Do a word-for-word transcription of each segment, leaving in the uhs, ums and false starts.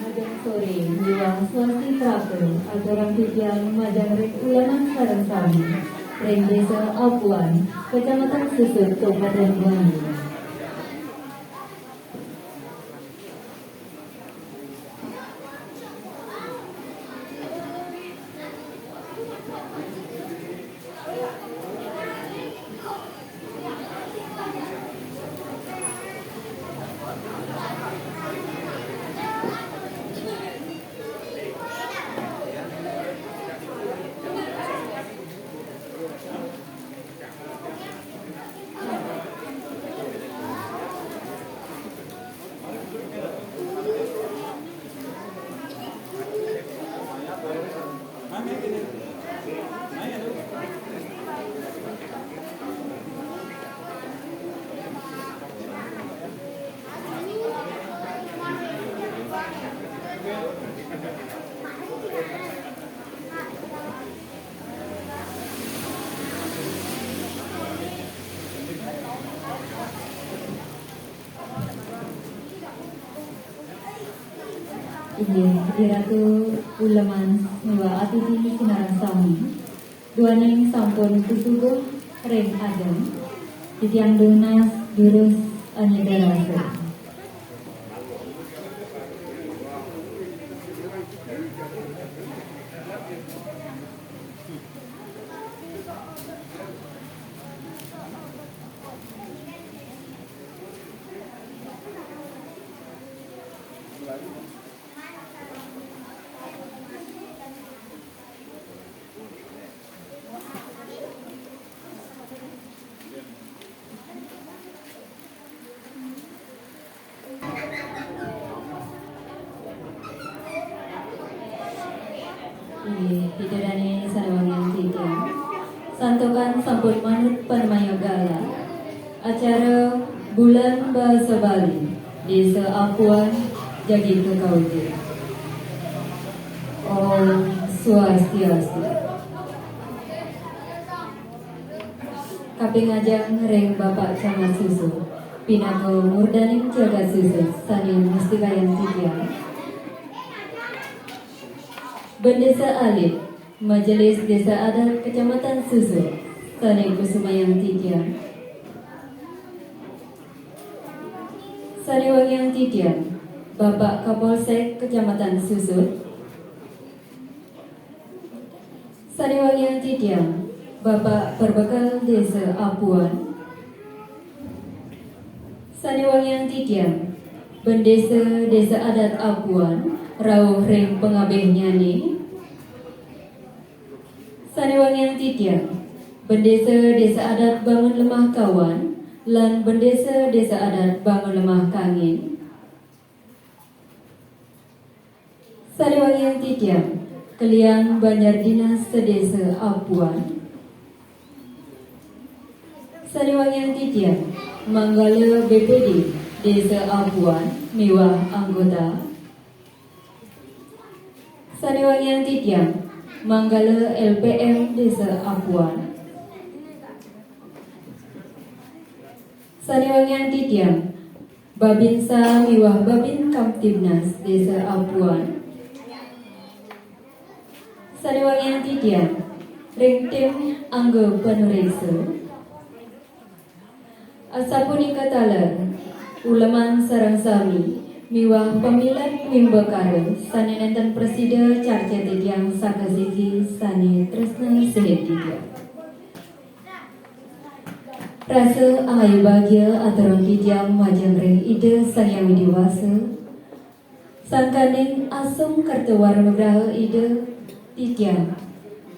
Majeng sore, miwah swasti prapta, aturang titiang majeng ring uleman sareng sami, ring Desa Apuan, Kecamatan Susut, Kabupaten Bangli. Inggih, Iratu uleman miwah atiti sinareng sami. Duaning sampun pisuguh ring ageng, titiang nunas durus anyadarasa. Inggih, Ida dané sané wangiang titiang. Santukan sampun manut panemaya galah, acara Bulan Basa Bali, Désa Apuan, jagi kakawitin. Om Swastiastu. Kaping ajeng ring Bapak Camat Susut, pinaka murdaning jagat Susut sané mustikayang titiang. Bendésa Alit, Majelis Désa Adat Kecamatan Susut, sané kusumayang titiang. Sané wangiang titiang, Bapak Kapolsek Kecamatan Susut. Sané wangiang titiang, Bapak Perbekel Désa Apuan. Sané wangiang titiang, Bendésa Désa Adat Apuan, rauh ring pangabehnyané. Sané wangiang titiang, Bendesa Desa Adat Bangun Lemah Kawan, lan Bendesa Desa Adat Bangun Lemah Kangin. Sane wangiang titiang, kelian Banjar Dinas sedesa Apuan. Sane wangiang titiang, manggala B P D Desa Apuan miwah anggota. Sane wangiang titiang, manggala L P M Desa Apuan. Sane wangiang titiang, Babinsa miwah Babin Kamtibmas Desa Apuan. Sane wangiang titiang, ring tim angga panureksa. Asapunika taler, uleman sareng sami miwah pamilet wimbakara sane nenten prasida carca titiang saka siki sane tresna sihin titiang. Rasa angayu bagia aturang titiang majeng ring Ida Sang Hyang Widi Wasa, sangkaning asung kerta wara nugraha Ida titiang.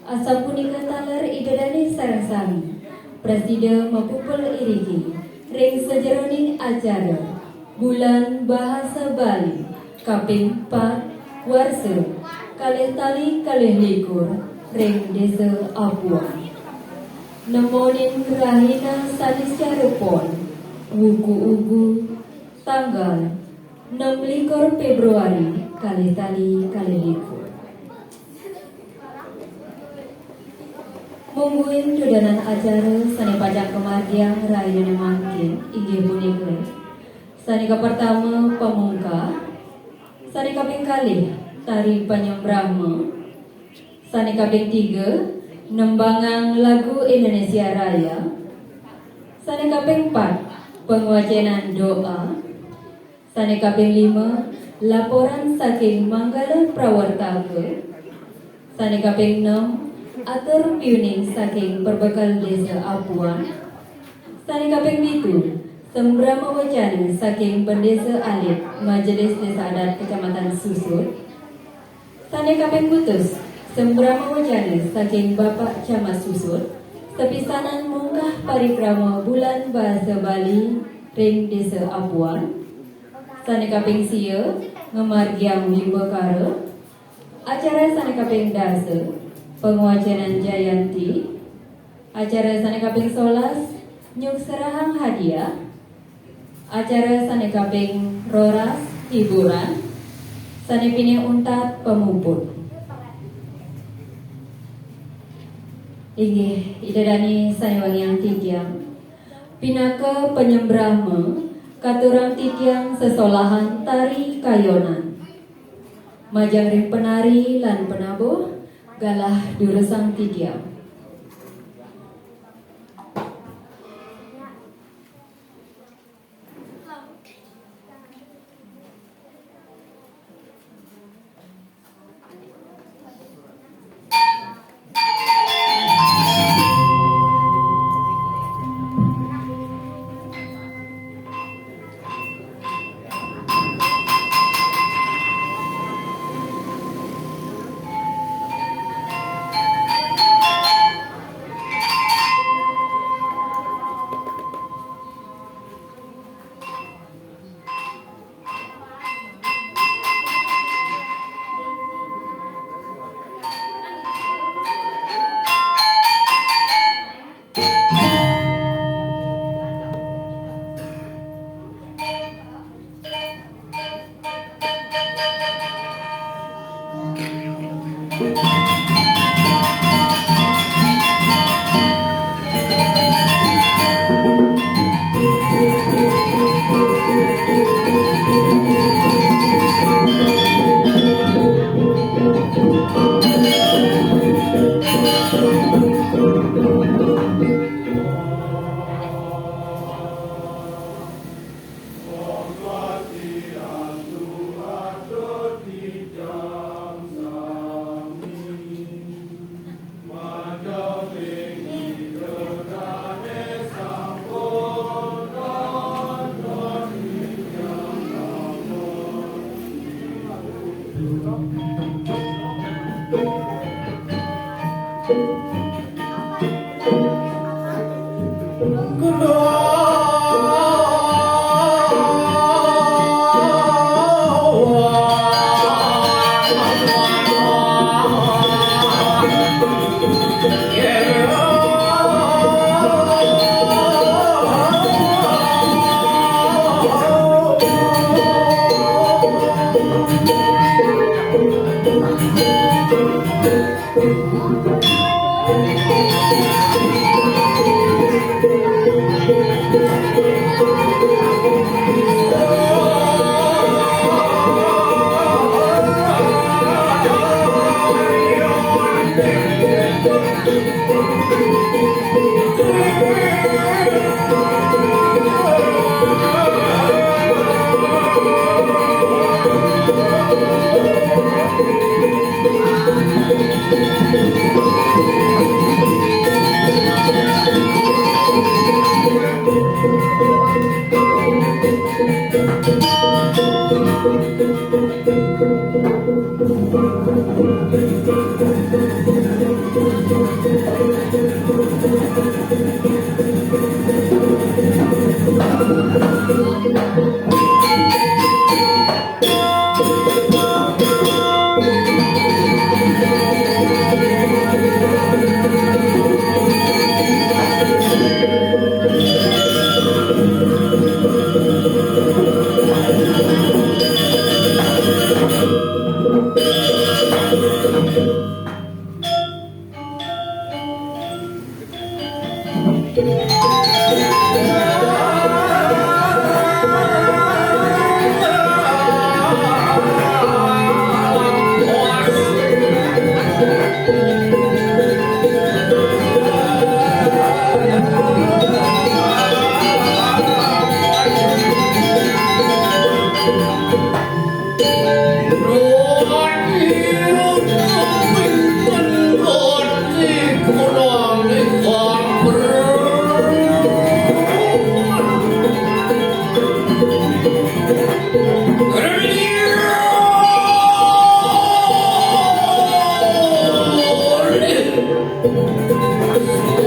Asapunika taler Ida dane sareng sami prasida mapupul iriki ring sajeroning acara Bulan Bahasa Bali kaping pat, warsa kalih tali kalih likur ring Desa Apuan. Nemonin rahina Saniscara Pon, wuku ugu, tanggal nem likur Februari kalih tali kalih likur. Mungguing dudonan acara sane pacang kamargiang rahinane mangkin inggih punika: sane kapertama, pamungkah, sane kaping kalih, tari panyembrama, sane kaping tiga, nembangang lagu Indonesia Raya, sane kaping pat, pangwacenan doa, sane kaping lima, laporan saking Manggala Prawartaka, sane kaping nem, atur piuning saking perbekel Desa Apuan, sane kaping pitu, sembrama wacana saking Bendesa Alit Majelis Desa Adat Kecamatan Susut, sane kaping kutus, sembrama wacana saking Bapak Camat Susut, sapisanan mungkah parikrama Bulan Bahasa Bali ring Desa Apuan, sane kaping sia, ngamargiang wimbakara, acara sane kaping dasa, pangwacenan jayanti, acara sane kaping solas, nyukserahang hadiah, acara sane kaping roras, hiburan, sane pinih untat, pamuput. Inggih, Ida dane sane wangiang titiang, pinaka panyembrama, katurang titiang sesolahan tari kayonan. Majeng ring penari lan penabuh, galah durusang titiang.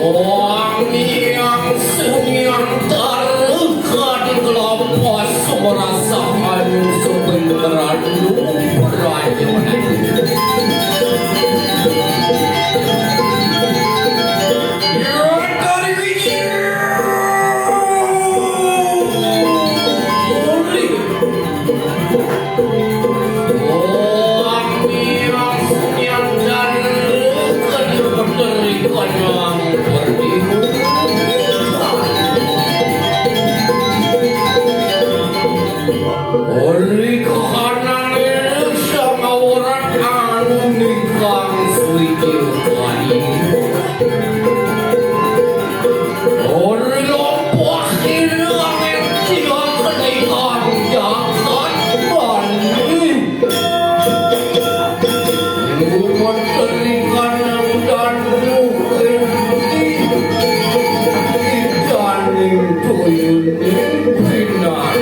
Wong yang seniang taruh di kelompok semua rasakan sebenarnya. Oleh kahanane sanga orang anu nikang suci kani. Ora lompah ira angin tiang kenikang jagat mani. Umat kenikang nang dandu iri. Idaning tuyun pinar.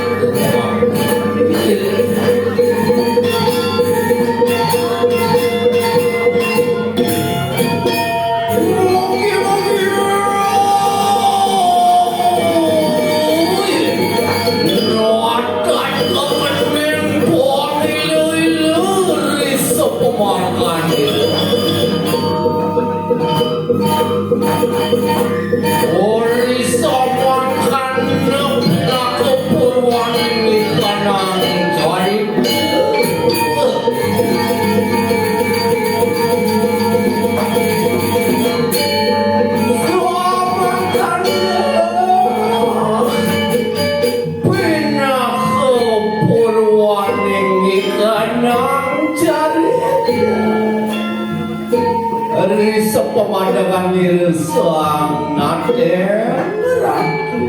Ori sopan kanduk laku purwaning ikanang jai. Sopan kanduk pinaka purwaning ikanang jai. Ri sepemandangan nira sang naten ratu.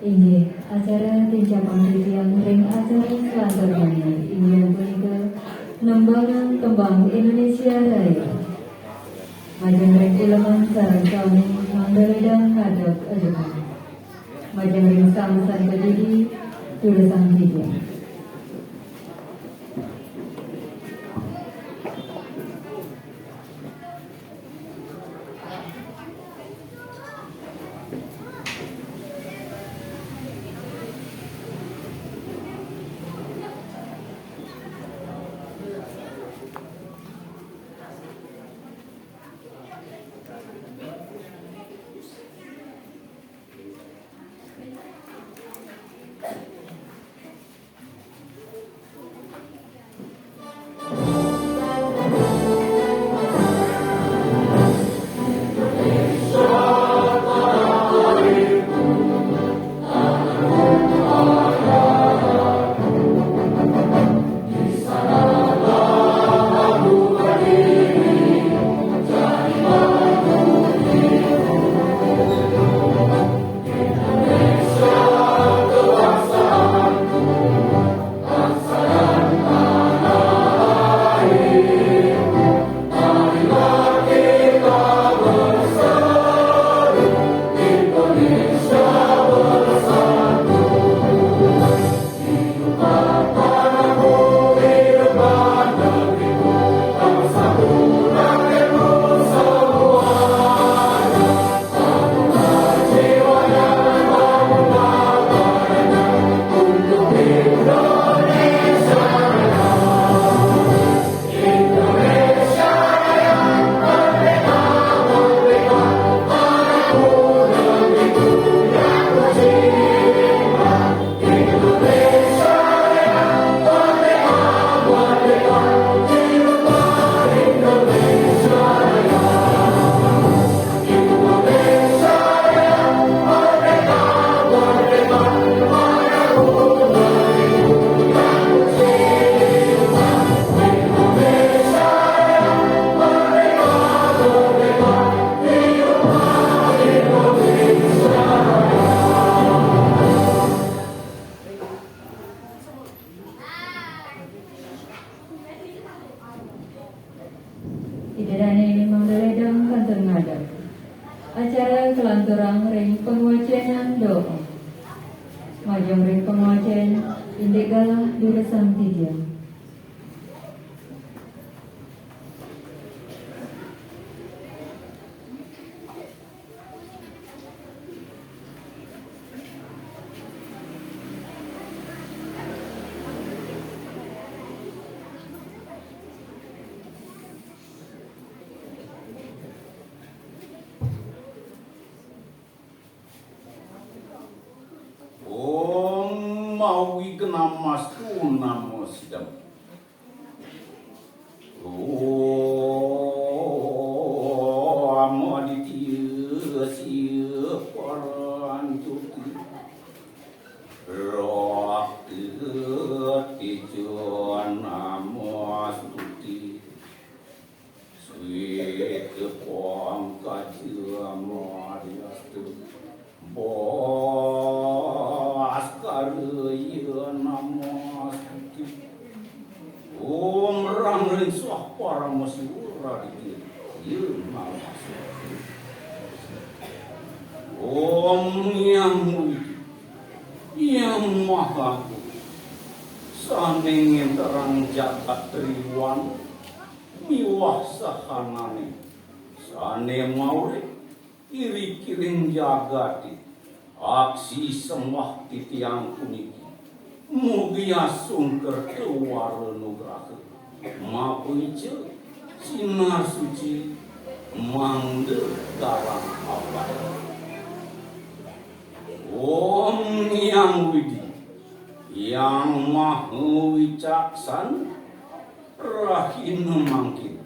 Inggih, acara Capang titiang ring acara selanturnya inggih punika nembangan tembang Indonesia Raya. Majeng ring uleman sareng sami mangda ledang ngadeg ajukan. Majeng ring sang sane kadidi, durusang titiang. Ida dane mangda ledang kantun ngadeg. Acara kalanturang ring pangwacenan doa. Majeng ring pangwacen, indik galah durusang titiang. Om Awighnamastu Namo Siddham. Om Aditya Siddhi Paranjoti Rakti Teja Namastuti. Sweta Pankajam Ariastu Bhaskara Ya Namastuti. Om Rang Ring Swah Parama Siwa Raditya Ya Namastuti. Om Yang Widi, Yang Maha Agung, sane ngenterang jagat triwan, miwah sahanane sane maurip iri kiring jagate, aksi sembah titiang puniki mugi asung kerta wara nugraha, mapaica sinar suci mangda garang abad. Om Yang Widi, Yang Maha Wicaksana, rahina mangkin,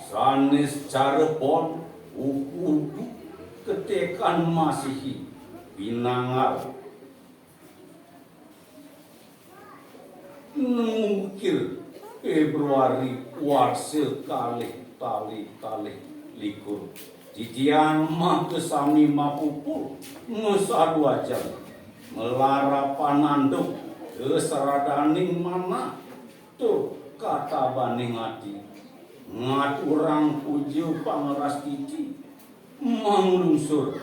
sane secara pon uku-uku ketekan masihi pinanggal nengukil Februari warsa kalih tali kalih likur. Titiang makasami mapupul masadu ajeng nglarapan anduk, kasradaning manah, tur katabaning ati, ngaturang puja pangrastiti, manglungsur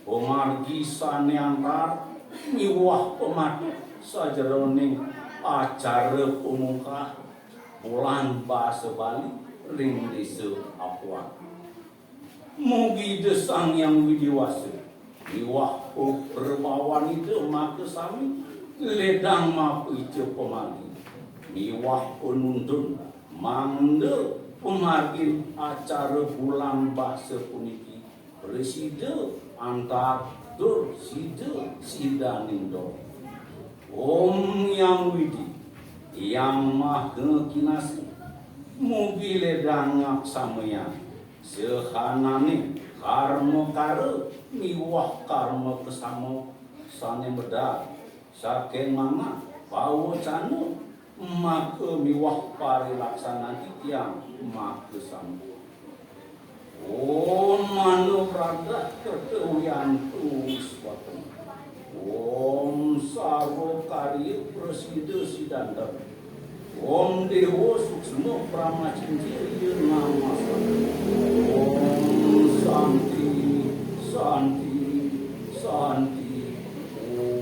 pamargi sané antar miwah pamatuk sajeroning acara pamungkah Bulan Basa Bali ring Désa Apuan. Mugi Ida Sang Hyang Widhi Wasa miwah paprabawan Ida makasami ledang mapaica pamargi miwah panuntun mangda pamargin acara Bulan Basa puniki prasida antar tur sida sidaning dong. Om Hyang Widhi, Hyang Maha Kinasih, mugi ledang ngaksamayang sahananing karma kara miwah karma kasama sané medal saking manah, pawecana, maka miwah parilaksanan titiang makasami. Om Mano Pradah Kerta Wiantu Wiswatma. Om Sarwa Karya Prasida Sidanten. Om Déwa Suksma Pramacintya Iya Namasang. Om Santi, Santi, Santi. Om.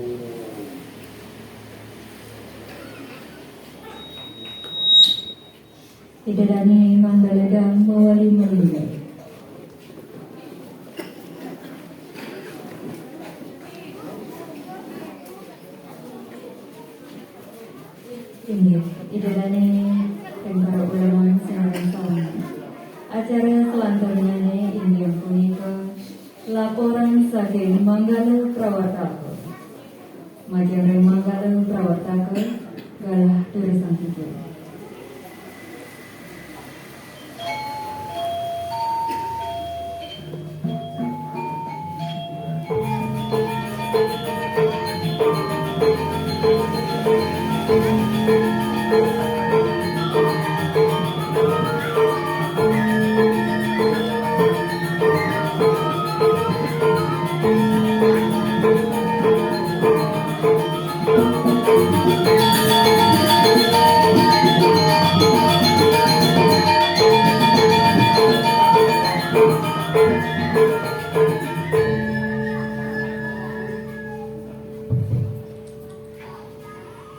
Ida dané mangda ledang mawali malinggih. Inggih, Ida dané ring para uleman sareng sami. Acara salanturnyané inggih punika laporan saking Manggala Prawartaka. Majeng ring Manggala Prawartaka, galah durusang titiang.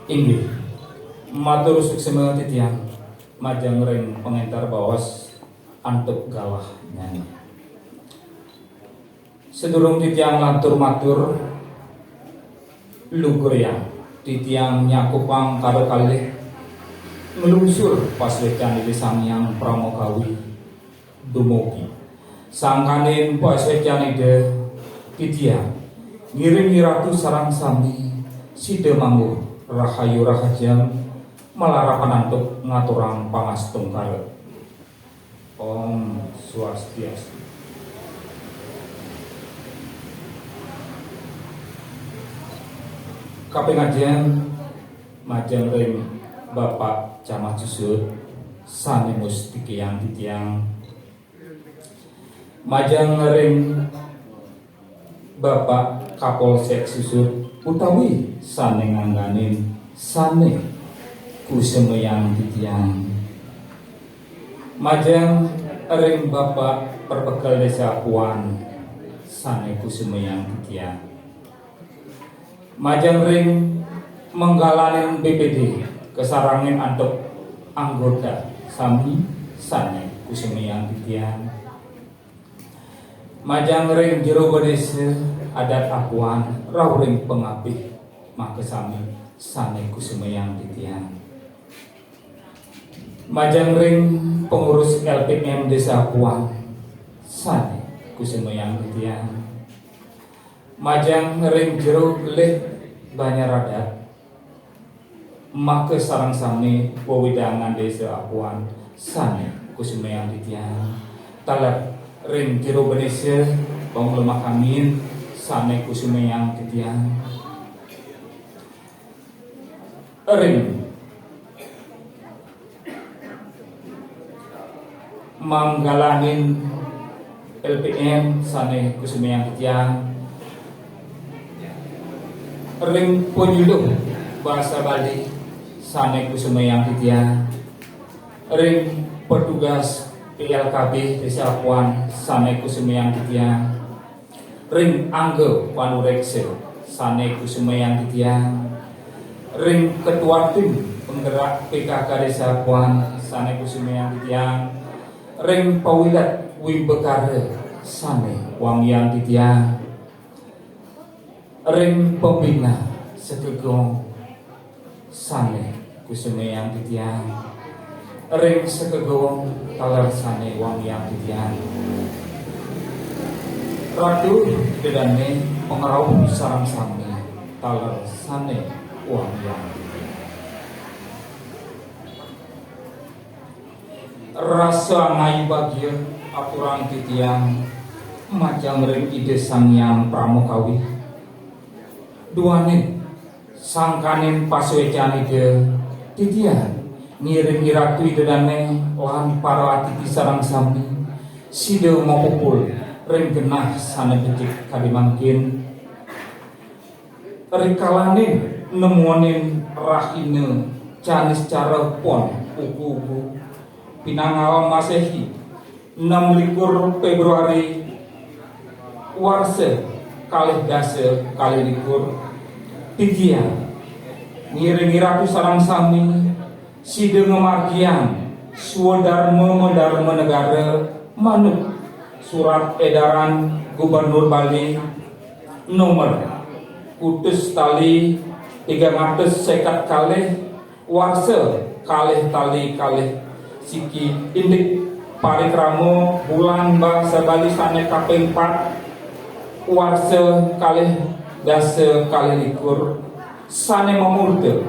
Inggih, matur suksma titiang majeng ring pangénter baos antuk galahnyané. Sadurung titiang lantur matur, lugrayang titiang nyakupang karo kalih nglungsur pasuécan Ida Sang Hyang Pramakawi dumugi. Sangkaning pasuécan Ida, titiang ngiring Iratu sareng sami sida mangguh rahayu rahajeng malarapan antuk ngaturang pangastungkara. Om Swastiastu. Kaping ajeng, majeng ring Bapak Camat Susut, sané mustikayang titiang. Majeng ring Bapak Kapolsek Susut utawi sané ngangganin, sané kusemayang titiang. Majeng ring Bapak Perbekel Désa Apuan, sané kusemayang titiang. Majeng ring manggalaning B P D kasarengin antuk anggota sami sané kusemayang titiang. Majeng ring jero bendésa adat Apuan rauh ring pangapih makasami sané kusemayang titiang. Majeng ring pengurus L P M Désa Apuan sané kusemayang titiang. Majeng ring jero gelih banjar adat, makasareng sami wewidangan Désa Apuan sané kusemayang titiang. Taler ring jero bendésa pangulama kamin sané kusemayang titiang. Ring manggalaning L P M sané kusemayang titiang. Ring panyuluh basa Bali sane kusumayang titiang, ring petugas P L K B Desa Apuan sane kusumayang titiang, ring angga panureksa sane kusumayang titiang, ring ketua tim penggerak P K K Desa Apuan sane kusumayang titiang, ring pawilet wimbakara sane wangiang titiang, ring pembina sekegong sane kusumayang titiang, ring sekegong taler sane wangiang titiang. Ratu Ida dane pangrauh sareng sami taler sane wangiang titiang. Rasa angayu bagia aturang titiang majeng ring Ida Sang Hyang Pramakawi. Duaning sangkaning pasuecan Ida, titiang ngiring Ratu Ida dane lan para atiti sareng sami sida mapupul ring genah sane becik kadi mangkin. Rikalane nemonin rahina Caniscara Pon ugu-ugu pinanggal Masehi, nem likur Februari warsa kalih dasa kalih likur, titiang ngiring Ratu sareng sami sida ngamargiang swadarma madarma negara manut surat edaran Gubernur Bali nomor kutus tali tigang atus seket kalih warsa kalih tali kalih siki indik parikrama Bulan Basa Bali sane kaping pat warsa kalih dasa kalih likur sane mamurda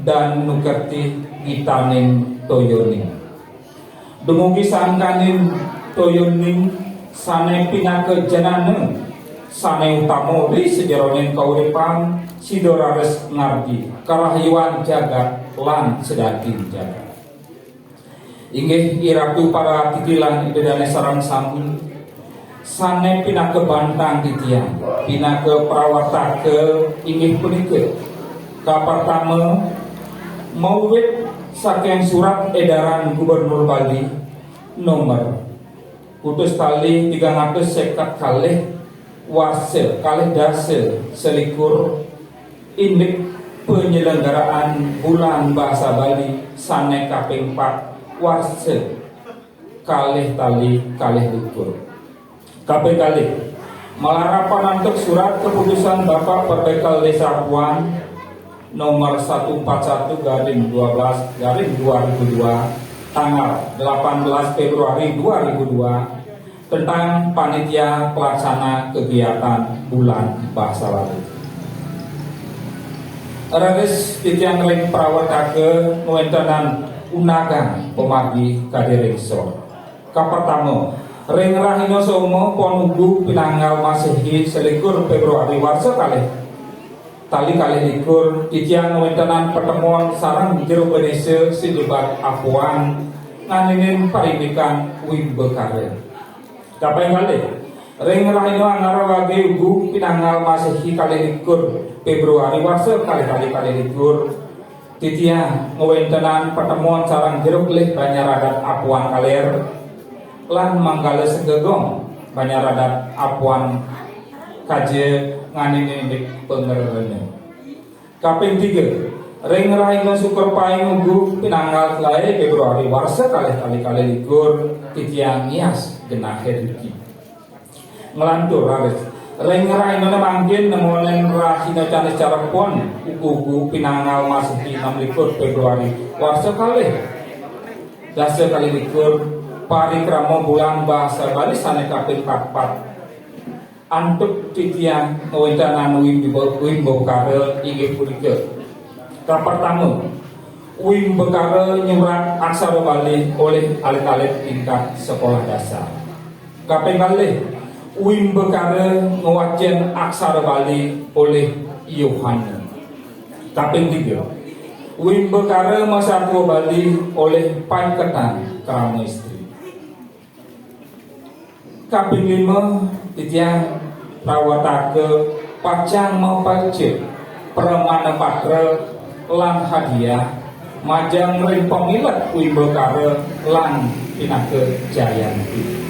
dan nukerti gitaning toyaning. Dumugi sangkaning toyaning sane pinaka janana sane utama ri sajeroning kauripan sida raris ngardi karahayuan jagat lan sadaging jagat. Inggih Iratu para titilan Ida dane sareng sami, sane pinaka bantang titiang, pinaka prawartaka inggih punika. Kapertama, mawit saking surat edaran Gubernur Bali nomor kutus tali tigang atus seket kalih warsa kalih dasa selikur indik penyelenggaraan Bulan Basa Bali sane kaping pat warsa kalih tali kalih likur. Kaping kalih, malarapan antuk surat keputusan Bapak Perbekel Desa Apuan nomor satu empat satu garing dua belas garing dua ribu dua, tanggal delapan belas Februari dua ribu dua, tentang panitia pelaksana kegiatan Bulan Bahasa Bali. Raris titiang ring prawartaka ngwentenang undangan pamargi kadi ring sor. Kapertama, ring rahina Soma Pon ugu pinanggal Masehi selikur Februari warsa kalih tali kalih likur, titiang ngwentenang patemon sareng jero bendesa sinebat Apuan nganinin parindikan wimbakara. Kaping kalih, ring rahina Anggara Wage ugu pinanggal Masehi kalih likur Februari warsa kalih tali kalih likur, titiang ngwentenang patemon sareng jero kelih Banjar Adat Apuan Kaler lan manggala segegong Banjar Adat Apuan Kaja nganinin indik pangrerena. Kaping tiga, ring rahina Suker Paing ugu pinanggal telae Februari warsa kalih tali kalih likur, titiang ngias genahe driki. Nglantur raris. Ring rahinane mangkin nemonin rahina Canis Cara Pon ugu-ugu pinanggal Masehi enam likur Februari warsa kalih dasa kalih likur, parikrama Bulan Bahasa Bali sane kaping patpat. Antuk titiang ngwentenang wimba-, wimbakara inggih punika. Kapertama, wimbakara nyurat aksara Bali olih alit-alit tingkat sekolah dasar. Kaping kalih, wimbakara ngwacen aksara Bali olih Yohana. Kaping tiga, wimbakara masatua Bali olih paiketan krama istri. Kaping lima, titiang prawartaka pacang mapaica Pramana patra lan hadiah, majeng ring pamilet wimbakara lan pinaka jayanti.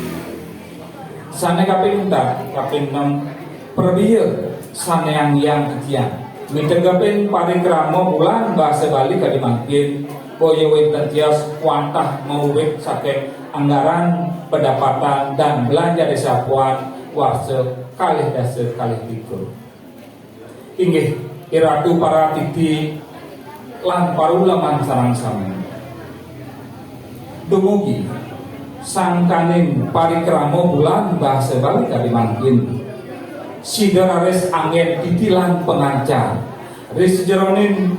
Sane kaping untat, kaping nem, prabya saneang yang titiang. Mitegepin parikrama bulan basa Bali kadi mangkin, boya wenten tios wantah mawit saking anggaran pendapatan dan belanja desa Apuan warsa kalih dasa kalih likur. Inggih, Iratu para titi lan para uleman sareng sami. Dumugi sangkaning parikrama bulan basa Bali kadi mangkin, sida raris anggen titi lan pangancar ri sajeroning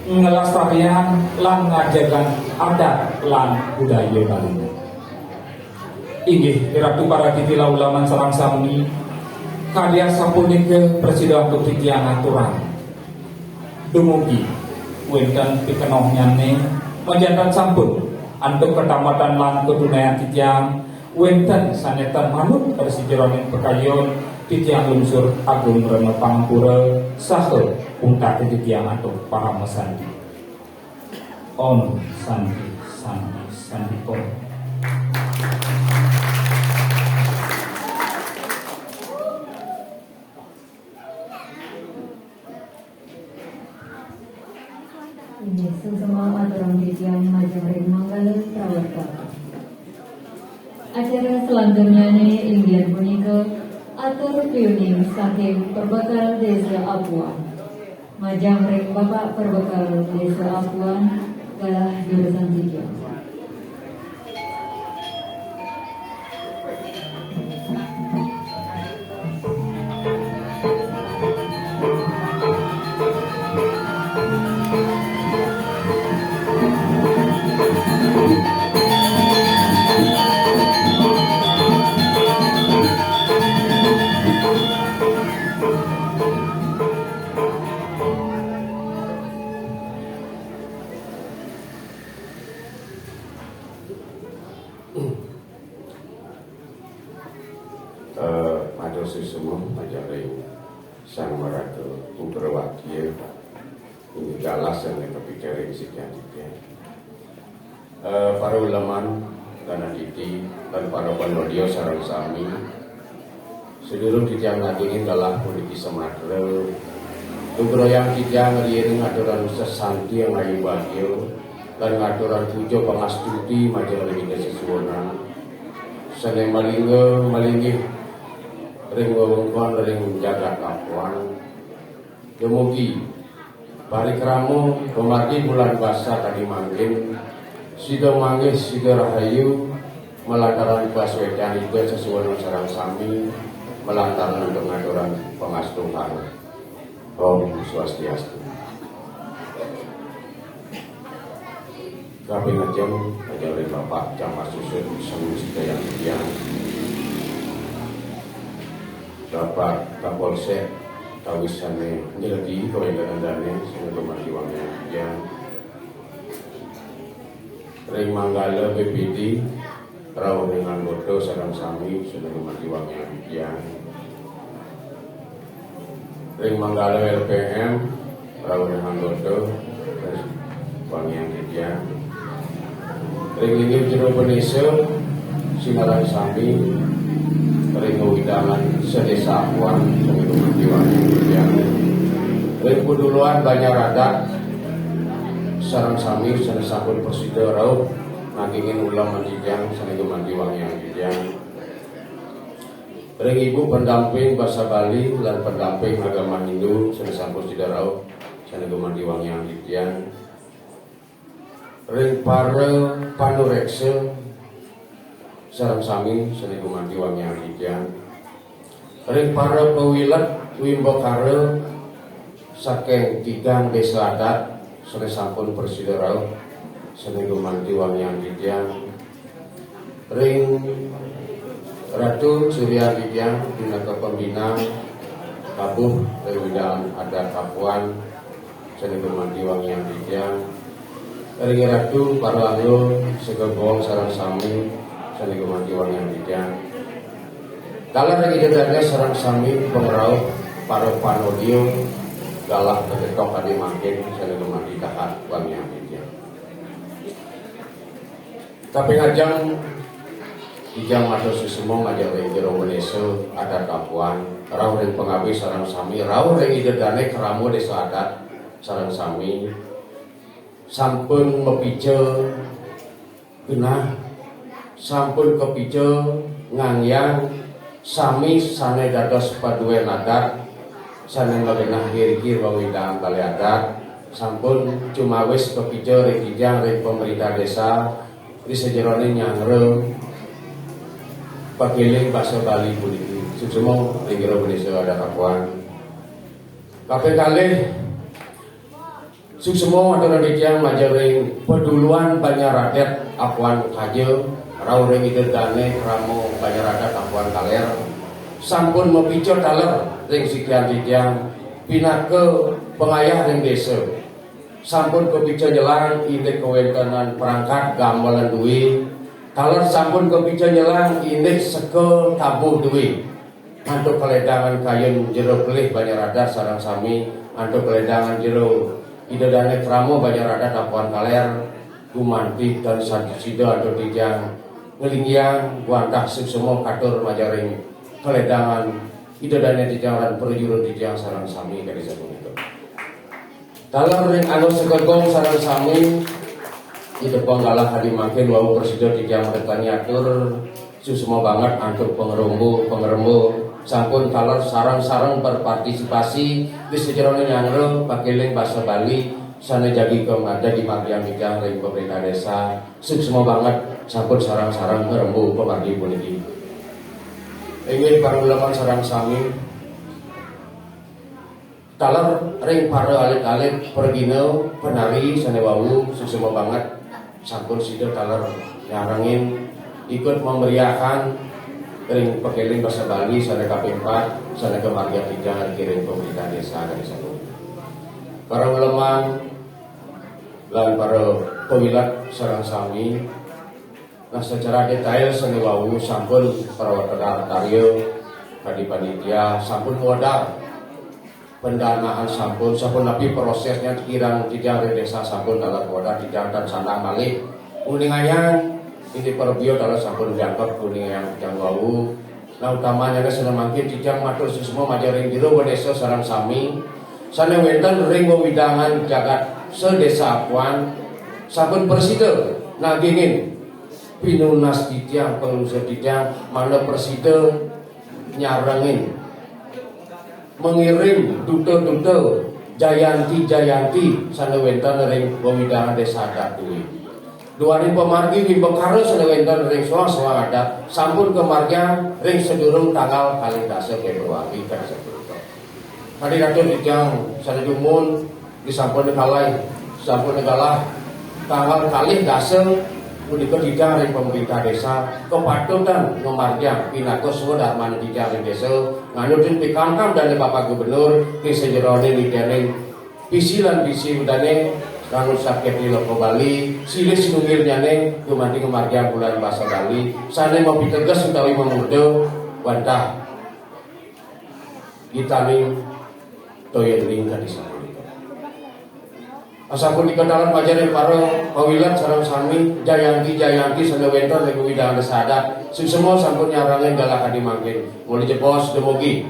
nglestariang lan ngajegang adat lan budaya Bali. Inggih, Ratu para titi lan uleman sareng sami, kadi asapunika prasida antuk titiang aturang. Dumugi wenten pikenohnyané, majanten sampun antuk katambahan lan katunaian titiang, wenten sane tan manut ring sajeroning pakayun, titiang lungsur agung rena pangapura saha untat titiang antuk parama santi. Om Santi, Santi, Santi Om. Inggih, suksma aturang titiang majeng ring manggala prawartaka. Acara selanjutnyane inggih punika atur piuning saking Perbekel Desa Apuan. Majeng ring Bapak Perbekel Desa Apuan, galah jurusan tiga. Eh, matur suksma majeng ring Sang Maraga Putra Wakia, inggih galah sane kapicaring sikian titiang. Eh, para uleman, lan aditi, lan para panodya sareng sami, Sadurung titiang nagingin galah puniki samatra, lugrayang titiang riin ngaturang sesanti ngayu bagia, lan ngaturang puja pangastuti majeng ring Ida Sesuunan, sane malingga malinggih ring wewengkon ring jagat Apuan. Dumugi parikrama pamargi bulan basa kadi mangkin, sida manggih sida rahayu, malantaran pasuecan Ida Sesuunan sareng sami, malantaran antuk ngaturang pangastuhan. Om Swastiastu. Kapingajeng, ajeng ring Bapak Camat Susut, sami sedaya titiang. Bapak Kapolsek, kawisane nyeledi kawentenan dane, sami dumargi wangiang titiang. Ring Manggala B P D, rauh ring anggota sareng sami, sami dumargi wangiang titiang. Ring Manggala L P M, rauh ring anggota, wangiang titiang. Ring linggih jero panesa, sinareng sami, ring wewidangan sadesa Apuan, sami dumargi wangiang titiang. Ring Paduluan Banjar Adat, sareng sami, sane sampun prasida rauh, nagingin uleman titiang, sami dumargi wangiang titiang. Ring ibu pendamping basa Bali lan pendamping agama Hindu sane sampun sida rauh, sane gumanti wangiang titiang. Ring para panureksa sareng sami sane gumanti wangiang titiang. Ring para pawilet wimbakara saking tigang desa adat sane sampun prasida rauh, sane gumanti wangiang titiang. Ring Ratu Surya titiang pinaka pembina tabuh ring wewidangan adat Apuan, sane gumanti wangiang titiang. Ring Ratu Parwanglo Segegong sareng sami, sane gumanti wangiang titiang. Taler ring Ida Dane sareng sami pangrauh para panodia, Galah tegetok adi mangkin, sané gumanti dahat wangian titiang. Kaping ajeng, titiang matur suksma majeng ring jero wanesa adat Apuan, rauh ring pangabih sareng sami, rauh ring Ida Dané Krama Désa Adat sareng sami, sampun mapica genah, sampun kapica nganggéang sami sané dados paduén adat, sané magenah iriki wawidang balé adat, sampun cumawis kapica ring titiang ring pamréntah désa, ri sajeroning nyanggra pakéling basa Bali puniki. Suksma ring jero wanesa adat Apuan. Kaping kalih, suksma aturang titiang majeng ring paduluan Banjar Adat Apuan Kaja, rauh ring Ida Dané Krama Banjar Adat Apuan Kalér, sampun mapica taler ring sikian titiang pinaka pangayah ring désa. Sampun kapica nyelang indik kawéntenan perangkat gamelan duwé, taler sampun kapica nyelang indik seka tabuh duwé. Antuk kaledangan kayun jero kelih Banjar Adat sareng sami, antuk kaledangan jero Ida Dané Krama Banjar Adat Apuan Kalér, gumanti tan sad-, sida antuk titiang nglinggiang wantah suksma katur majeng ring kaledangan Ida Dané titiang lan prajuru titiang sareng sami kadi sapunika. Taler ring anus segegong sareng sami, ida penggalah adi mangkin wau prasida titiang matekani atur, suksma banget antuk pangrembu, pangrembu, sampun taler sareng-sareng berpartisipasi di sajeroning nyanggra pakéling basa Bali, sané jagi kemada di margiang titiang ring pamréntah désa, suksma banget sampun sareng-sareng ngrembu pamargi puniki. Inggih para uleman sareng sami, taler ring para alit-alit pragina penari sané wau, suksma banget sampun sida taler nyarengin ikut memeriahkan ring pakéling basa Bali sané kaping pat, sané kamargiang titiang ring pamréntah désa kadi sampun. Para uleman lan para pawilat sareng sami, nah, secara detail sané wau sampun para karya kadi panitia sampun ngwedar pendanaan sampun, sapunapi prosesnya kirang titiang ring désa sampun taler ngwedar titiang tan sandang malih. Nguningayang indik para beliau taler sampun jangkep nguningayang titiang wau. Nah, utamanya sané mangkin titiang matur suksma majeng ring jero wanesa sareng sami sané wénten ring wewidangan jagat sadésa Apuan sampun prasida nagingin pinunas titiang, pangusaha titiang, mangda prasida nyarengin, mengirim duta-duta, jayanti-jayanti sané wénten ring wewidangan désa adat duwé. Duaning pamargi wimbakara sané wénten ring soang-soang adat sampun kamargiang ring sadurung tanggal kalih dasa Fébruari kadi sapunika. Kadi katur titiang sané dumun, disampun kalih, sampun galah tanggal kalih dasa punika titiang ring pamréntah désa kapatutan ngamargiang pinaka swadarmaning titiang ring désa, nganutin pikantam dané Bapak Gubernur ring sajeroning widianing visi lan misi dané, Ranu Sakyati Loka Bali, silih sinunggilnyané gumanti ngamargiang bulan basa Bali, sané mapiteges utawi mamurda wantah gitaning toyaning kadi sapunika. Asapunika taler majeng ring para pawilat sareng sami, jayanti-jayanti sané wénten ring wewidangan désa adat, suksma sampun nyarengin galah kadi mangkin. Malih jebos dumugi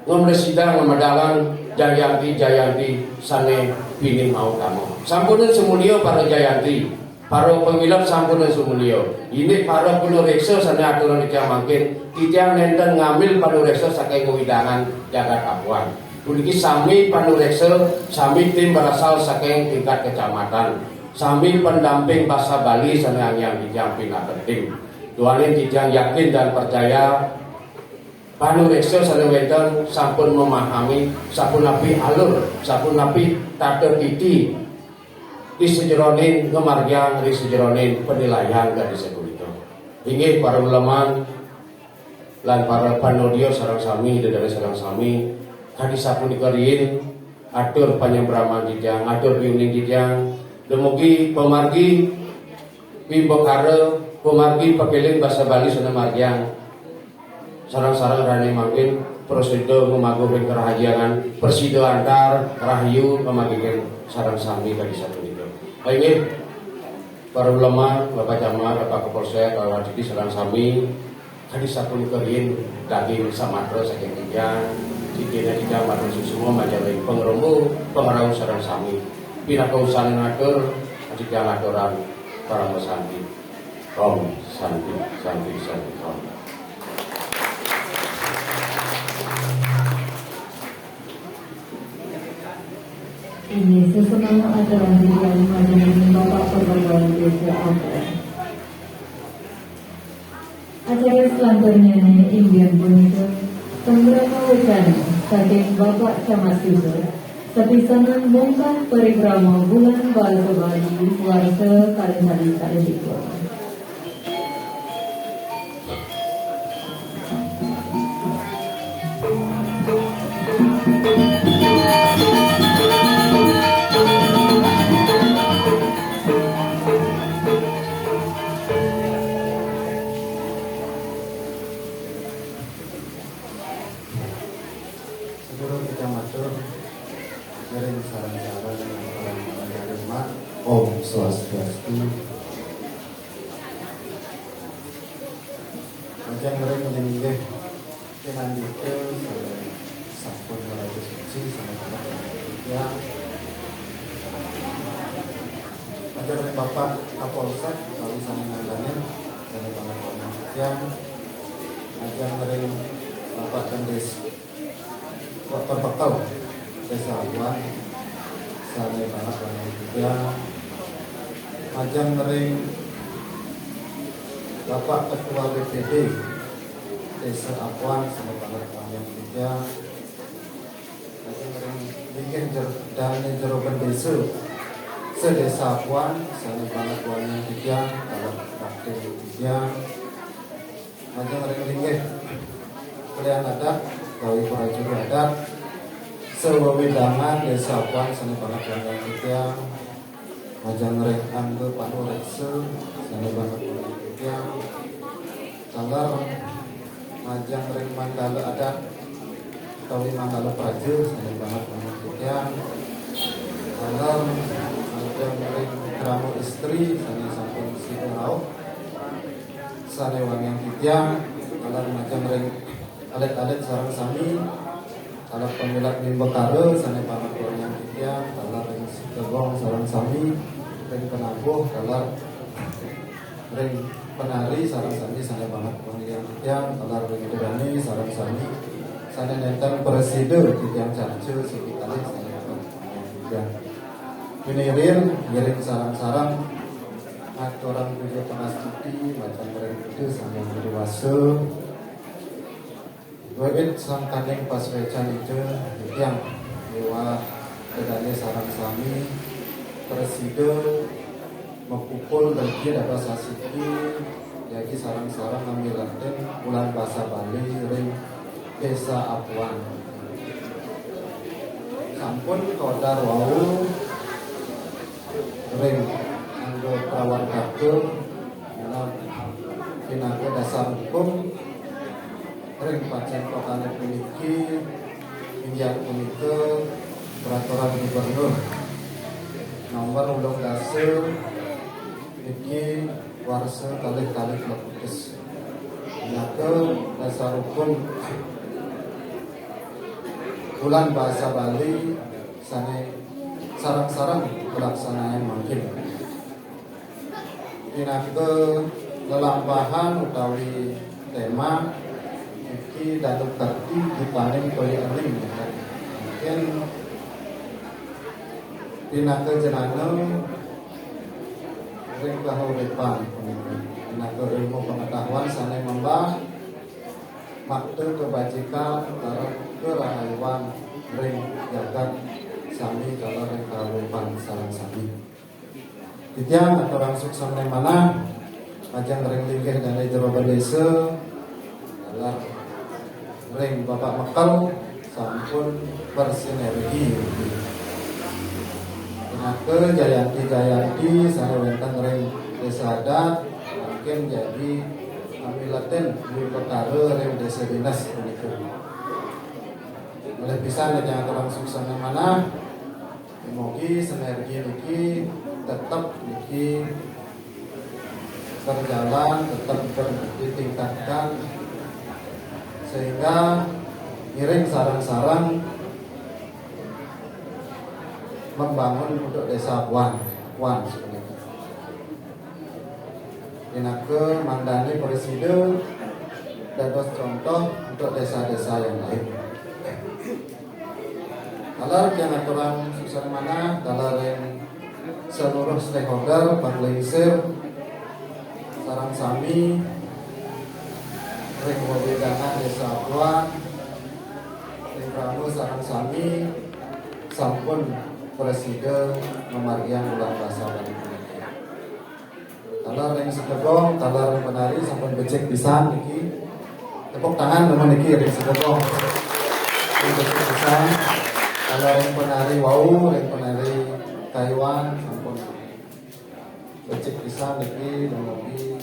ngamresidang ngamedalang jayanti-jayanti sané pinih mautama. Sampunang sumulia para jayanti, para pawilat sampunang sumulia. Indik para panuréksa sané aturang titiang mangkin, titiang nénten ngambil panuréksa saking wewidangan jagat Apuan. Puniki sami panuréksa, sami tim berasal saking tingkat kecamatan. Sami pendamping basa Bali sané anggiang titiang pinaka tim. Duaning titiang yakin dan percaya, panuréksa sané wénten sampun memahami sapunapi alur, sapunapi tata titi di sajeroning ngamargiang, di sajeroning penilaian kadi sapunika. Inggih para uleman lan para panodia sareng sami, dedare sareng sami, kadi sapunika riin atur panyembraman titiang, atur piuning titiang, dumugi pamargi wimbakara, pamargi pakéling basa Bali sané margiang sareng-sareng rahinané mangkin, Prasida ngemaguhin kerahajengan, prasida antar rahayu ngemagihin sareng sami kadi sapunika. Inggih, para ulama, Bapak Camat, Bapak Kapolsek, Pak Wadidi sareng sami, kadi sapunika riin daging samatra saking titiang, titiang matur suksma majeng ring pangrembug, pangrauh sareng sami. Pinaka usaning atur, titiang aturang parama santi. Om Santi, Santi, Santi, Om. Inggih, sesampun acara titiang majeng ring Bapak Perbagian Desa Ampon. Acara selanturnyané inggih punika pangwacana saking Bapak Camat Susu, sapisanan mungkah parikrama Bulan Basa Bali warsa kalih tali kalih likur. Sedulur kita matur, ngiring sareng-sareng. Om Swastiastu. Majeng ring linggih pinandika sané sampun maraga suci, sané taler titiang. Majeng ring Bapak Kapolsek, utawi sané nangganin, sané banget wayang titiang. Majeng ring Bapak Kendis, Bapak Perbekel Desa Abuan, sané banget wayang titiang. Majeng ring Bapak Ketua B P D Desa Abuan, sané banget wayang titiang. Majeng ring linggih jer-, dané jero bendésa sedésa Abuan, sané banget wayang titiang, taler bakti titiang. Majeng ring linggih kalian adat, utawi prajuru adat, sawewidangan Desa Abuan, sané banget wayang titiang. Majeng ring angga panureksa, sané banget wayang titiang. Taler majeng ring manggala adat, utawi manggala praja, sané banget wayang titiang. Taler majeng ring krama istri, sané sampun sida rauh, sané wayang titiang. Taler majeng ring alit-alit sareng sami, taler pamilet mimbakara, sané banget wayang titiang. Taler ring sida gong sareng sami, ring penabuh, taler ring penari sareng sami, sané banget wayang titiang. Taler ring ida dané sareng sami, sané nénten prasida titiang carca siki kalih, sané banget wayang titiang. Pinirin, ngiring sareng-sareng ngaturang puja pangastuti majeng ring Ida Sang Hyang Widhi Wasa. Duit sangkaning pasuécan Ida, titiang miwah ida dané sareng sami prasida mapupul dados sasiki, jagi sareng-sareng ngamiletin Bulan Basa Bali ring Désa Abuan. Sampun kawedar wau ring angga prawartaka, minab-, pinaka dasar hukum ring pacén kotané puniki, inggih punika Peraturan Gubernur Nomor Wolung Dasa niki warsa kalih kalih dasa. Pinaka dasar hukum Bulan Basa Bali sané sareng-sareng kalaksanayang mangkin. Pinaka lelampahan utawi téma niki Danu Kerthi Dipaning Toya Ening. Mungkin pinaka jenana ring kahuripan punika. Pinaka ilmu pengetahuan sané mambah makta kebajikan, taler kerahayuan ring jagat sami, taler ring kahuripan sareng sami. Titiang aturang suksmaning manah, majeng ring linggih dané jero bendésa, taler ring Bapak Mekel, sampun bersinergi. Pinaka jayanti-jayanti sané wénten ring désa adat, mangkin jagi ngamiletin dwi perkara ring désa dinas punika. Malih pisan, titiang aturang suksma manah. Mugi sinergi niki tetep niki berjalan, tetep ber-, ditingkatkan, sehingga ngiring sareng-sareng membangun untuk Desa Apuan, Apuan sebenarnya. Pinaka mangdané prasida dados contoh untuk desa-desa yang lain. Taler titiang aturang suksma manah, taler ring seluruh stakeholder, panglingsir, sareng sami, ring wewidangan Desa Apuan, ring krama sareng sami, sampun prasida ngamargiang Bulan Basa Bali puniki. Taler ring Sidegong, taler ring penari sampun becik pisan niki. Tepuk tangan teman niki ring Sidegong. Ring becik pisan. Taler ring penari wau, ring penari Taiwan sampun becik pisan niki, dumugi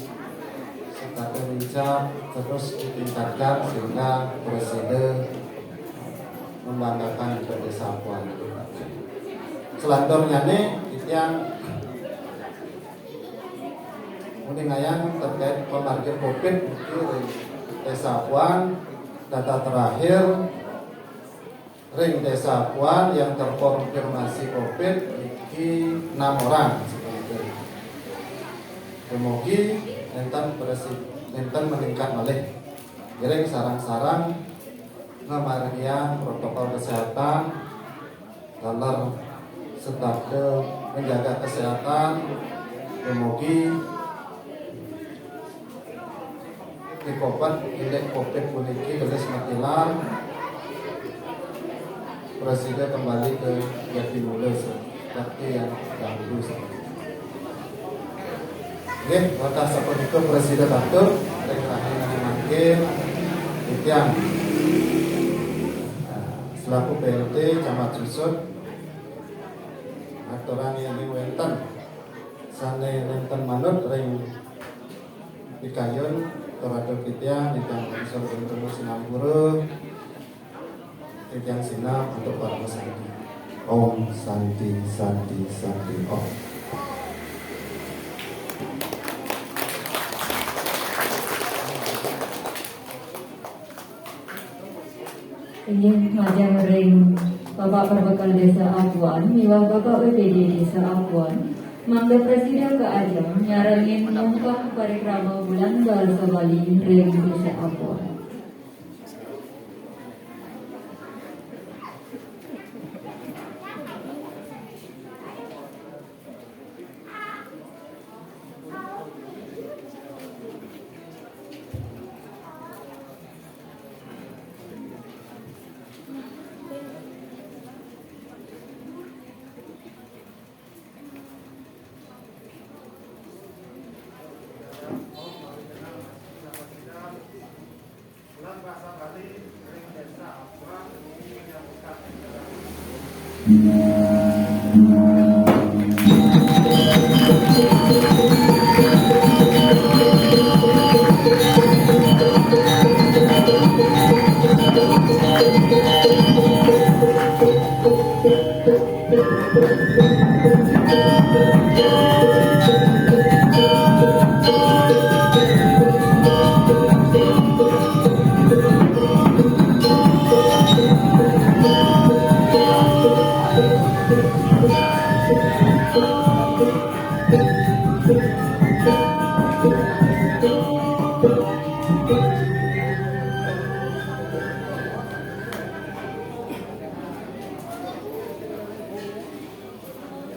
setata lincah terus ditingkatkan sehingga prasida membanggakan untuk Desa Apuan. Selanturnyané titiang nguningayang terkait pamargin covid niki ring Desa Apuan, data terakhir ring Desa Apuan yang terkonfirmasi covid niki enam orang sebenarnya. Dumugi nénten presi-, nénten meningkat malih. Ngiring sareng-sareng ngamargiang protokol kesehatan, taler setata menjaga kesehatan, dumugi dikobat indik covid puniki gelis matilar, prasida kembali ke jati mula, bakti yang dahulu. Nggih, wantah sapunika prasida patut, ring rahinané mangkin, titiang, eh, selaku P L T Camat Susut, aturang yéning wénten sané nénten manut ring pikayun tur atur titiang, titiang mangsur pun temu sinampura, titiang sineb antuk Parama Santi. Om Santi, Santi, Santi, Om. Inggih, majeng ring Bapak Perbekel Desa Apuan miwah Bapak B P D Desa Apuan, mangda prasida ka ajeng nyarengin nyumpah parikrama Bulan Bahasa Bali ring Desa Apuan.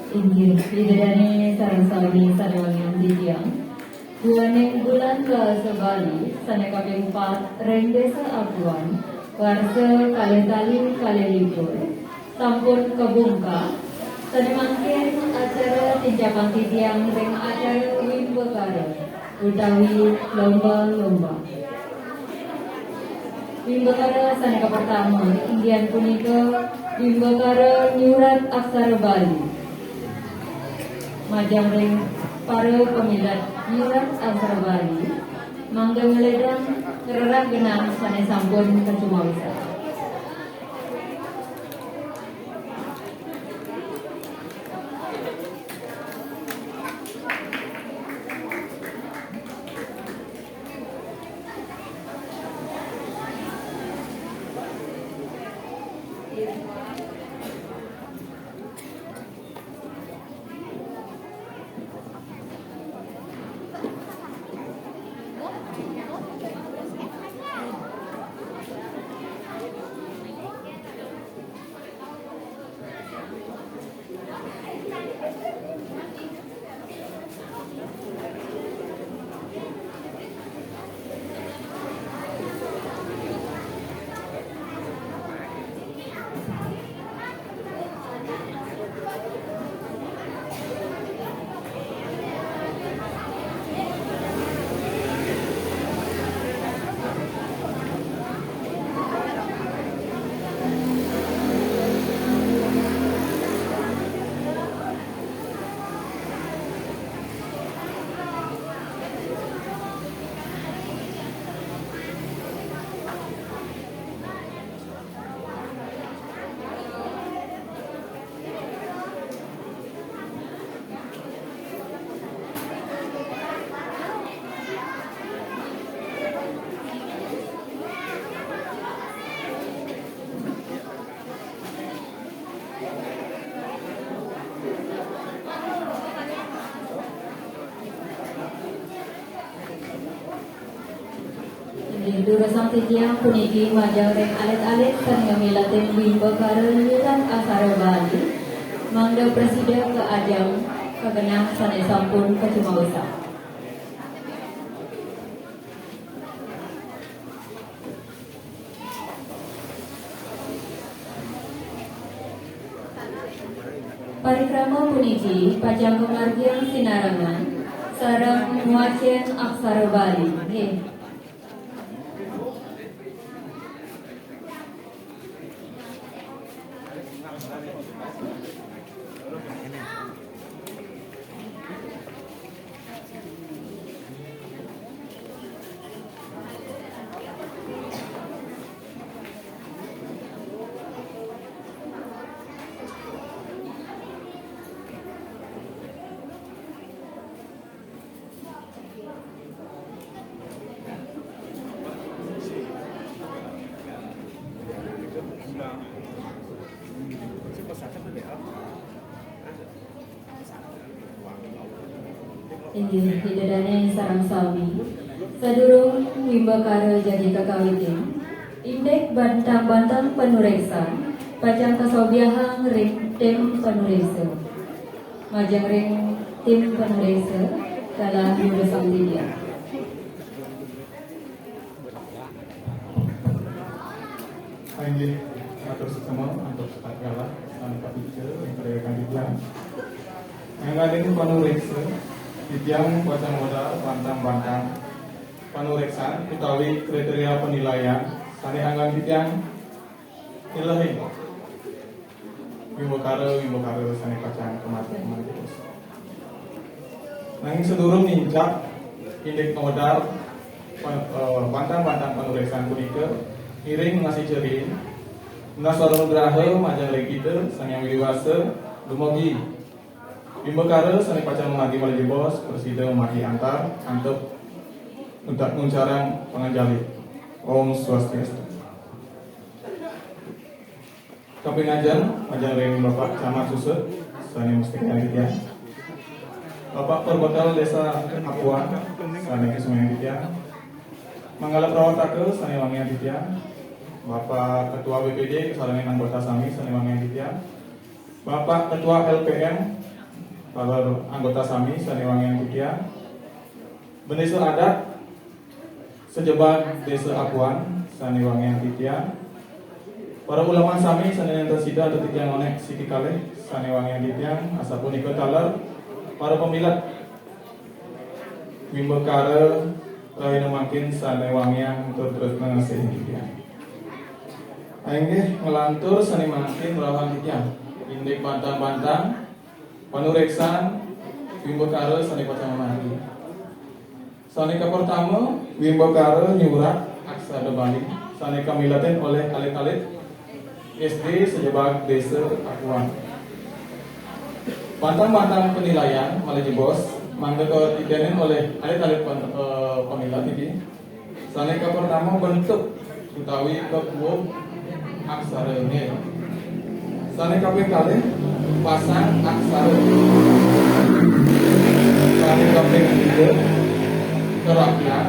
Inggih, Ida dané sareng sami sané wangiang titiang. Duaning Bulan Bahasa Bali sané kaping pat ring Desa Apuan, warsa kalih tali kalih likur, sampun kabungkah, sané mangkin acara tincapang titiang ring acara Wimbakara utawi lomba-lomba. Wimbakara sané kapertama inggih punika wimbakara nyurat aksara Bali. Majeng ring para pamilet nyurat aksara Bali, mangda ngledang rerah genah sané sampun kasumawisang. Durusang titiang puniki majeng ring alit-alit sané ngamiletin wimbakara nyurat aksara Bali, mangda prasida ka ajeng kagenah sané sampun kacumaosang. Parikrama puniki pacang kamargiang sinarengan sareng ngwacén aksara Bali. Nggih. Inggih, Ida Dané sareng sami. Sadurung wimbakara jagi kakawitin, indik bantang-bantang panuréksan pacang kasobiahang ring tim panuréksa. Majeng ring tim panuréksa, galah durusang titiang. Inggih, matur suksma antuk tatkala sané kapica ring padewekan titiang. Ngangganin panuréksa, titiang pacang medal bantang-bantang panuréksan utawi kriteria penilaian sané anggan titiang nilehing wimbakara-wimbakara sané pacang kamargiang malih jebos. Nanging sadurung nincak indik ngawedar pan-, eh, bantang-bantang panuréksan punika, ngiring ngasica riin, nunas wara nugraha majeng ring Ida Sang Hyang Widhi Wasa, dumugi wimbakara sané pacang mamargi malih jebos prasida mamargi antar antuk nguncarang panganjali. Om Swastiastu. Kaping ajeng, majeng ring Bapak Camat Susut, sané mesti kayang titiang. Bapak Perbekel Désa Apuan, sané mesti kayang titiang. Manggala Prawataka, sané wangiang titiang. Bapak Ketua B P D, sareng anggota sami, sané wangiang titiang. Bapak Ketua L P M, taler anggota sami, sané wangiang titiang. Bendésa adat, sajebag Désa Apuan, sané wangiang titiang. Para ulama sami sané nénten sida antuk titiang ngonék siki kalih, sané wangiang titiang, asapunika taler para pamilet wimbakara rahina mangkin sané wangiang tur tresna ngasihin titiang. Inggih, nglantur sané mangkin ngrauhang titiang indik bantang-bantang panuréksan wimbakara sané pacang mamargi. Sané kapertama, wimbakara nyurat aksara Bali sané kamiletin olih alit-alit S D sajebag Désa Apuan. Bantang-bantang penilaian malih jebos mangda katitenin olih alit-alit pan-, eh, pamilet niki. Sané kapertama, bentuk utawi kakuub aksara, nggih. Sané kaping kalih, pasang aksara. Sané kaping tiga, kerapian.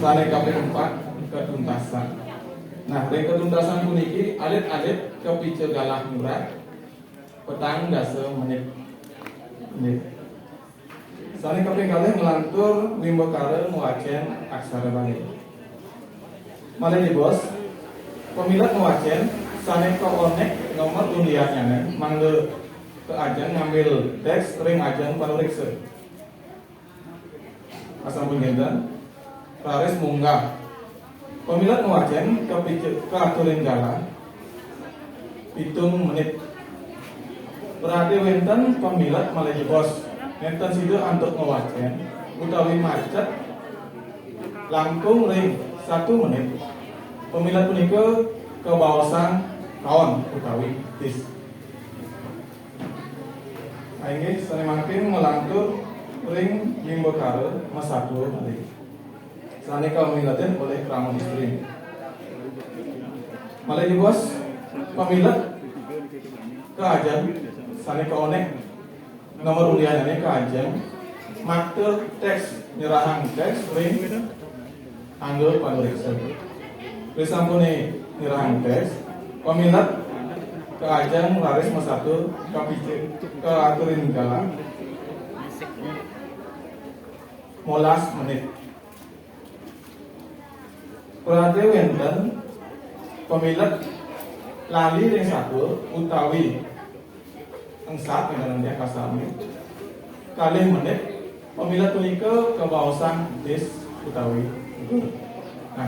Sané kaping empat, ketuntasan. Nah, ring ketuntasan puniki alit-alit kapica galah nyurat petang dasa menit. Nggih. Sané kaping kalih, nglantur wimbakara ngwacén aksara Bali. Malih jebos, pamilet ngwacén sané kaonék nomor undiannyané mangda kaajeng ngambil téks ring ajeng panuréksa. Asampun kénten, raris munggah. Pamilet ngwacén kapica-, kaaturin galah pitung menit. Berarti wénten pamilet malih jebos, nénten sida antuk ngwacén utawi macet langkung ring satu menit. Pamilet punika kabaosang kaon utawi tis. Inggih, sané mangkin nglantur ring wimbakara masatua malih. Sané kamiletin olih krama istri. Malih jebos, pamilet kaajeng sané kaonék nomor undiannyané kaajeng makta téks, nyerahang téks ring Angga panuréksa. Risampuné nyerahang teks, pamilet ka ajeng raris masatur kapicik, kaaturin galah molas menit. Pradé wénten pamilet lali ring satua utawi engsat ring tiang kasami. Kalih menit, pamilet punika kabaosang dis utawi gugur. Nah,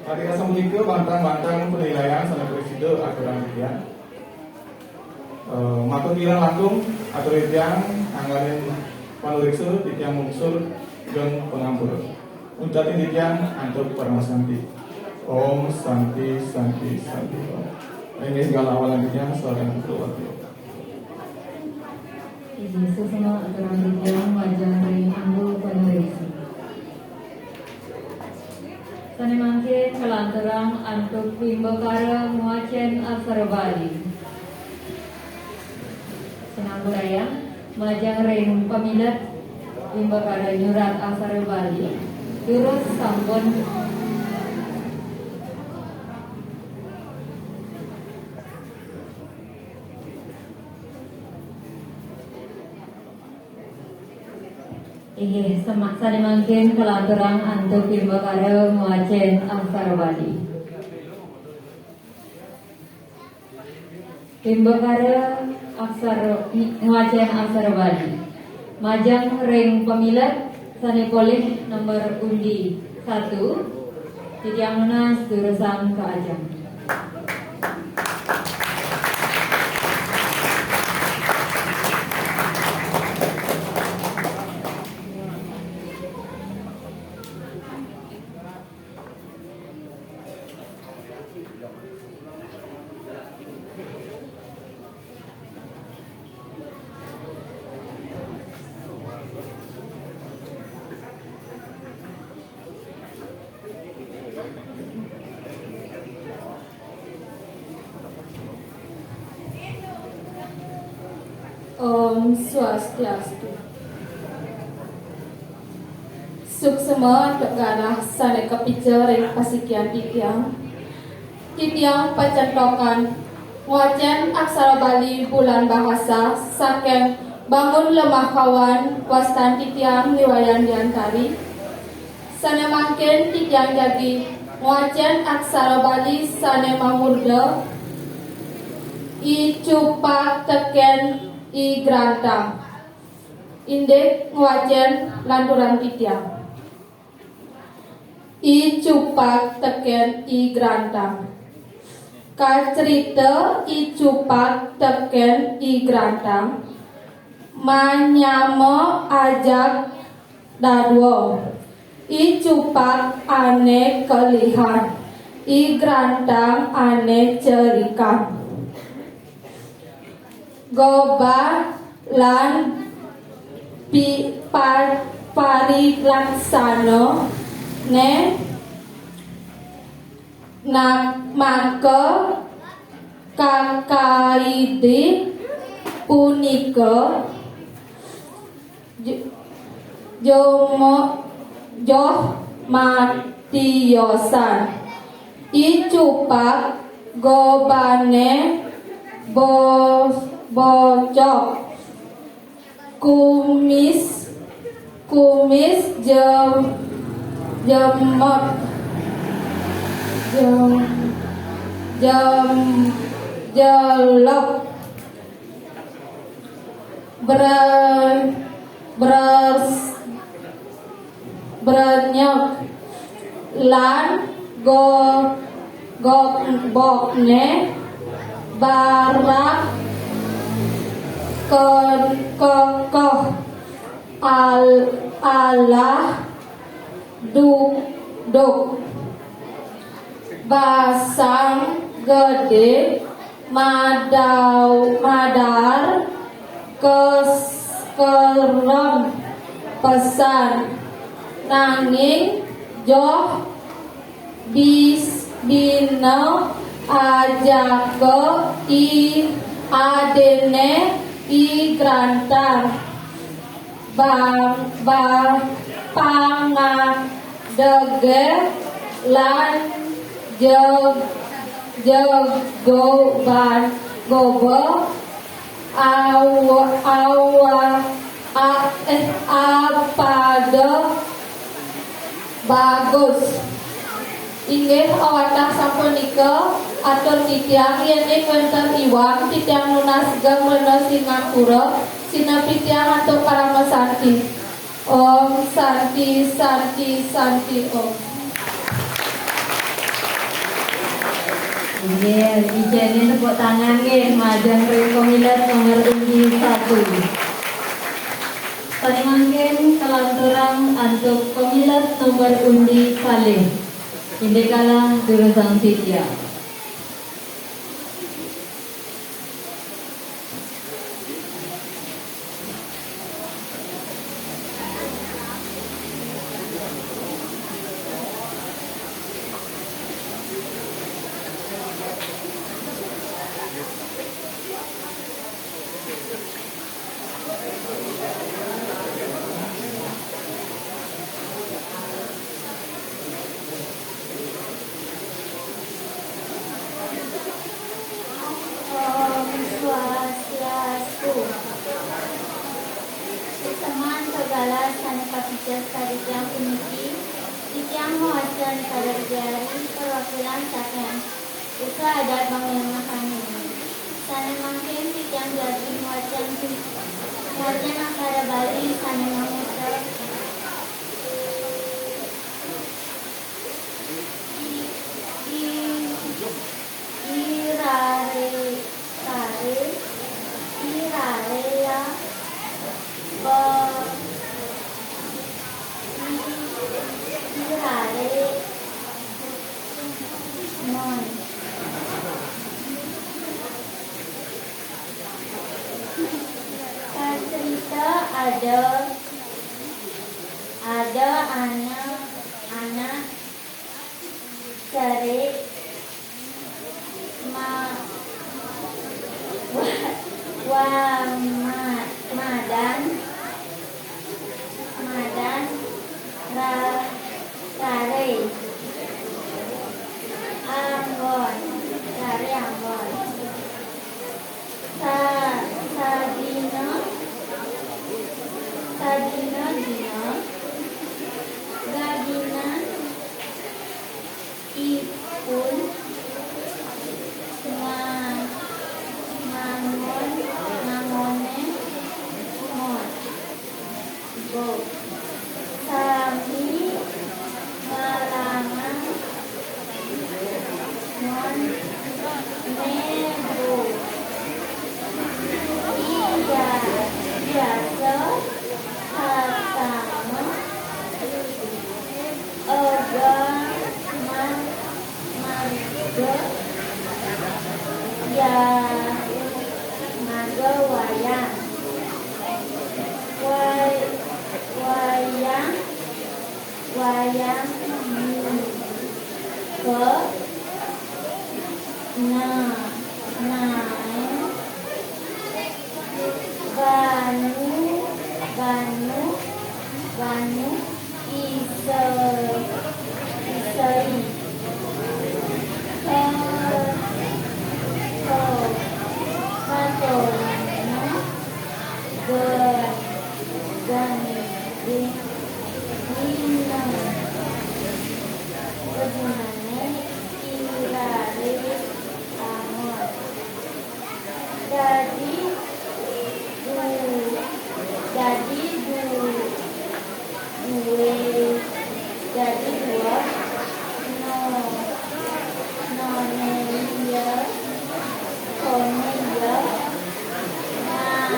kadi asapunika bantang-bantang panilaian sané prasida aturang titiang. Eh, matur kirang langkung, atur titiang angganing panuréksa, titiang mungsur geng pangampura. Untatin titiang antuk paramasanti. Om Santi, Santi, Santi, Om. Inggih, galah awalan titiang sareng keluarga. Inggih, suksma aturang titiang majeng ring angga panuréksa. Sané mangkin kalanturang antuk wimbakara ngwacén aksara Bali. Sinamburayang, majeng ring pamilet wimbakara nyurat aksara Bali, durus sampun. Inggih, sema-, sané mangkin kalanturang antuk wimbakara ngwacén aksara Bali. Wimbakara aksara, ngwacén aksara Bali. Majeng ring pamilet sané polih nomor undi satu, titiang nunas durusang ka ajeng. Om Swastiastu. Suksma antuk galah sané kapica ring pasikian titiang. Titiang pacentokan ngwacén aksara Bali Bulan Bahasa saking Bangun Lemah Kawan, wastan titiang Ni Wayan Diantari. Sané mangkin titiang jagi ngwacén aksara Bali sané mamurda I Cupak tekén I Grantang. Indik ngwacén lanturang titiang. I Cupak tekén I Grantang. Kacrita I Cupak tekén I Grantang manyama ajak dadua. I Cupak ané kelihan, I Grantang ané cerikan. Goban lan pi-, pa-, parilaksanané nak maka kakaidi punika j-, jomo-, joh matiosan. I Cupak gobané bo-, bocok. Kumis, kumis jem-, jemek. Jem-, jem-, jelek. Bre-, bres-, brenyek lan go-, gobokné barak ke-, kekeh al-, alah duk-duk. Basang gedé madau-, madar kes-, kerem pesan. Nanging joh bis-, bina ajaka I adéné I Grantang. Ba-, ba-, panga-, Degeh lan jeg-, jegoban goba awa-, awa-, a-, eh, apada bagus. Inggih, awatah sapunika, atur titiang, yéning wénten iwang, titiang nunas geng rena sinampura, sineb titiang antuk parama santi. Om Santi, Santi, Santi, Om. Inggih, ijinin tepuk tangan nggih, majeng ring pemilet nomor undi satu. Sané mangkin kalanturang antuk pemilet nomor undi kalih. Indik kalah durusang titiang. Om Swastiastu. Semaan kagalah sané kapica sareng titiang puniki, titiang mawacén pada widyari perwakilan saking Usaha Adat Bangunan Makam Nini. Sané mangkin titiang jagi mawacén, mawacén aksara Bali sané mamutar. I, i, irare, rare, irare ya, ba, i, irare, mon. Kacerita ada, ada anak, anak Cari ma-, wa-, wa-, ma-, madan, madan ra-, rare. Anggon, rare anggon. Sa-, sadina, sadina dina, gagina ipun nga-, ngangon, ngangoné mon. Go. Sami ngalangan mon né go. Iya, biasa pertama. Ega ma-, marga, ya, marga wayang. Way-, wayang, wayang nika na-, naé banyu, banyu, banyu isa-, isai. Ka-, ka-, katonina ga-, ganding dina. Kagunané irare angon. Dadi du-, dadi du-, duwé, dadi dua, no-, nonelia, konelia, na-,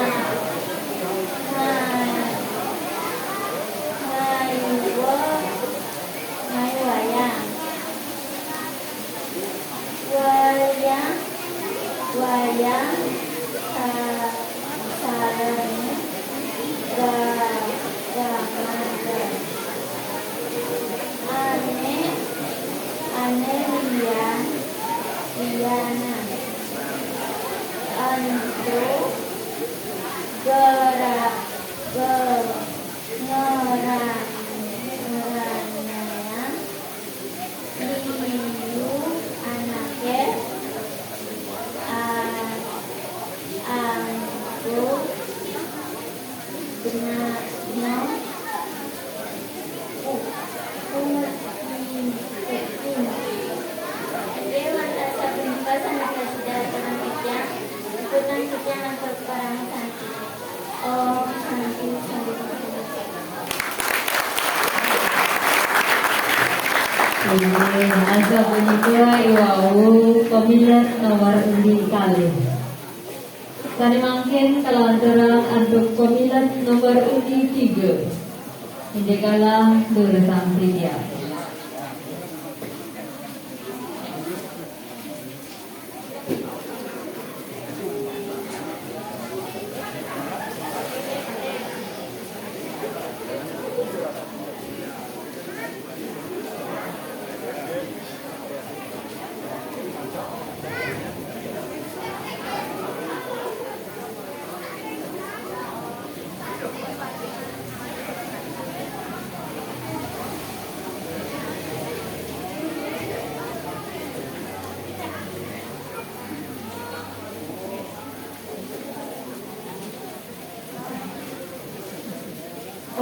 na-, naiwa, naiwayang. Wayang, wayang, sa-, sareng ga-, gamadan. Ané, ané lian, lianan. Ento gera-, ge-, ngeran-, ngeranyan. Inggih, wantah sapunika sami prasida aturang titiang, puputang titiang antuk parama santi. Om Santi, Santi, Santi. Inggih, asapunika iwau pamilet nomor undi kalih. Sané mangkin kalanturang antuk pamilet nomor undi tiga. Indik kalah durusang titiang.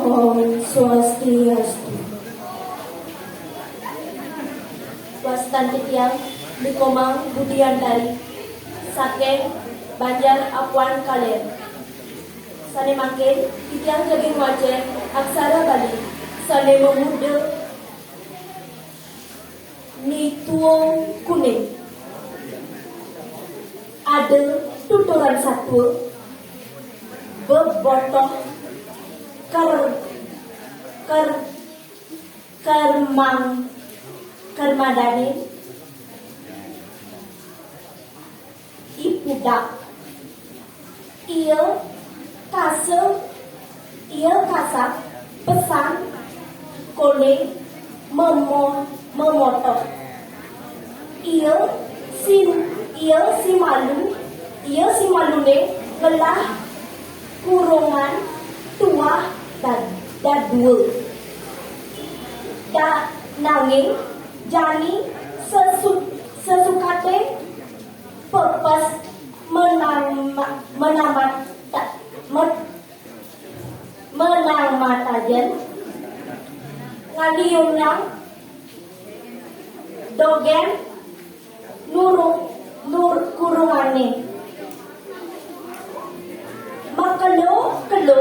Om Swastiastu. Wastan titiang Ni Komang Budiantari, saking Banjar Apuan Kaler. Sané mangkin titiang jagi ngwacén aksara Bali sané mamurda Ni Tuung Kuning. Ada tuturan satua, bebotoh ker, ker, kermang, kermadané, I pudak. Ia kasa, ia kasak pesan koné memo, memotoh. Ia si, ia si malu, ia si maluné ngelah kurungan tuah dad, dadua. Da, nanging jani sesu, sesukaté pepes menama, menama, ta, me, menamatajen ngaliunang dogén nurung, nur, kurungané. Makelo-kelo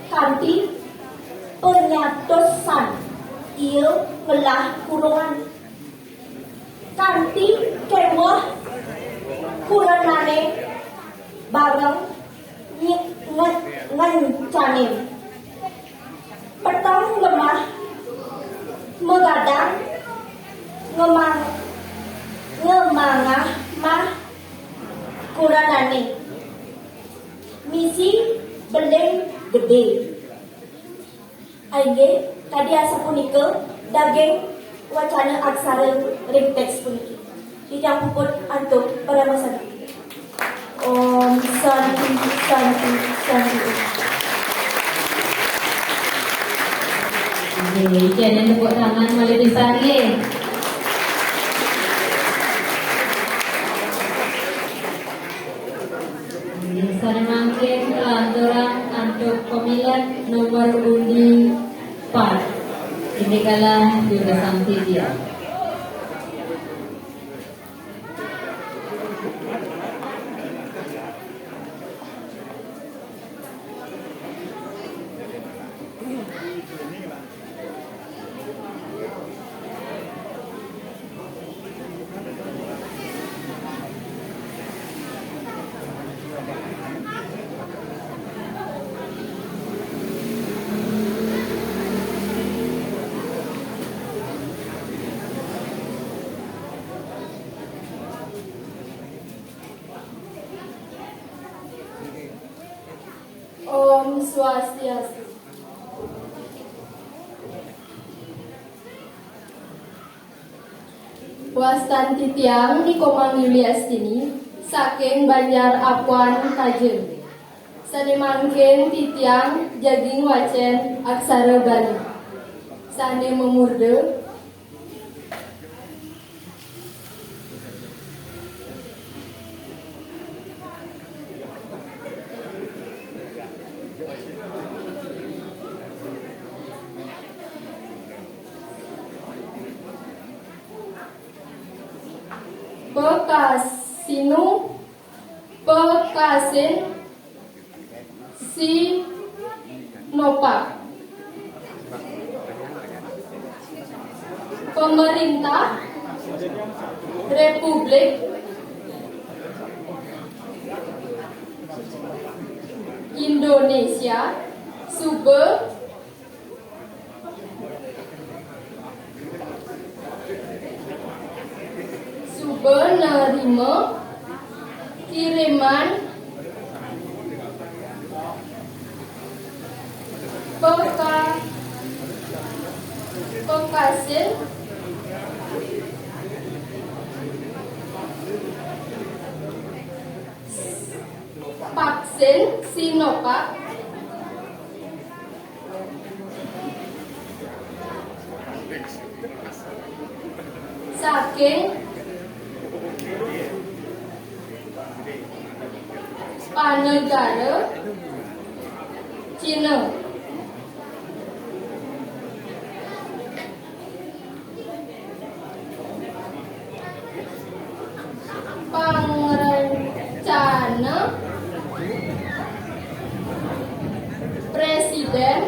kanti panyatosan ia ngelah kurungan. Kanti kéweh kurenané bareng nyi, nge, ngencanin. Peteng lemah magadang ngemang, ngemangah mah kurenané. Misi beling gedé. Inggih, kadi asapunika daging wacana aksara ring téks puniki. Titiang puput antuk parama santi. Om Santi, Santi, Santi Om. Inggih, ijin tepuk tangan malih pisan nggih. Sané mangkin kalanturang antuk pamilet nomor undi pat. Indik kalah durusang titiang. Om Swastiastu. Wastan titiang Ni Komang Yuli Astini, saking Banjar Apuan Tajem. Sané mangkin titiang jagi ngwacén aksara Bali. Sané mamurda Pekasinu, pekasin, Sinopak. Pemerintah Republik Indonesia suba suba nerima kiriman peka-, pekasin vaksin Sinovac saking panegara Cina. Pangrencana Presiden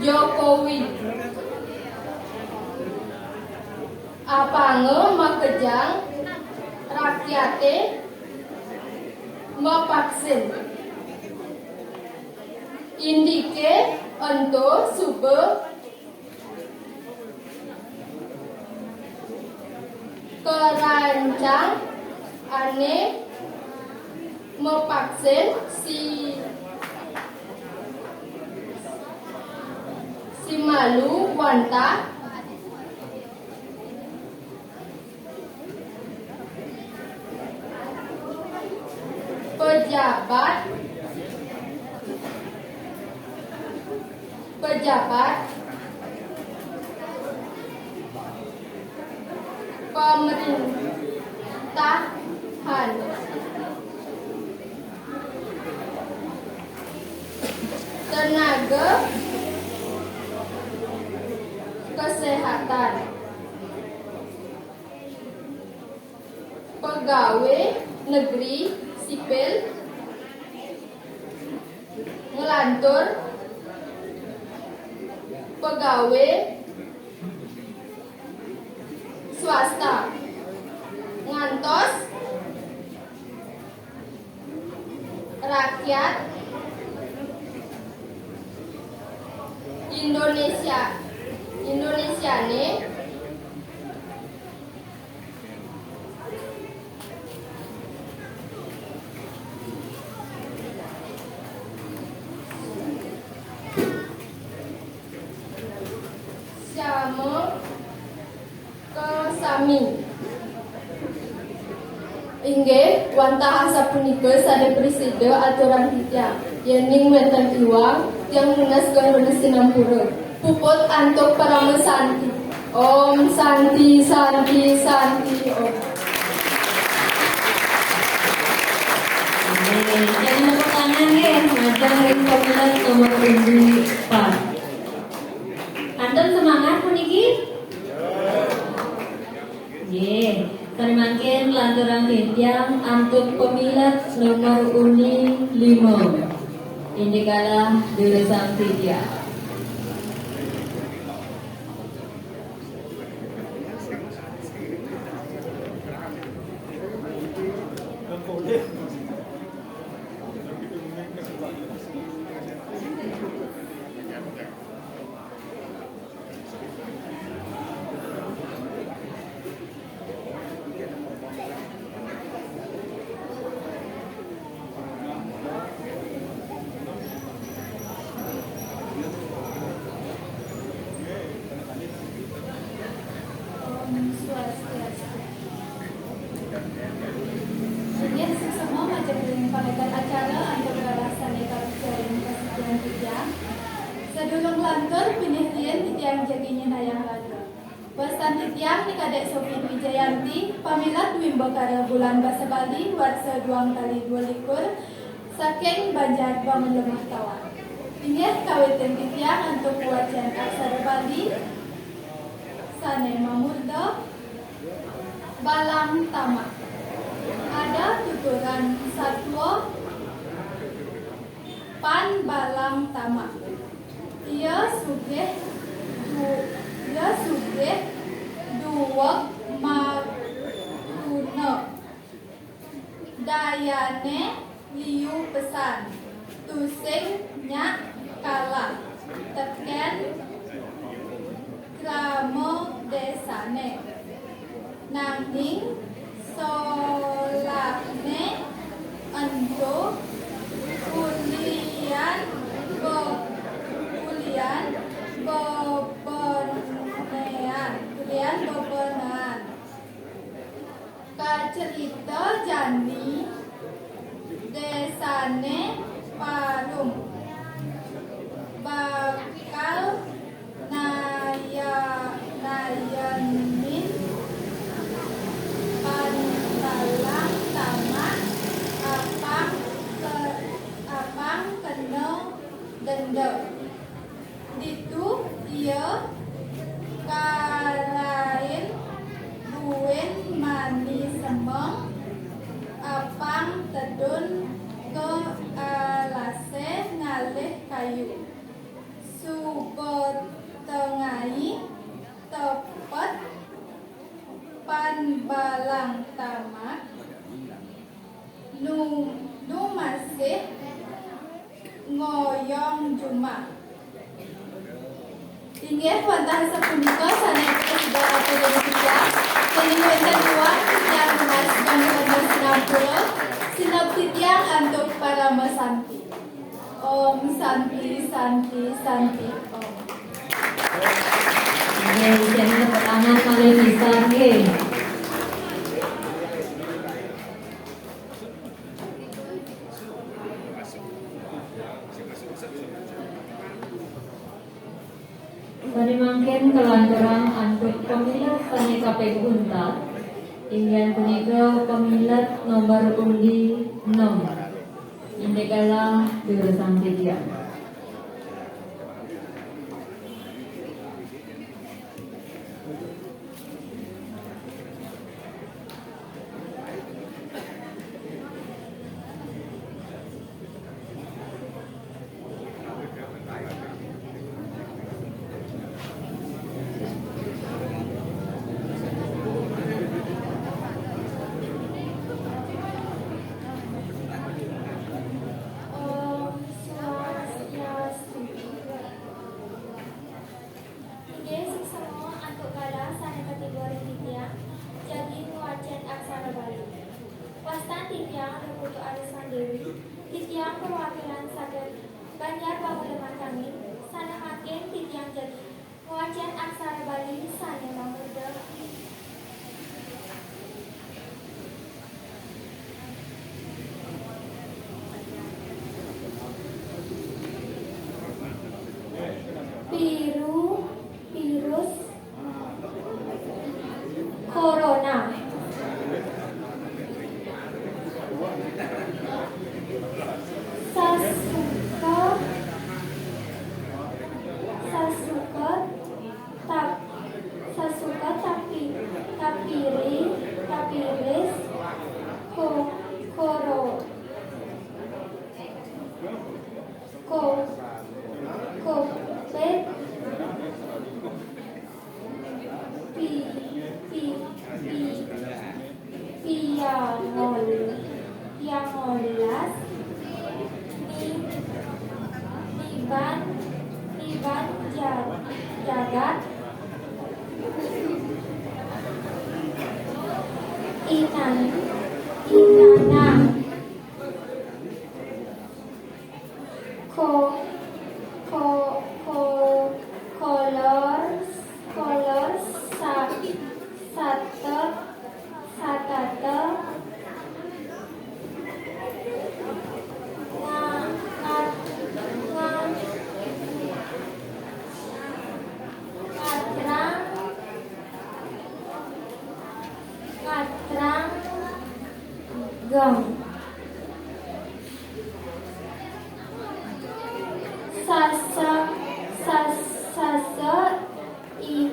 Jokowi. Apanga makejang rakyate mavaksin. Indike ento suba karancang ane mavaksin si, si malu wantah pejabat, pejabat pemerintahan, tenaga kesehatan, pegawe negeri sipil, nglantur pegawe swasta, ngantos rakyat Indonesia, Indonesiane sama kasami. Inggih, wantah asapunika sane prasida aturang titiang. Yening wenten iwang, tiang nunas geng rena sinampura. Puput antuk parama santi. Om Santi, Santi, Santi, Om. Nggih, ring tepuk tangan nggih, majeng ring pamilet nomor undi pat. Antuk semangat puniki? Nggih, sane mangkin lanturang titiang antuk pamilet nomor undi lima. Indik galah durusang titiang. Om Swastiastu. Inggih, suksma majeng ring pangénter acara antuk galah sané kapicarin kasikian titiang. Sadurung lantur, pinih riin titiang jagi nyinahang raga. Wastan titiang Ni Kadék Sofi Dwi Jayanti, pamilet wimbakara Bulan Basa Bali, warsa duang tali dua likur, saking Banjar Bangun Lemah Tawang. Inggih kawitin titiang antuk wacén aksara Bali. sané mamurda Balang Tamak. Ada tuturan satua pan Balang Tamak. Ia sugih du-, ia sugih duweg matuna. Dayané liu pesan, tusing nyak kalah tekén krama désané. Nanging solahné ento ulian be-, ulian bebenean, ulian bebenean. Kacerita jani désané Parum bakal naya-, nayanin pan Balang Tamak apang ke-, apang kena denda. Ditu ia karain buin mani semeng apang tedun ka alasé ngalih kayu. Suba tengai tepet pan Balang Tamak nu, nu masih ngoyong jumah. Inggih wantah sapunika sané prasida aturang titiang. Yéning wénten iwang titiang nunas damel sinampura, sineb titiang antuk parama santi. Om Santi, Santi, Santi, Om. Inggih, isianing tepuk tangan malih pisan, nggih. Sané mangkin kalanturang antuk pamilet sané kaping untat, inggih punika pamilet nomor undi enem. Indik galah durusang titiang. Om Swastiastu. Inggih suksma antuk galah sané katiba ring titiang, jagi ngwacén aksara Bali. Wastan titiang Ratu Arisman Déwi, titiang perwakilan saking Banjar Panguleman Tangin, sané mangkin titiang jagi ngwacén aksara Bali sané mamurda Viru-, virus corona. Sasuka, sasuka tap-, sasuka tapi, tapiri, tapiris, ko-, koro-, ko-, covid, pi-, pi-, pi-, piangol-, piangolas, ni-, niban, niban ja-, jagat, inan-, inanang. Ko-, ko-, ko-, kolor, kolor sa-, sata, satata, nga-, nga-, nga-, ngatrang, ngatrang, geng. Sasa, sas-, sasa, i-,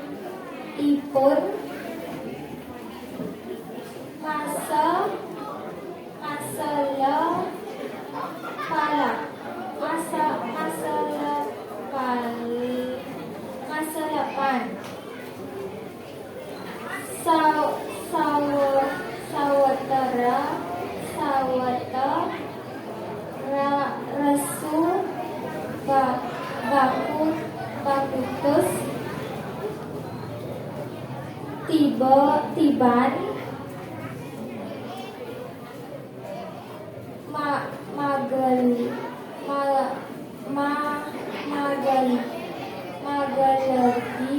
i-, Tiban ma-, magel-, ma-, ma-, magel-, magelebi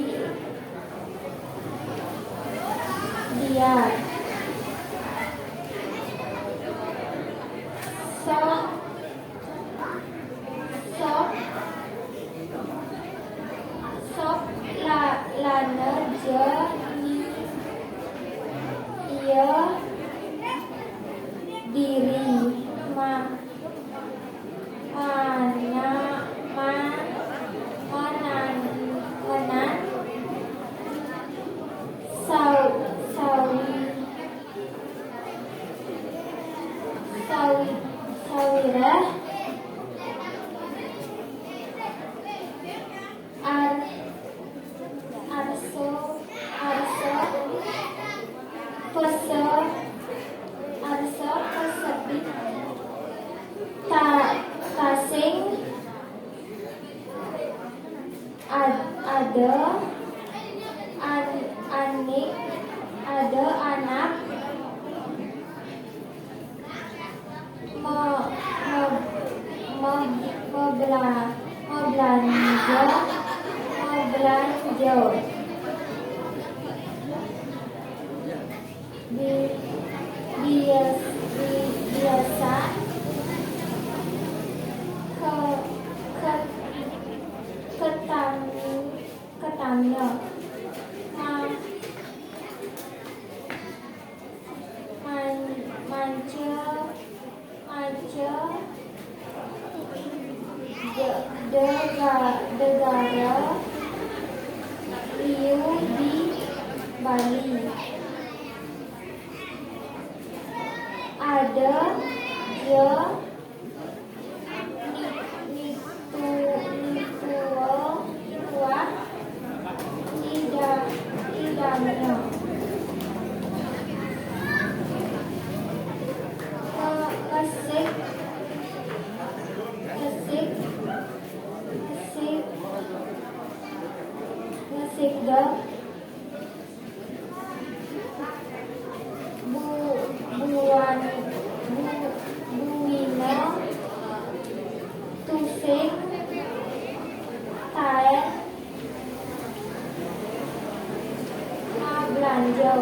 dia. Sok, sok, sok la-, lana ja ni ia diri ma-, mana-, ma-, manan-, manan sau-, sawi-, sawi-, sawireh ar-, arso, arso, pese-, arso pesepi ta-, tasing ad-, ada an-, anik, ada anak me-, me-, me-, mebela-, mebelanja, mebelanja. Bi-, bias-, bi-, biasa ke-, ke-, ketami-, ketamnya. Ma-, man-, manca, manca de-, dega-, degara liu di Bali. Ada ja ni-, nitu-, nituo-, nituah ida-, idamnya. Nge-, ngesik, ngesik, ngesik, ngesikda bu-, buan-, bu-, buina tusing taén mabelanja.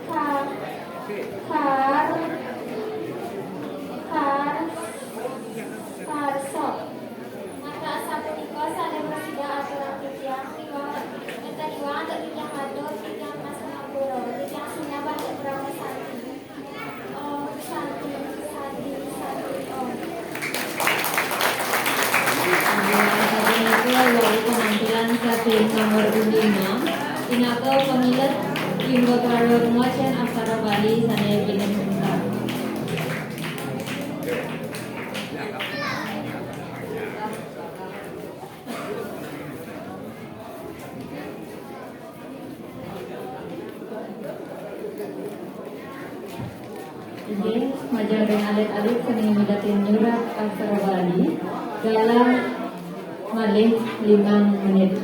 Ka-, kar-, kar-, karsa. Mangda asapunika sané prasida aturang titiang, iwang, nénten iwang antuk titiang matur, titiang nunas pangampura, titiang sinebah ring Parama Santi. Om Santi, Santi, Santi, Om. Sapunika wau panampilan saking nomor lima, pinaka pamilet ring praraga ngwacén aksara Bali sané pinih untat. Inggih, majeng ring alit-alit sané midarta nyurat aksara Bali, galah malih limang menit.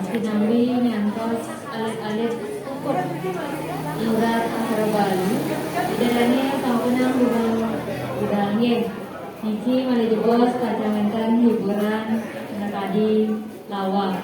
Sinambi ngantos alit-alit puput nyurat aksara Bali, Ida Dané sampunang budal budal nggih. Niki malih jebos pacang wénten hiburan minakadi lawak.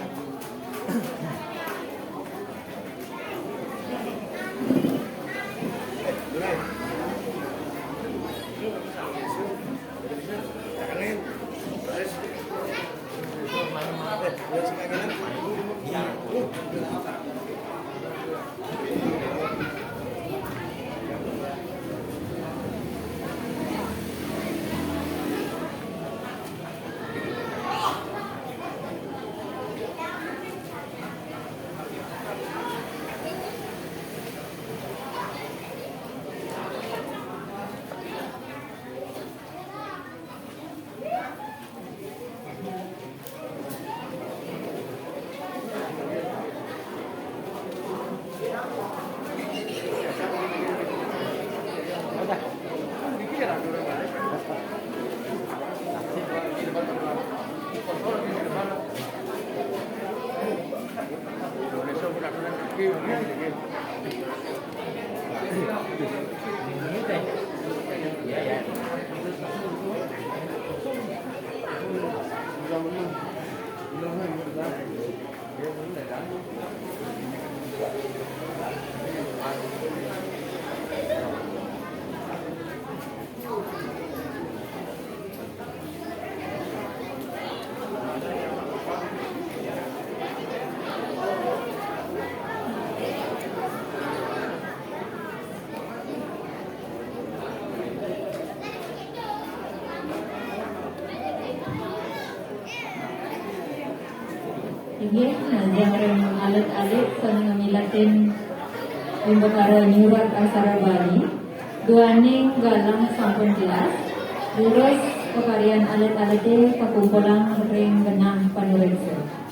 Inggih, ngajeng ring alit-alit sané ngamiletin wimbakara nyurat aksara Bali, duaning galang sampun tilas, durus pakaryan alit-alité kakumpulang ring genah panuréksa.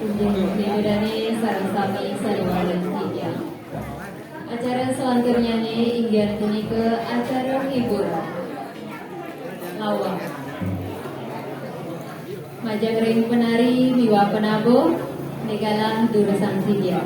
Inggih, Ida Dané sareng sami sané wénten titiang. Acara salanturnyané inggih punika acara hibur. Lawak. Majeng ring penari miwah penabuh, nika galah durusang sidia.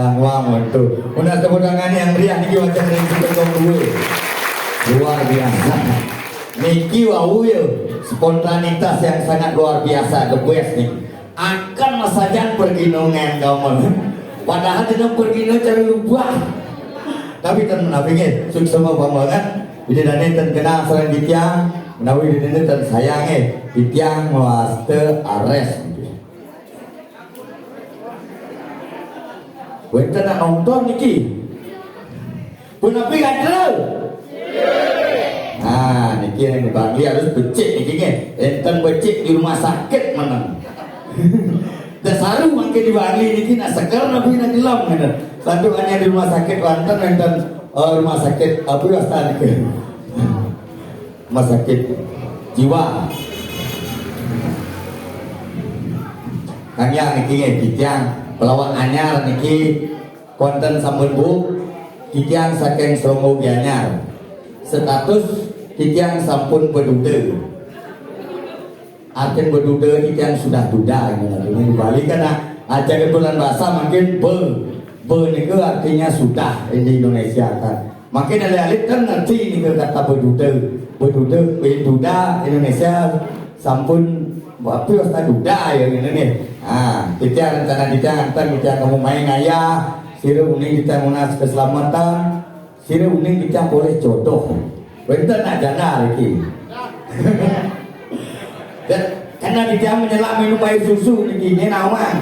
Kang Wang, waduh. Mun tepuk tangan yang meriah niki wajah dari Sitokong dua. Luar biasa. Niki wau ya, spontanitas yang sangat luar biasa, the best nih. Akan masajan pergi nongen kamu. Padahal tidak pergi no cari lubah. Tapi ten menawi nggih, suksma pambangan. Bidadane ten kenal sareng titiang, menawi bidadane ten sayang nggih, titiang ngwasta ares nggih. Wénten nak nonton niki. Punapi kadra? Nah, niki yang di Bangli harus becik niki nggih. Enten becik di rumah sakit meneng. Dah saru mangke di Bangli niki nak seger napi nak gelem ngene. Satu hanya di rumah sakit wonten enten, eh, rumah sakit apa ya, niki. Rumah sakit jiwa. Kang Yang niki nggih, titiang pelawak anyar niki wonten sampun Bu, titiang saking Srongo Gianyar. Status titiang sampun beduda. Artin beduda titiang sudah duda, ini di Bali kan, nah, aja kebetulan bahasa mungkin be, be niku artinya sudah di Indonesia kan. Makin alit-alit kan ngerti nih kata beduda. Beduda, beduda Indonesia sampun apa ya, wasta duda ya ngene nih. Ah, kita rencana kita ngantar kita kamu main ayah, sira uning kita munas keselamatan, sira uning kita boleh jodoh. Wénten nak janda iki. Dan, Nah, di jam menyelam minum air susu niki, ini nawa.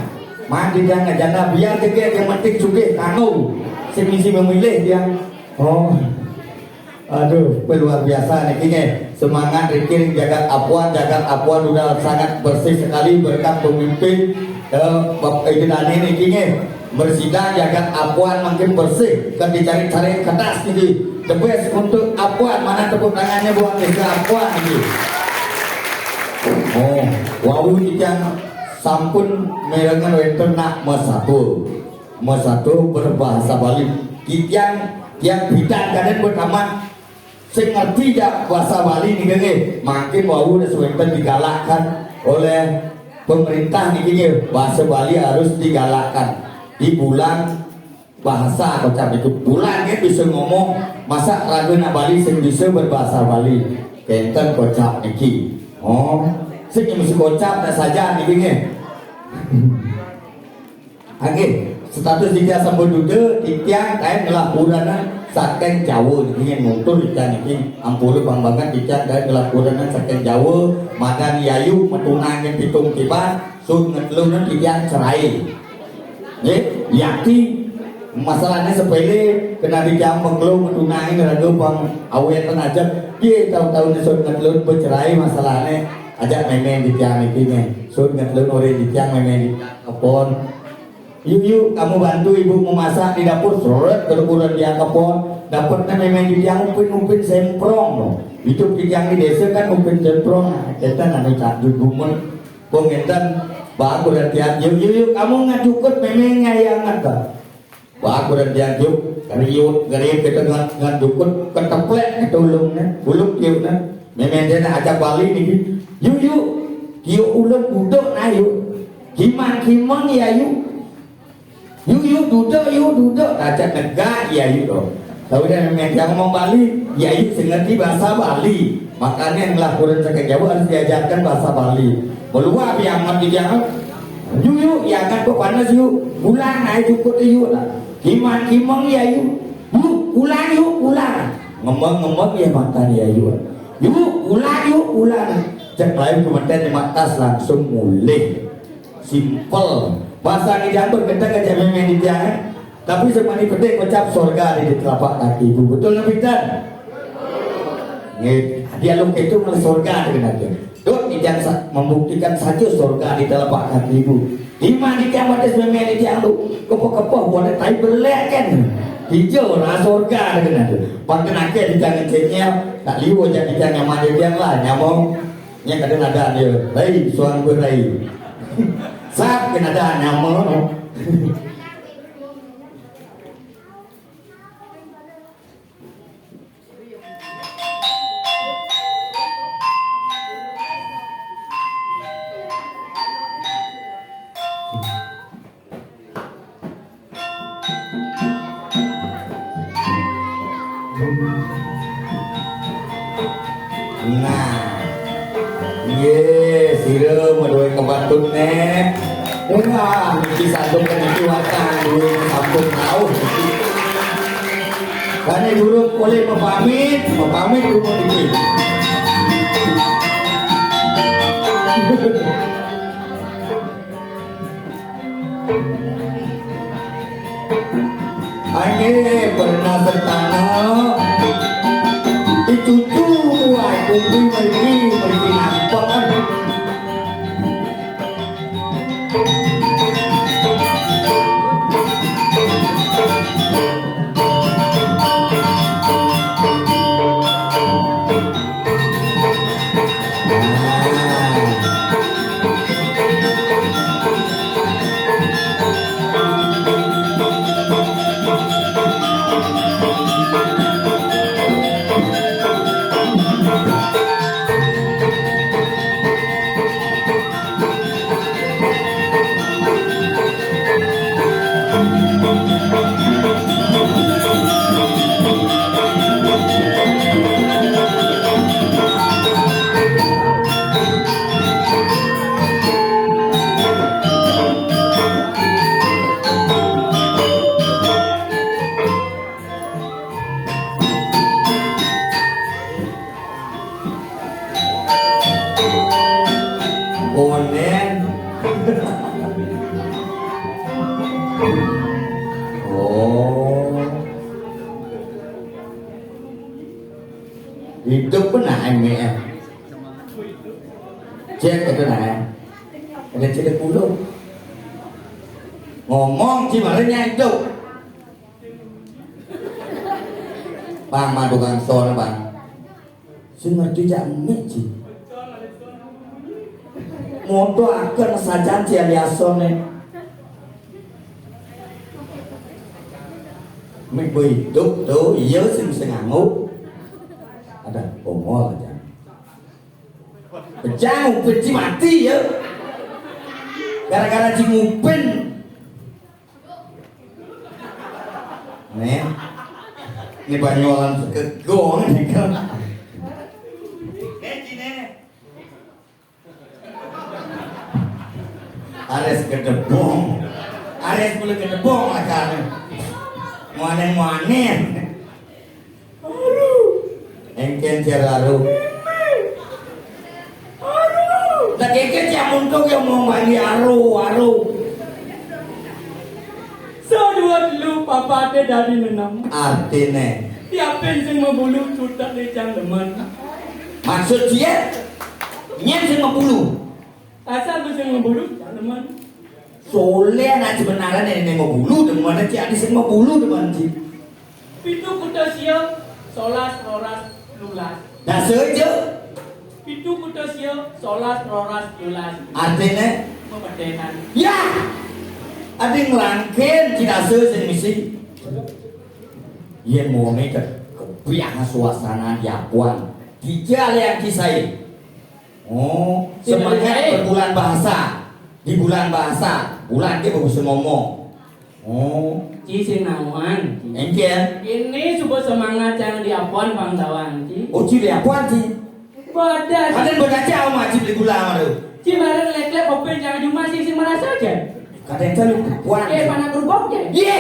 Mati dia ngajana biar jegek yang penting sugih kanggo sing misi memilih dia. Oh. Aduh, luar biasa niki nggih. Semangat niki ring jagat Apuan, jagat Apuan udah sangat bersih sekali berkat pemimpin eh, Bapak Ibu Dani niki nggih. Bersih dan jagat Apuan makin bersih, kan dicari-cari kertas niki. The best untuk Apuan, mana tepuk tangannya buat desa Apuan niki. Oh, wau titiang sampun mirengang wenten nak masatua. Masatua berbahasa Bali. Titiang tiang bidan kadang bertamat sing ngerti jak bahasa Bali niki nggih. Makin wau wis wenten digalakkan oleh pemerintah niki nggih. Bahasa Bali harus digalakkan. Di bulan bahasa kocap itu. Bulan nggih bisa ngomong, masa raga nak Bali sing bisa berbahasa Bali. Kenten kocap niki. Oh, sing mesti kocap dah saja niki nggih. Nggih, status titiang sampun duda, titiang kain ngelah puranan saking Jawa niki yang nguntur titiang niki ampura bang banget titiang kain ngelah puranan saking Jawa, madan yayu metunangin pitung tiban, sun ngetelunan titiang cerai. Nggih, yakti masalahnya sepele, kena titiang mengelu metunangin raga bang awetan aja, piye taun-taun sun ngetelun bercerai masalahnya, ajak memen titiang niki nggih. Sun ngetelun ore titiang memen titiang kepon. Yuk, yuk, kamu bantu ibu memasak di dapur. Seret, kedukuran dia kepon. Dapatnya memen titiang upin-upin semprong. Itu titiang di desa kan upin semprong. Nah, kita nanu cak dudumun. Kong ngeten, bagus dan tiap. Yuk, yuk, yuk, kamu ngajukut memen ngayangan ta. Bagus dan tiap, yuk. Keriut, keriut kita ngan, ngajukut, keteplek kita ulungnya. Ulung tiupnya. Memen dia nak ajak Bali nih. Yuk, yuk. Yuk, ulung duduk nah, yuk. Kimang-kimang ya, yuk. Yu, yu, duduk, yu, duduk. Kacak negak, ya, yu, tu. Tahu dia memang dia ngomong Bali, ya, yu, sing ngerti bahasa Bali. Makanya yang laporan ke Jawa harus diajarkan bahasa Bali. Keluar dia amat di Jawa. Yu, yu, ya, kan kok panas, yu. Pulang, naik cukup, yu, lah. Kimang, kimang, ya, yu. Yu, pulang, yu, pulang. Ngembang, ngembang, ya, makan, ya, yu. Yu, pulang, yu, pulang. Cek lain kemudian di atas langsung mulih. Simple. Bahasa ini diatur kita ke cewek yang di tiang, eh. Tapi semani petik ucap surga di telapak kaki ibu. Betul nggak, Pinten? Nggih, dialog itu malah surga dengan dia. Dok, ini yang sa- membuktikan saja surga di telapak kaki ibu. Iman di tiang batis memang di tiang tu. Kepoh-kepoh boleh tai belek kan. Hijau lah surga dengan dia. Pakai nakal di tiang ngeceknya. Tak liu aja di tiang nyaman di tiang lah. Nyamong. Nya kadang ada dia. Hei, suang berai. Sat kena ada nama. Nah. Nggih, sira madué kepatut né. Wah, niki sanduk niki watang dué sampun rauh. Kane durung oleh mepamit, mepamit durung niki. Ayo pernah bertanah di cucu buah kumpul mriki mriki nampek. Idup pun nah M E M. Cek itu nah. Ada cerita kulo. Ngomong ci marenya idup. Bang, madu kang sono, Bang. Sing ngerti cak mik ci. Moto akan sajan ci aliasone. Mik boy idup tuh, iya sing sing nganggo. Ada bongol aja. Pecah ngupin ci mati ya. Gara-gara ci ngupin. Nih. Ini banyolan segegong nih kan. Nih, ci, nih. Ares gedebong. Ares kulit gedebong acarane. Muanen-muanen. Aduh. Engken jar aru. Aduh. Lah keke cak muntuk yang mau mandi aru, aru. Sadua dulu papate dadi nenem. Artine. Tiapin sing mabulu cutek licang demen. Maksud dia, nyen sing mabulu. Asal ku sing mabulu, cang demen. Soleh anak sebenarnya nenek mabulu demen, ci adi sing mabulu demen, ci. Pitu kuta sia, solas, roras, lulas. Dasa aja. Pitu kuta sia, solas, roras, lulas. Artine? Memedenan. Ya! Adi ngelangkin, ci dasa sing misi. Yen wonge ke-, kebiah suasana di Apuan. Dijal yang kisai. Oh, semangat berbulan bahasa. Di bulan bahasa, bulan ke bagus ngomong. Oh, ci sing nawang. Engke. Ini coba semangat yang di Apuan Bang Tawang, ci. Oh, ci di Apuan, ci. Bodas. Ada bodas ci, au maji beli gula maru. Ci bareng lek-lek kopen jangan cuma sing sing merasa aja. Kadang itu lu Apuan. Eh, panak kerupuk ya? Iya.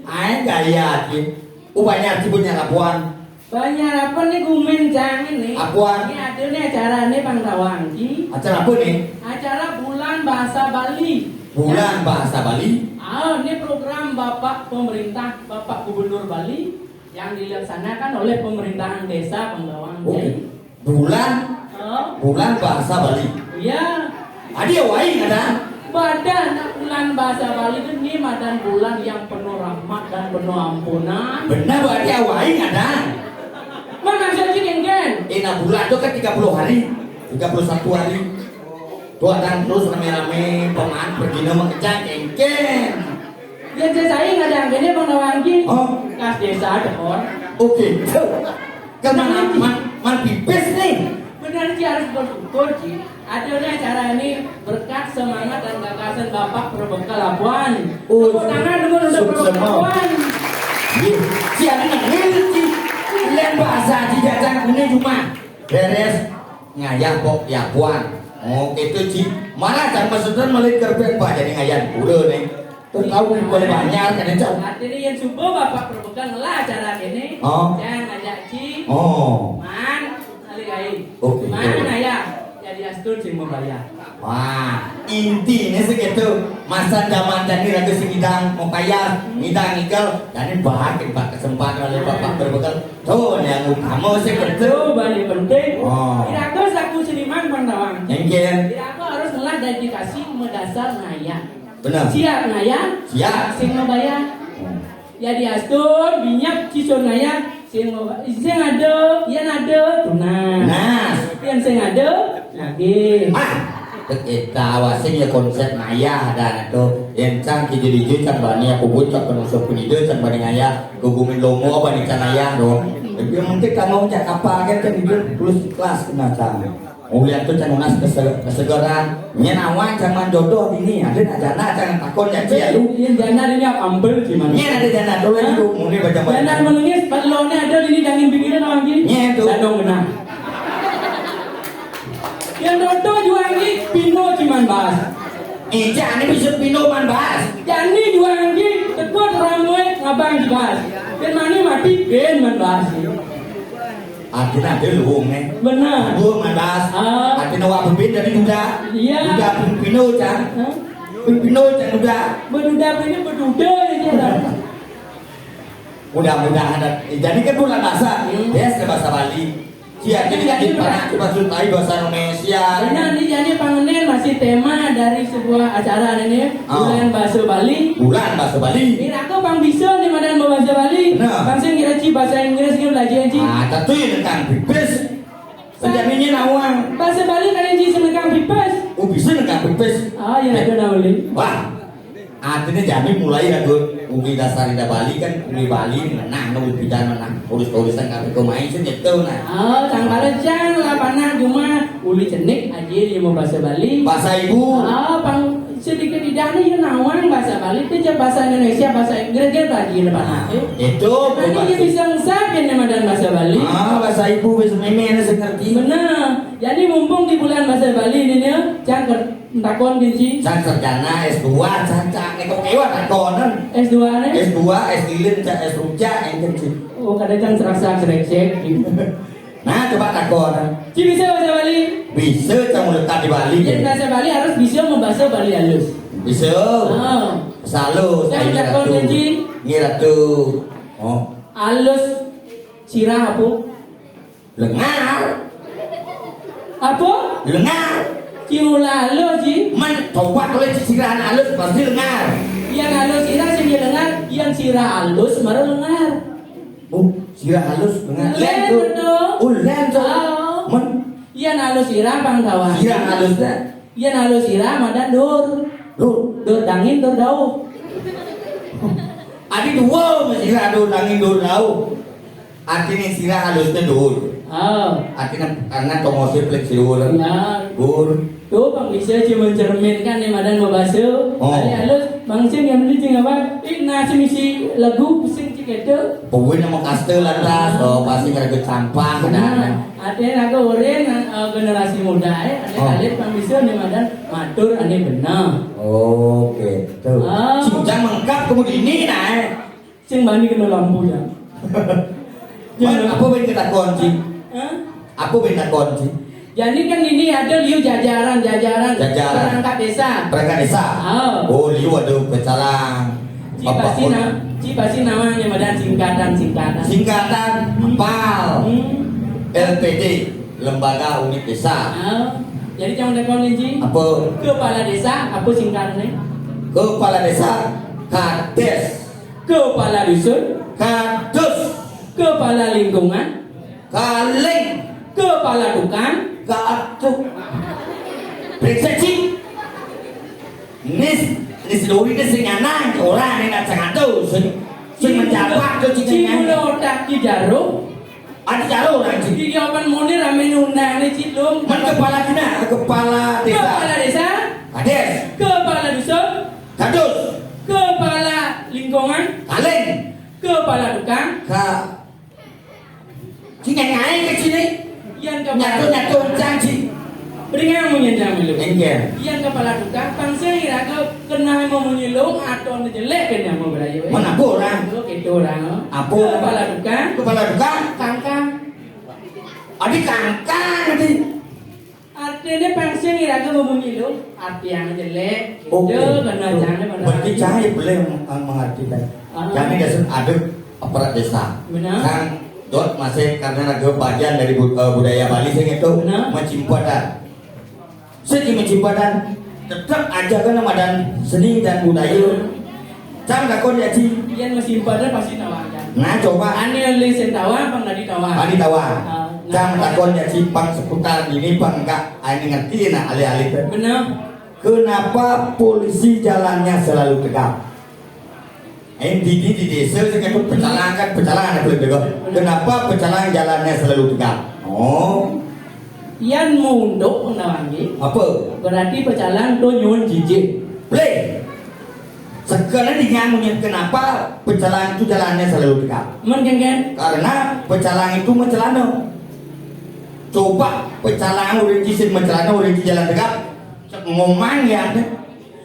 Ae gaya, ci. Upanya ci punya Apuan. Banyak apa nih gumen jangan nih? Apuan. Ini ada nih acara nih Bang Tawang, ci. Acara apa nih? Acara Bulan Bahasa Bali. Bulan Bahasa Bali. Ah, ini program Bapak Pemerintah, Bapak Gubernur Bali yang dilaksanakan oleh pemerintahan desa Bang Tawang, ci. Oke. Bulan, oh, bulan bahasa Bali. Iya. Adi awai ada. Badan bulan bahasa Bali itu ini madan bulan yang penuh rahmat dan penuh ampunan. Benar, berarti awai ada. Mana saya ci engken? Eh, nah, bulan itu kan tiga puluh hari, tiga puluh satu hari. Tuh ada terus rame-rame, pemain pergi nama kejang engken. Yang saya sayang ada angkanya Bang Tawang, ci. Oh. Kas desa ada kon. Oke. Kan mana man, man pipis nih. Benar ci harus bersyukur ci. Ada nih acara ini berkat semangat dan gagasan Bapak Perbekel Apuan. Oh, tepuk tangan dulu untuk Perbekel Apuan. Iya. Ci ada nengil ci. Lain bahasa ci jajang ini cuma beres ngayah kok ya Apuan. Oh, gitu ci. Mana kan maksudnya melihat kerpet Pak jadi ngayah pura nih. Terus tahu kan boleh banyak kan itu. Artinya yang coba Bapak Perbekel ngelah acara ini. Oh. Jangan ngajak ci. Oh. Man, kali lain. Oke. Man, ayah. Jadi astun sing membayar. Wah, intinya segitu. Masa zaman tadi ragu sing ngidang mau kaya, ngidang ikel, jadi bahas tempat kesempatan oleh Bapak Perbekel. Tuh, yang utama segitu. Itu paling penting. Oh. Tidak ada saku seniman Bang Tawang. Engken. Tidak ada harus ngelah dedikasi medasar ngayah. Benar. Siap ngayah? Siap. Sing membayar. Hmm. Jadi astun, minyak cisun ngayah, sing mau, sing ada, yang ada, tunang. Nah. Yang sing ada, lagi. Ah, kita awasnya ya konsep ngayah dan itu. Yang cang kijil-kijil cang bani aku bucok penuh sopun ide cang bani ngayah. Gugumin lomo apa nih cang ngayah dong. Tapi yang penting kamu cak apa kan kan itu terus ikhlas kena cang. Mulia tuh can nunas kese-, kesegeran. Nyen awan zaman jodoh ini, ada nak jana jangan takon ya ci ya lu. Ini jana ini apa ambel gimana? Nyen ada jana dulu itu, muni baca baca. Jana menengis, perlone ada di dangin pikiran orang gini. Nyen tuh. Sadong benar. Yang jodoh juang ini pino cuman bahas. Ija ini bisa pino man bahas. Jani juang ini tegur ramai ngabang dibahas. Ben mani mati, ben man bahas. Artinya ada luwung nih. Benar. Luwung mandas. Ah. Artinya wak bebin dari duda. Iya. Duda pin-, pino can. Hah? Pin-, pino can duda. Berduda ini berduda ya, kan? Mudah-mudahan ada. Jadi kan bulan basa, hmm, biasa bahasa Bali. Siap, jadi, jadi, jadi, Pak, coba ceritain bahasa Indonesia. Benar, ini jadi panganan masih tema dari sebuah acara ini, oh, Bulan Bahasa Bali. Bulan Bahasa Bali. Ini aku pang bisa nih, madan bahasa Bali. Benar. Pang sing kira ci bahasa Inggris gitu lagi, ci. Ah, tentu ini kan pipis. Jaminya nawang. Bahasa Bali kan yang ci senengkang pipis. Oh, bisa nengkang pipis. Oh, ya, ada nawang. Wah, artinya jami mulai ya, Gun. Uli dasar Ida Bali kan, uli Bali, nah, nah, uli pidana, nah, tulis-tulisan kami kau main sih gitu, nah. Oh, tangkal jang lah, panah cuma uli cenik aja dia mau bahasa Bali. Bahasa ibu. Oh, pang sedikit tidak nih, ya, nawang bahasa Bali, itu aja bahasa Indonesia, bahasa Inggris dia bagi lepas. Nah, itu. Tapi dia bisa ngesap ya, madan bahasa Bali. Ah, bahasa ibu, bahasa meme, ada saya ngerti. Benar. Jadi mumpung di bulan bahasa Bali ini, ya, cangker. Takon, Kinci. Can sarjana S dua, can, can, neko kewa takonan. S dua ne? S dua, S lilin, can, S rujak, enten, Ci. Oh, kada can serasa sereksek. Nah, coba takonan. Ci bisa bahasa Bali? Bisa, can, lekat di Bali. Jadi, ya, bahasa Bali harus bisa membahasa Bali halus. Bisa. Ah. Salus, can, ayo, takon, Ratu. Kinci. Nggih, Ratu. Oh. Halus sirah apa? Lengar. Apa? Lengar. Ci ulah halus, Ci. Man, coba kalau sirah halus pasti lengar. Yang halus sirah sing lengar, yang sirah halus baru lengar. Oh, sirah halus lengar. Len, betul. Oh, len, so. Oh. Man. Yang halus sirah pang kawan. Sirah halus dah. Yang halus sirah madan dur. Dur. Dur dangin, dur dauh. Adi dua, sirah dur dangin, dur dauh. Artinya sirah halusnya dur. Oh. Artinya karena tongosnya fleksibel. Benar. Dur. Tuh, Bang bisa aja mencerminkan nih madan mau baso. Oh. Ada halus, Bang Sing yang beli cing apa? Ih, nasi misi lagu pusing cik itu. Pokoknya mau kastel lantas, oh, pasti nggak ada sampah, nah. Ada aku orang, eh, generasi muda, eh, ada, oh, alit Bang bisa nih madan matur ane benar. Oke, tuh. Oh. Sing jang mengkap kemudian ini, nah, eh. Sing bani kena lampu ya. Man, apa yang kita kunci? Hah? Apa yang kita kunci? Jadi kan ini ada liu jajaran, jajaran, jajaran, perangkat desa. Perangkat desa. Oh. Oh, liu ada pecalang. Ci pasti na-, ci pasti namanya madan singkatan, singkatan. Singkatan, hmm, pal. Hmm. L P D, Lembaga Unit Desa. Oh. Jadi jangan ada kunci. Apa? Kepala desa, apa singkatannya? Kepala desa, kades. Kepala dusun. Kadus. Kepala lingkungan. Kaling. Kepala tukang. Katuk. Periksa, Cik. Nis, nis dori nis sing anak, orang ini nak sangat tahu, sing, sing menjabat tu, Cik, Cik, nanya. Mula otak di jarum. Ada jarum orang, Cik. Di jawaban muni rame undang ni, Cik, lum. Man kepala dina, kepala desa. Kepala desa. Kades. Kepala dusun. Kadus. Kepala lingkungan. Kaling. Kepala tukang. Ka-, sing nyanyi ke sini. Yang kepala nyatu, nyatu, cang, Cik. Beringan mau nyendang dulu. Enggak. Yang kepala tukang, pangsa iraga kena mau menyelung atau jelek kena mau berayu, eh. Mana apa orang? Itu kita orang, oh. Apa orang? Kepala tukang. Kepala tukang. Kangkang. Adi kangkang, adi. Artinya pangsa iraga mau menyelung, arti yang jelek. Oke. Itu kena. Tuh. Jangan, kena. Berarti lagi. Saya boleh meng-, mengartikan. Ah. Kami dasar ada aparat desa. Benar. Kan dot masih karena raga bagian dari bu-, eh, budaya Bali sing itu. Benar. Mencimpatan. Sing mencimpatan tetap aja kan madan seni dan budaya. Cang takon ya, Ci. Yang mencimpatan pasti tawang kan. Nah, coba. Ane oleh sing tawang, pang tadi tawang. Tadi tawang. Ah, cang nah, takon ya, Ci, pang seputar ini, pang enggak, ane ngerti nah, alih-alih. Benar. Kenapa polisi jalannya selalu tegap? Eh, di, di, di desa sing itu pecalang kan, pecalang ada boleh juga. Kenapa pecalang jalannya selalu tegak? Oh. Yan munduk mengawangi. Apa? Berarti pecalang tu nyun jijik. Boleh. Sekarang dia munyi kenapa pecalang itu jalannya selalu tegak? Men, Ken, Ken. Karena pecalang itu mencelana. Coba pecalang orang jisin mencelana, orang di jalan tegak. Cek ngomang ya.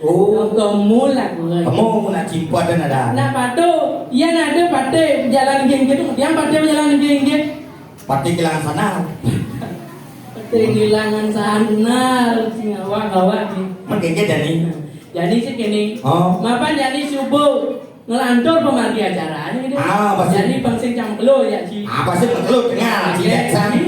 Oh. Kamu lah, gue. Kamu nak cimpat dan ada. Nak patuh, iya nak ada patuh jalan geng gitu. Yang patuh jalan geng gitu. Patuh kehilangan sandal. Patuh kehilangan sandal, sing awak-awak ni. Mak geng jadi ni. Jadi sih kini. Oh. Mapan jadi subuh. Ngelantur pamargi acara gitu. Ah, pasti. Jadi pang sing cang mekelo ya, Ci. Ah, pasti mekelo dengar, Ci. Jadi,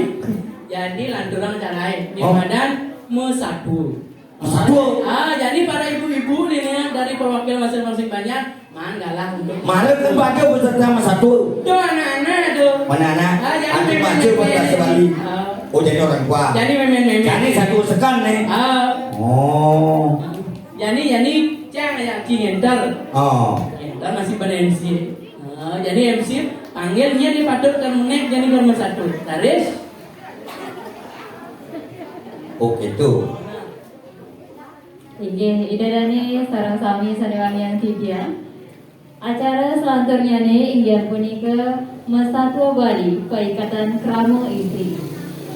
jadi lanturang acara ini. Oh. Badan mesatu. Mesatu. Ah, jadi para ibu-ibu nih, nih, dari perwakilan masing-masing banyak, manggalah untuk. Mara kan pada beserta mesatu. Tuh anak-anak tuh. Mana anak? Ah, jadi anu memang baca memang. Bahasa Bali. Ah. Oh, jadi orang tua. Jadi memang memang. Jadi satu sekan nih. Ah. Oh. Jadi, jadi, cang ya, Ci ngenter. Oh. Ngenter masih pada M C. Oh, jadi M C panggilnya di patut kan menek jadi nomor satu. Taris. Oh, gitu. Inggih, Ida Dani sareng sami sané wangiang titiang. Acara selanturnya nih inggih punika Mesatua Bali Paikatan Krama Istri.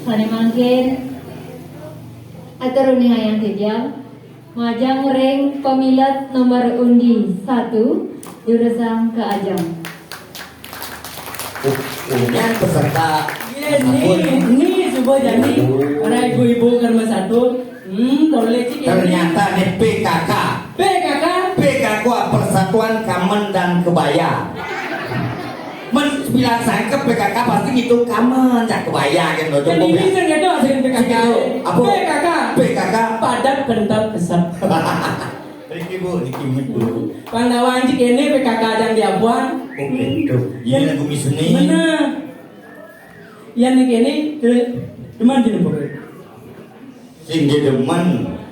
Sané mangkin atur uningayang titiang majang ring pamilet nomor undi satu, durusang ka ajeng. Undian peserta. Iya, ini, ini coba jadi para ibu-ibu karena satu. Hmm, boleh sih ini. Ternyata ini P K K. P K K? P K K, Persatuan Kamen dan Kebaya. Men bilang sangkep P K K pasti ngitung kamen, cak kebaya gitu. Jadi bisa gitu asli P K K. Apa? P K K. P K K. Padat kental kesat. Riki, Bu, riki, Bu. Pandawan cik ini P K K dan diabuan. Oke, itu. Ini lagu misuni. Bener. Yang ini ke demen sini, Bu. Sing demen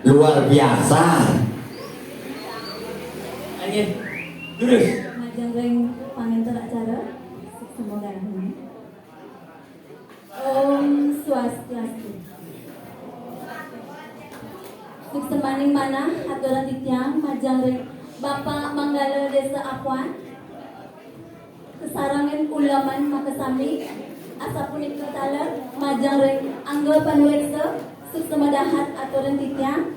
luar biasa. Ayo, terus. Majeng ring pangenter acara. Semoga. Om Swastiastu. Suksemaning manah aturan titiang majeng ring Bapak Manggala Desa Apuan. Kasarengin uleman makasami, asapunika taler majeng ring angga panureksa, suksema dahat aturan titiang.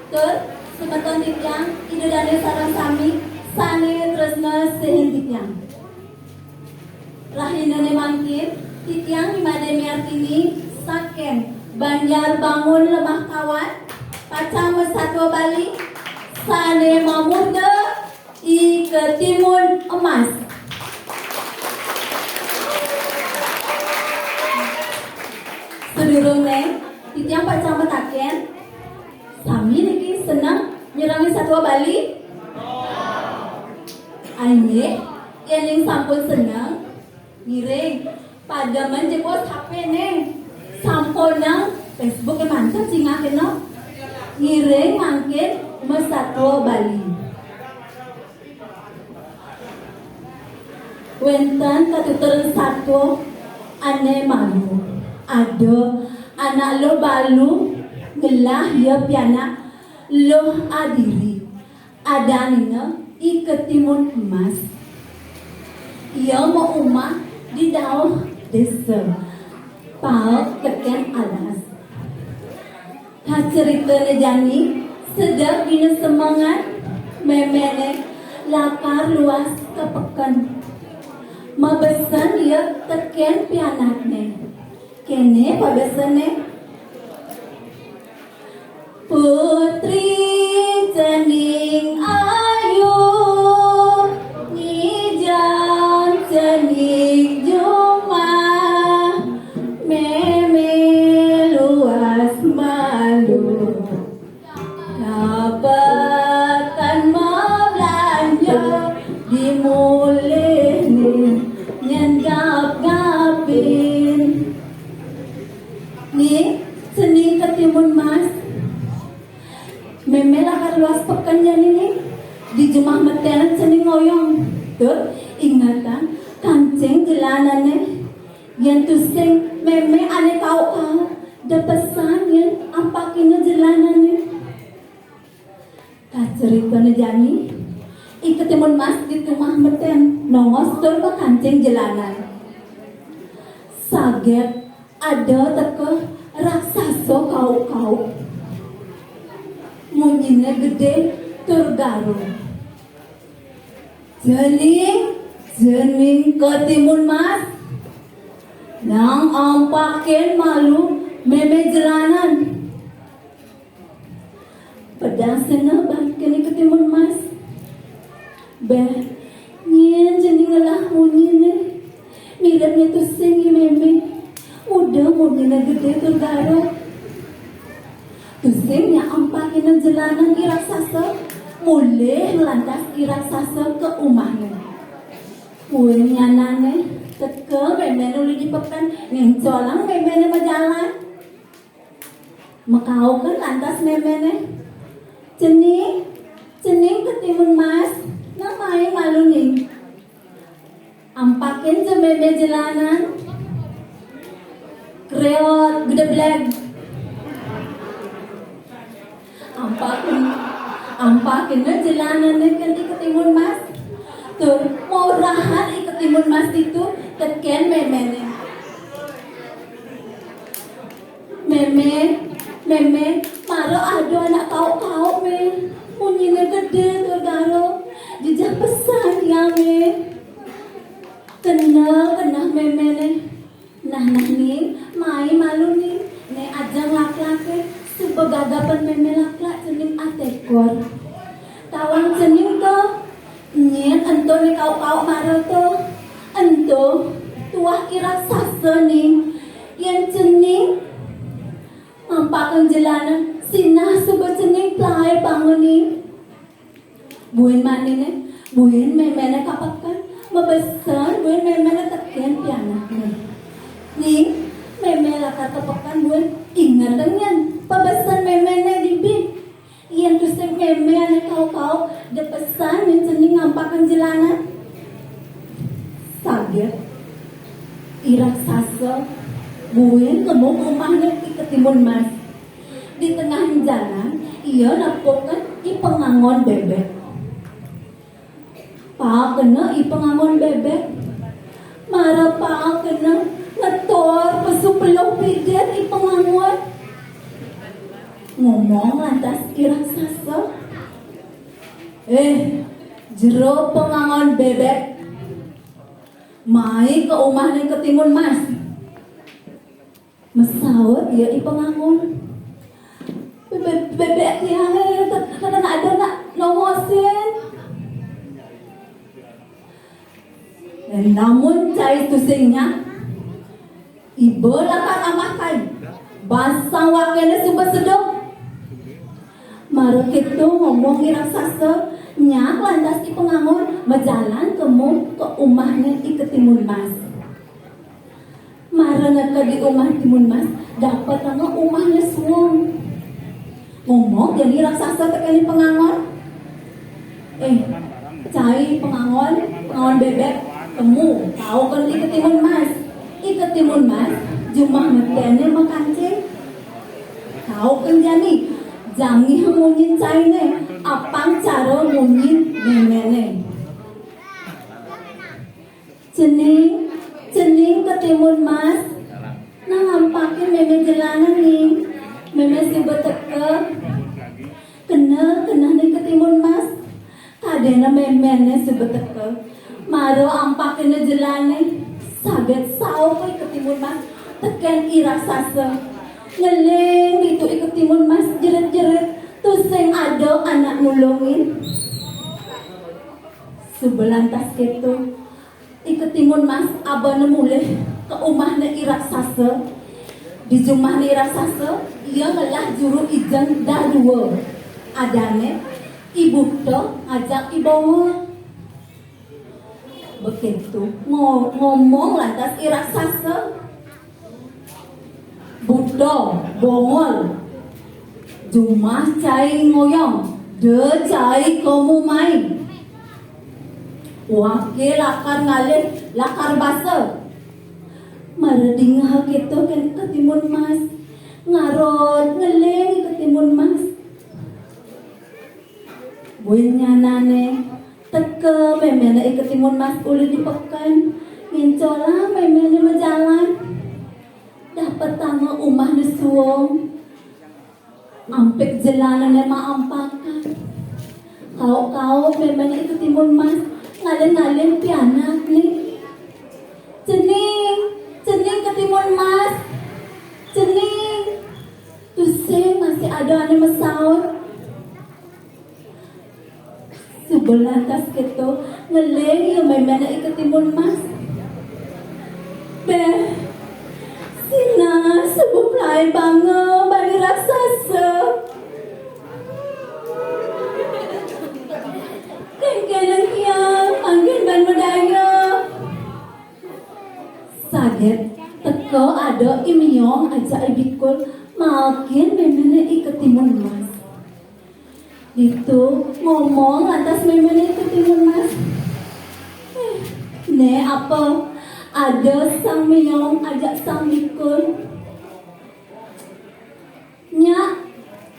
Tur semeton titiang, Ida Dane sareng sami, sane tresna sihin titiang. Rahinané mangkin, titiang Ni Made Miartini saking Banjar Bangun Lemah Kawan, pacang masatua Bali, sané mamurda I Ketimun Emas. Sadurungné, titiang pacang mataken, sami niki seneng nyerangin satua Bali? Inggih, yéning sampun seneng, ngiring, pademen jebos H P-né. Sampunang Facebook-é mantep cingak kena. Ngiring mangkin masatua Bali. Wénten katuturan satua ané malu. Ada anak Luh Balu ngelah ia pianak Luh Adiri. Adanina I Ketimun Emas. Ia maumah di dauh désa. Paek tekén alas. Kacaritana jani, sedek dina semengan, méméné lakar luas ka peken. Mabesen ia tekén pianakné. Kéné pabesenné. Putri cening ayu, ngijang cening jumah, mémé luas malu. Kapekan mablanja di mulihné nyendap gapin. Nih, cening Ketimun Mas. Mémé lakar luas peken jani nih. Di jumah meténan cening ngoyong. Tur, ingetang, kancing jelanané. Yén tusing mémé ané kauk-kauk, da pesan yén ampakina jelanané. Kacaritana jani, I Ketimun Mas di jumah metén, nongos tur makancing jelanan. Saget ada teka raksasa kauk-kauk. Munyiné gedé tur garang. Cening, cening Ketimun Mas. Nang ampakin malu mémé jelanan. Pedasina bangkén I Ketimun Mas. Béh, Yén cening ngelah munyiné, mirip né tusing i mémé. Udah munyiné gedé tur garuk. Tusing nyak ampakina jelanan i raksasa, mulih lantas i raksasa ka umahné. Buin nyanané, teka méméné uli di peken, ngincolang méméné majalan. Makaukan lantas méméné. Cening, cening ketimun mas, nah mai malu ning. Ampakin ja mémé jelanan. Kreot, gedeblek. Ampakin, ampakin ja jelanan nih kan i ketimun mas. Tuh, mau rahan i ketimun mas itu, teken méméné. Mémé, mémé, mara ada anak kauk-kauk, mé. Munyiné gedé tur garuk. Jejeh pesan tiang, mé. Keneh, keneh méméné. Nah, nah, ning, mai malu ning. Né ajeng laklaké, suba gagapan mémé laklak cening atekor. Tawang cening to, nyén ento né kauk-kauk mara to. Ento, tuah i raksasa ning. Yén cening, mampakang jelanan, sinah suba cening pelai panga ning. Buin maniné, buin méméné ka peken, mabesen buin méméné tekén pianakné. Ning, mémé lakar ka peken buin ingetang nyén, pabesen méméné dibi. Yén tusing mémé ané kauk-kauk, da pesan nyén cening ngampakang jelanan. Saget. I raksasa, buin kemu ka umahné i ketimun mas. Di tengah jalan, ia nepukin i pengangon bébék. Paekna i pengangon bébék. Mara paekna ngetor pesu peluh pidit i pengangon. Ngomong lantas i raksasa. Eh, jero pengangon bébék. Mai ka umahné ketimun mas. Masaut ia i pengangon. Bébék, bébék tiangé, kada ada nak nongosin. Lamun cai tusing nyak, iba lakar amah kai. Basang wakéné suba seduh. Mara kéto ngomong i raksasa, nyak lantas i pengangon, majalan kemu ka umahné i ketimun mas. Mara neka di umah timun mas, dapetanga umahné suung. Ngomong jani raksasa tekén i pengangon. Eh, cai pengangon, pengangon bébék, kemu, taukin i ketimun mas. I ketimun mas, jumah meténé makancing. Taukin jani, jangih munyin cainé, apang cara munyin méméné. Cening, cening ketimun mas. Nah, ampakin mémé jelanan ning. Mémé suba teka. Keneh, keneh ning ketimun mas. Kadéna méméné suba teka. Mara ampakina jelané. Saget saup i ketimun mas. Tekén i raksasa. Ngeling ditu i ketimun mas jerit-jerit. Tusing ada anak nulungin. Suba lantas kéto. I ketimun mas abana mulih ka umahné i raksasa. Di jumahné i raksasa, ia ngelah juru ijeng dadua. Adané, i buta ngajak i bongol. Bekéto ngo-, ngomong lantas i raksasa. Buta, bongol. Jumah cai ngoyong, da cai komu mai. Waké lakar ngalih, lakar basa. Mara dingeh kéto kén ketimun mas. Ngarot ngeling ketimun mas. Buin nyanané, teka méméné i ketimun mas uli di peken, ngincolang méméné majalan. Dapetanga umahné suung. Ampik jelanané maampakan. Kaup-kaup méméné i ketimun mas, ngalin-ngalin pianakné. Cening, cening ketimun mas, cening. Tusing masih ada ané masaut. Suba Lantas kéto, ngeling ia méméné I Ketimun Mas. Béh, sinah suba pelai banga bani raksasa. Kénkén tiang mangkin ban madaya. Saget teka ada I Miong ajak I Bikul, malkin méméné I Ketimun Mas. Ditu ngomong lantas méméné I Ketimun Mas. "Eh, né apa? Ada Sang Miong ajak Sang Bikul." "Nyak,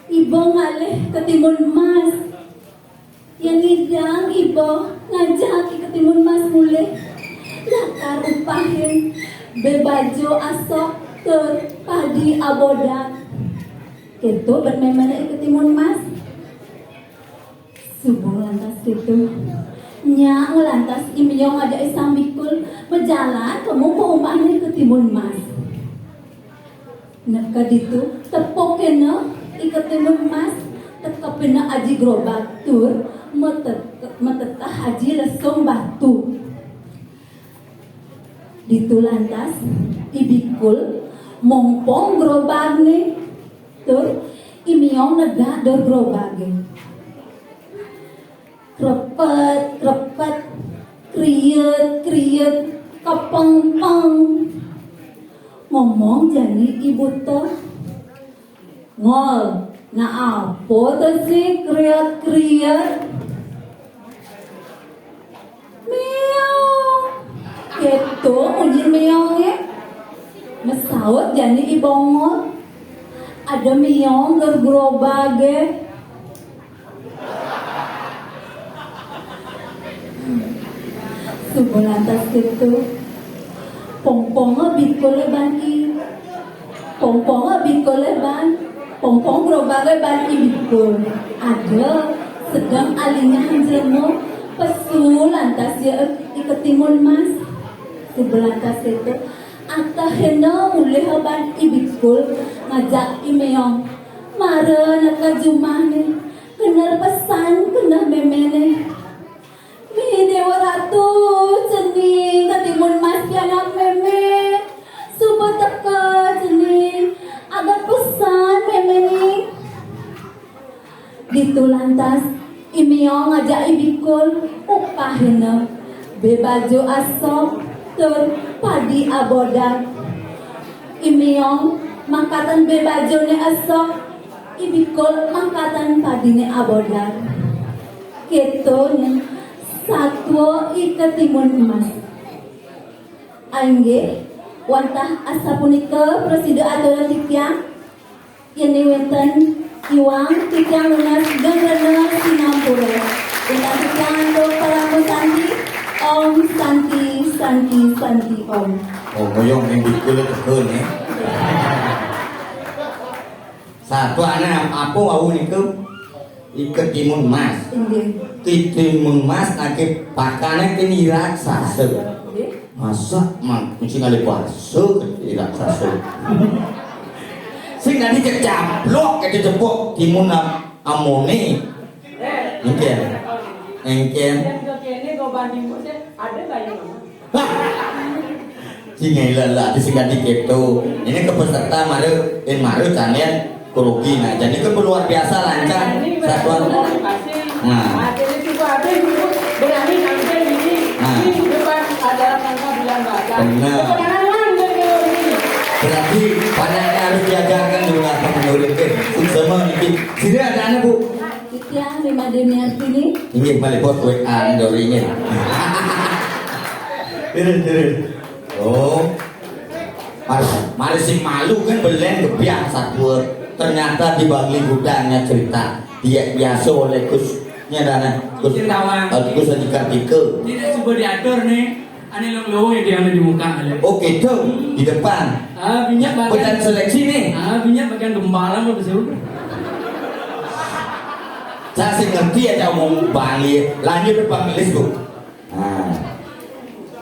iba ngalih Ketimun Mas. Yén ngidang iba ngajak I Ketimun Mas mulih, lakar upahin bé baja asok tur padi abodan." Kéto ban méméné I Ketimun Mas. Suba lantas kéto, nyak nglantas I Miong ajak I Sang Bikul majalan ka muka umahné I Ketimun Mas. Neked ditu, tepukin I Ketimun Mas, tekepin aji gerobag tur mete-, meteteh aji lesung batu. Ditu lantas, I Bikul mompong gerobagné, tur I Miong negak dor gerobagé. Krepet, krepet, kriet, kriet, kepengpeng. Ngomong jani I Buta. "Ngol, nah apa to sih kriet-kriet?" "Miong." Kéto munyin miongé. Masaut jani I Bongol. "Ada miong dor gerobagé." Suba lantas kéto, pongponga bikulé ban I, pongponga bikulé ban, pongpong gerobagé ban I Bikul. Ada sedeng alingahan jelema, pesu lantas ia I Ketimun Mas. Suba lantas kéto, atehina mulih ban I Bikul ngajak I Miong. Mara neked jumahné, keneh pesan keneh méméné. "Mih Déwa Ratu, cening Ketimun Mas pianak mémé. Suba teka cening, agat pesan mémé ning." Ditu lantas, I Miong ngajak I Bikul, upahina bé baja asok, tur padi abodan. I Miong mangkatan bé bajané asok, I Bikul mangkatan padiné abodan. Kéto nyen satua I Ketimun Mas. Inggih, wantah asapunika prasida aturang titiang. Yén wénten iwang, titiang nunas geng rena sinampura. Wantah titiang antuk parama santi. Om Santi, Santi, Santi, Om. Oh, ngoyong ning Bikul teka né. Satuané apa wau nika? I Ketimun Mas. Inggih. Ketimun Mas nake pakane kini raksasa. Nggih. Masa man mesti ngalih basa kini raksasa. Sing dadi kecaplok itu cepuk timun am-, amone. Engken. Engken. Ada kayu nama. Hah! Sing ngelela, ati sing ganti keto. Ini ke peserta mare, eh, mare calian kerugi. Nah, jadi ke luar biasa lancar. Satuan. Nah. Berani tampil di, nah, di depan acara Sangka Bulan Baca. Benar. Tepuk tangan, Wan, buat Dewi. Berarti panaknya harus diajarkan juga apa menurut ke. Sama niki. Sini ada anak, Bu. Titiang Nima Demiartini. Inggih, malih bos W A Dori inggih. Terus, terus. Oh. Mas, mari sing malu kan belen gebyah satua. Ternyata di Bangli Gudangnya cerita. Dia biasa oleh Gus, nya dana. Gus, Gus Tawang. Eh, Gus Haji Kartika. Tidak coba diatur nih. Ane luwung-luwung ya tiang di muka, ale. Oh, gitu. Di depan. Ah, banyak bagian. Badan seleksi nih. Ah, banyak bagian gempala mah, betul. Saya sih ngerti aja omong Bali. Lanjut ke Pak Milis, Bu. Nah.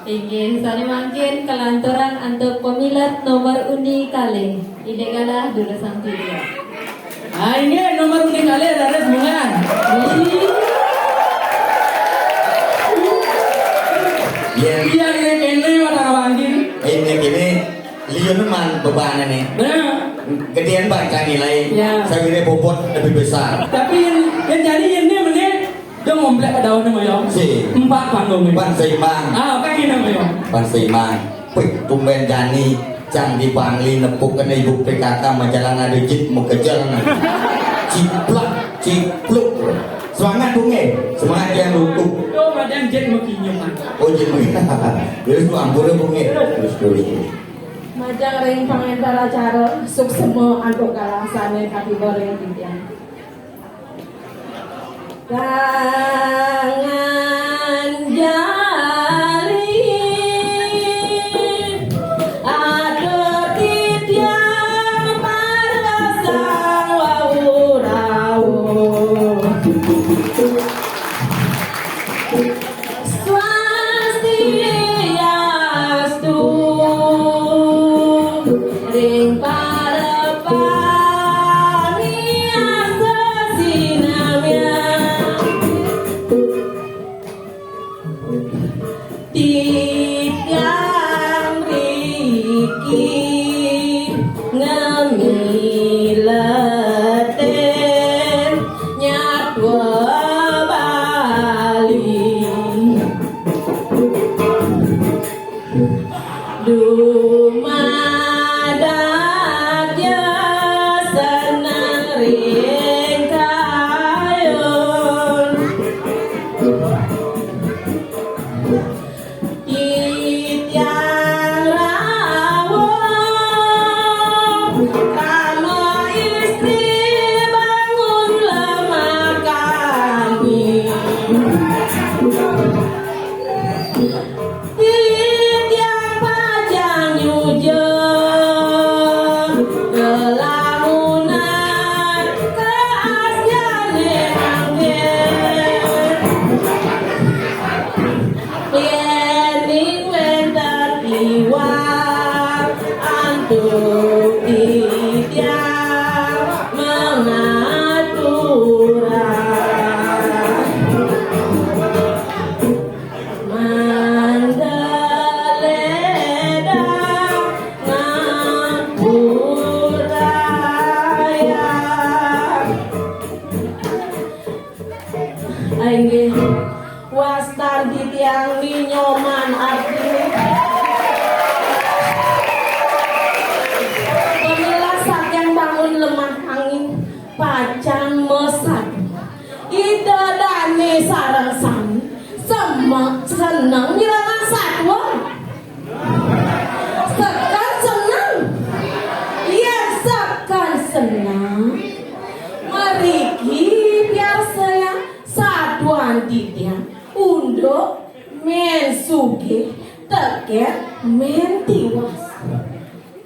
Inggih, sane mangkin kalanturang antuk pamilet nomor undi kalih. Ida galah durusang tiga. Ah, inggih, nomor undi kalih leres bunga. Ih. Iya, ini kene pada ngawangin. Ini kene liun man bebanane. Nah. Gedean bangkane lain. Ya. Sawire bobot lebih besar. Tapi yang, yang jadi ini mene dia ngomplek pada orang moyo. Si. Empat panggung ini. Pan seimbang. Ah, apa ini moyo? Pan seimbang. Wih, tumben jani cang di Bangli nepuk kena ibu P K K majalan ada jit mau kejar. Ciplak, cipluk. Semangat bunge, semangat yang rutuh. Tuh badan jet mau kinyum. Oh, jit mau. Terus tuh ampun bunge. Terus terus terus. Majang ring pangénter acara suksema antuk kalaksane katiba ring titiang. Tangan jari atur titiang parasang wau rawuh. Swastiastu ring para pamiarsa sinamian. Titiang riki ngamiletin nyatwa Bali. Dumadak ya seneng ring kayun. Titiang rawuh rama istri bangun lemah kami. Titiang pacang nyujur kelamunan keasjane mangkin. Yening wenten iwal antuk titiang mangaturan. Mandaledang ngampuraya. Inggih, wastan titiang ni Nyoman artine. Pamela saking bangun lemah angin pacang mesat. Ida dane sareng sami semak seneng nyerang satwa. Seken seneng. Yen seken seneng, mriki piarsayang satwan titiang unduk Men Sugih teken Men Tiwas.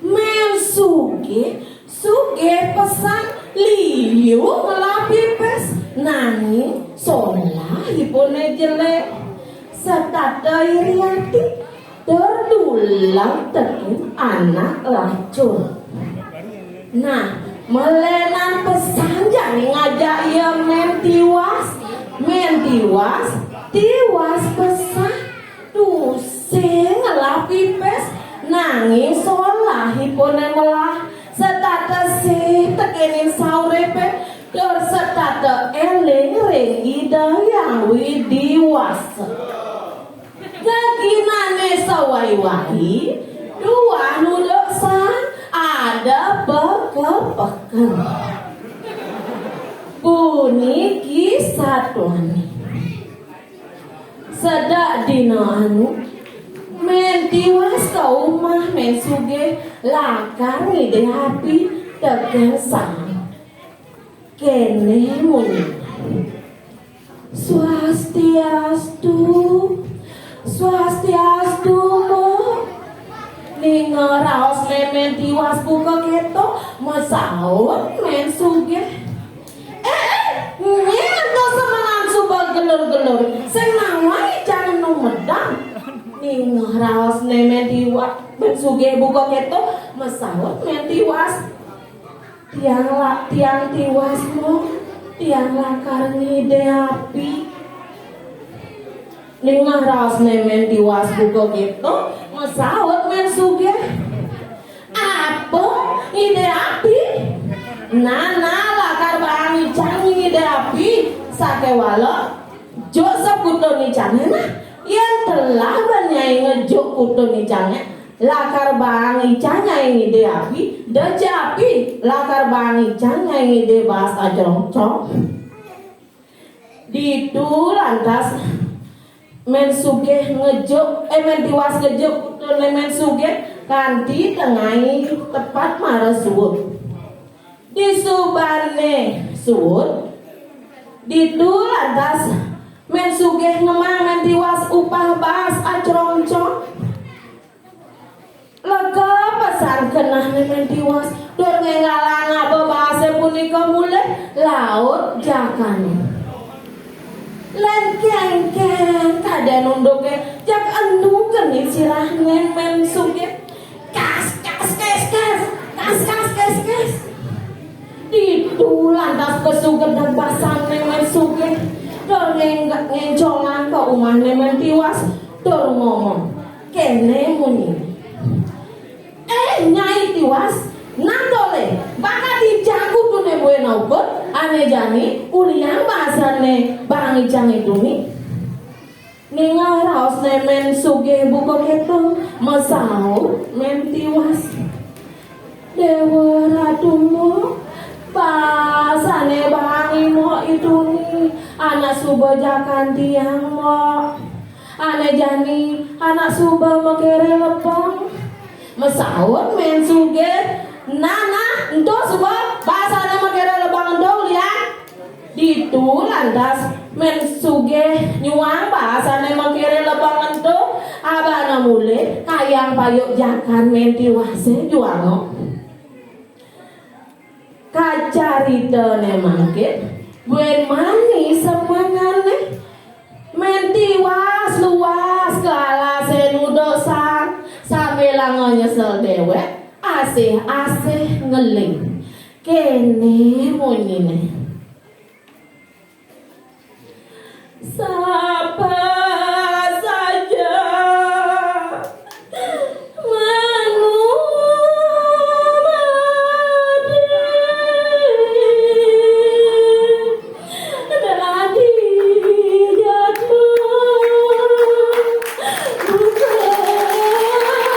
Men Sugih sugih pesan liu ngelah pipis, nanging solahipune jelek. Setata iri ati, tur dulang teken anak lacur. Nah, melenan pesan jani ngajak ia Men Tiwas. Men Tiwas, tiwas pesan. Tusing ngelah pipis, nanging solahipune melah. Setata sih tekenin sauripe, tur setata eling ring Ida Hyang Widi Wasa. Geginane sawai-wai, duah nuduk san ada pekepeken. Puniki satwane. Sedek dina anu, Men Tiwas ka umah Men Sugih lakar ngidih api teken saang. Kene munyi. Swastiastu, swastiastu, Mbok. Ninga raosne Men Tiwas buka keto, masaut Men Sugih. Eh, eh, nyén ento semengan suba gelur-gelur. Sing nawai jangan numedang. Ninga raosne Men Tiwas, Men Sugih buka keto, masaut Men Tiwas. Tiang la, tiang tiwas, Mbok. Tiang lakar ngidih api. Ningeh raosné Mén Tiwas buka kéto, masaut Mén Sugih, "Apa, ngidih api?" "Nah, nah, lakar baang icang ngidih api, sakéwala juk sekuton icangé nah. Yén telah ban nyai ngejuk kuton icangé, lakar baang icang nyai ngidih api, da ja api, lakar baang icang nyai ngidih baas acrongcong." Ditu lantas Mén Sugih ngejuk, eh, Mén Tiwas ngejuk kutuné Mén Sugih kanti tengai tepat mara suud. Disubané suud, ditu lantas Mén Sugih ngemang Mén Tiwas upah baas acrongcong. Lega pesan kenehné Mén Tiwas, tur ngénggalang aba baasé punika mulih, laut jakané. Lén kénkén kadén unduké, jak enu keni sirahné Mén Sugih. Kas, kas, kes, kes. Kas, kas, kes, kes. Ditu lantas kasugedang basané Mén Sugih, tur ngéng-, ngéncolang ka umahné Mén Tiwas, tur ngomong. Kéné munyiné. "Eh, Nyai Tiwas, nah tolih, bakat icang kutuné buin aukud, ané jani uliang baasé baang icangé tuni." Ningeh raosné Mén Sugih buka kéto, masaut Mén Tiwas. "Déwa Ratu Mbok, baasané baang i Mbok i tuni, anak suba jakan tiang, Mbok. Ané jani, anak suba makiré lebeng." Masaut Mén Sugih, "Nah, nah, ento suba baasané makiré lebeng ento, uliang." Ditu lantas Mén Sugih nyuang baasané makiré lebeng ento, abana mulih kayang payuk jakan Mén Tiwasé juanga. Kacaritané mangkin, buin mani semengané, Mén Tiwas luas ka alasé nudusan, sambilanga nyesel déwék, asih-asih ngeling. Kéné munyiné. Sapa saja manumadi dadi jadma buka kéné.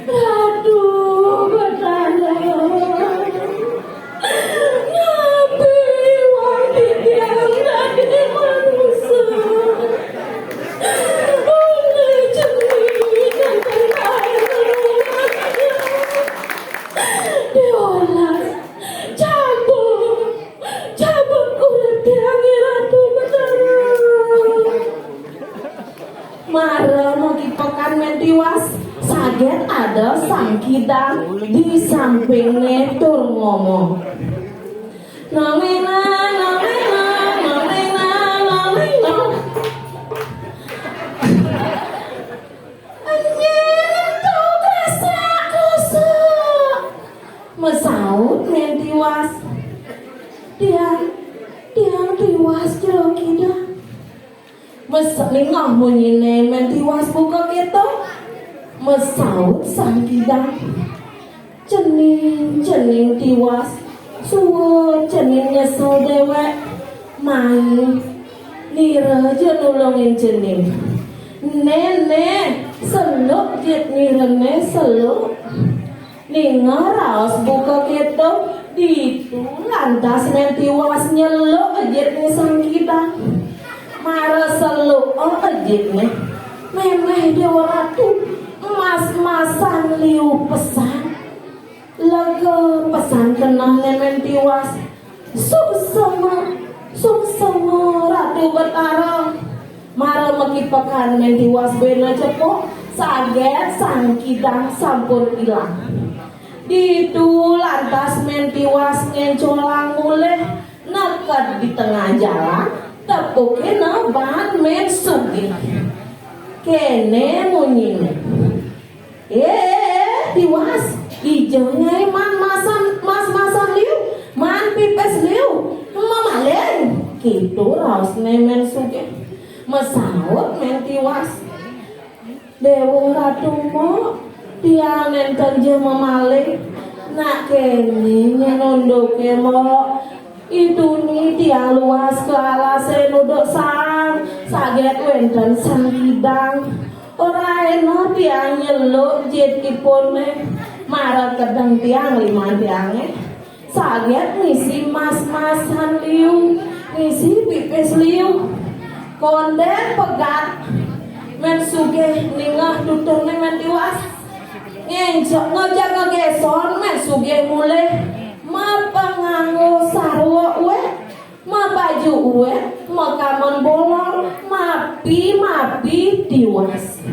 Ratu Betara, napi iwang titiang dadi manusa? Uli jeni janten air rumahnya. Diolas, cabut, cabut urip tiang, Ratu Betara. Mara makipekan Mén Tiwas, saget ada Sang Kidang di sampingné tur ngomong. Nongenang, nongenang, nongenang, nongenang. Nyén ento krasak-krusuk? Masaut Mén Tiwas. Tiang, tiang Tiwas, Jero Kidang. Mes-, ningeh munyiné Mén Tiwas buka kéto. Masaut Sang Kidang. Cening-cening Tiwas, suud cening nyesel déwék. Mai, nira ja nulungin cening. Né, né, seluk jit nirané, seluk. Ningeh raos buka kéto, ditu lantas Mén Tiwas nyeluk jitné Sang Kidang. Mara seluk jitné. Méméh Déwa Ratu, mas-masan liu pesan. Lega pesan kenehné Mén Tiwas. Suksma, suksma Ratu Betara. Mara makipekan Mén Tiwas buina cepok, saget Sang Kidang sampun ilang. Ditu lantas Mén Tiwas ngéncolang mulih neked di tengah jalan, tepukina baan Mén Sugih. Kéné munyiné. Eh, eh, eh, Tiwas, ija nyai maan masan, mas-masan liu, maan pipis liu, Ditu raosné Mén Sugih. Masaut Mén Tiwas. Déwa Ratu Mbok, tiang nénten ja mamalih. Nak kéné nyén unduké, Mbok. Iduni tiang luas ka alasé nuduk saang, saget wénten sang kidang. Ora éna tiang nyeluk jit ipuné, mara kedeng tiang liman tiangé. Saget ngisi mas-masan liu, ngisi pipis liu. Kondén pegat Mén Sugih ningeh duduhné Mén Tiwas. Ngénjok ngejak ngegéson Mén Sugih mulih. Mapanganggo sarwa uwéh, mabaju uwéh, makamen bolong, mapi-mapi Tiwas.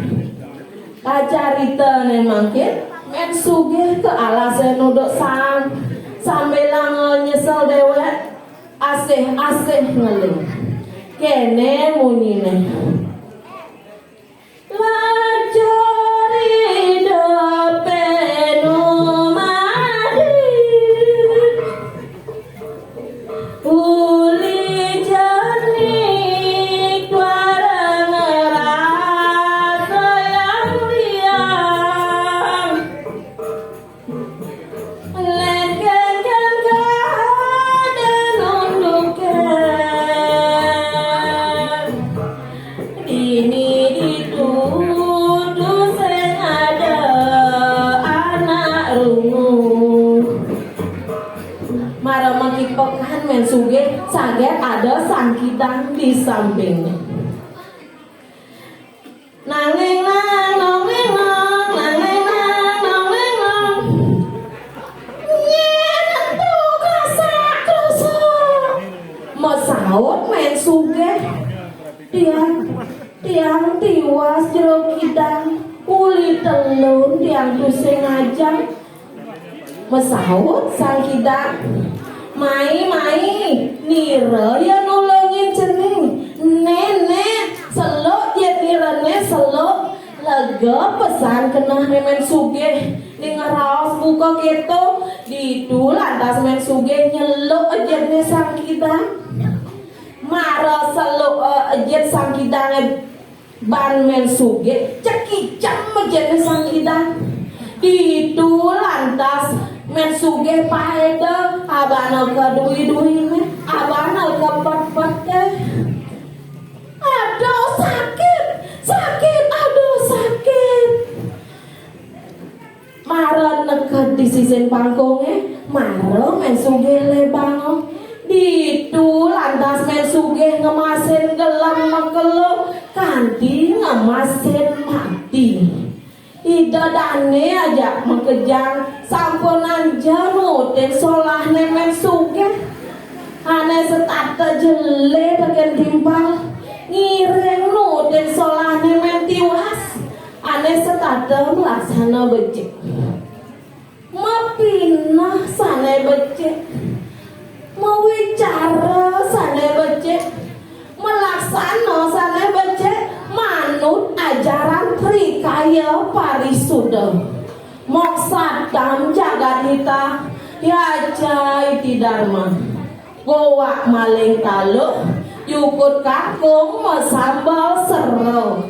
Kacaritané mangkin, Mén Sugih ka alasé nuduk saang, sambilanga nyesel déwék, asih-asih ngeling. Kéné munyiné. Lajur idepé nu madi. Uli jani kuarang rasa yang liang. Lengkengken kada nunduke. Dini dituduh sing ada anak rungu. Mara makipekan Mén Sugih, saget ada Sang Kidang di sampingnya. Nang ning nang, nong ning nong, nang ning nang, nong ning nong. Nyén tu krasak-krusuk. Masaut Mén Sugih. Tiang, tiang Tiwas jero kidang. Uli telun tiang tusing ngajeng. Masaut Sang Kidang, "Mai, mai, nira ya nulungin cening. Né, né, seluk jit nirané, seluk." Lega pesan kenehné Mén Sugih. Ning raos buka kéto, ditu lantas Mén Sugih nyeluk jitné Sang Kidang. Mara seluk, eh, jit Sang Kidangé. Ban Mén Sugih, cekicem jitné Sang Kidang. Ditu lantas Mén Sugih paéda, abana ka dui-duiné, abana ka pet-peté. "Aduh, sakit, sakit, aduh, sakit." Mara neked di sisin pangkungé, mara Mén Sugih lebanga. Ditu lantas Mén Sugih ngemasin gelem makelo kanti ngemasin mati. Ida dané ajak makejang, sampunang ja nutin solahné Mén Sugih. Ané setata jelé tekén timpal, ngiring nutin solahné Mén Tiwas. Ané setata malaksana becik. Mapineh sané becik. Mawicara sané becik. Malaksana sané becik manut ajaran Trikaya Parisuda. Moksartham jagadhita yaccaiti dharma. Goak maling taluh, yukut kangkung masambel sera.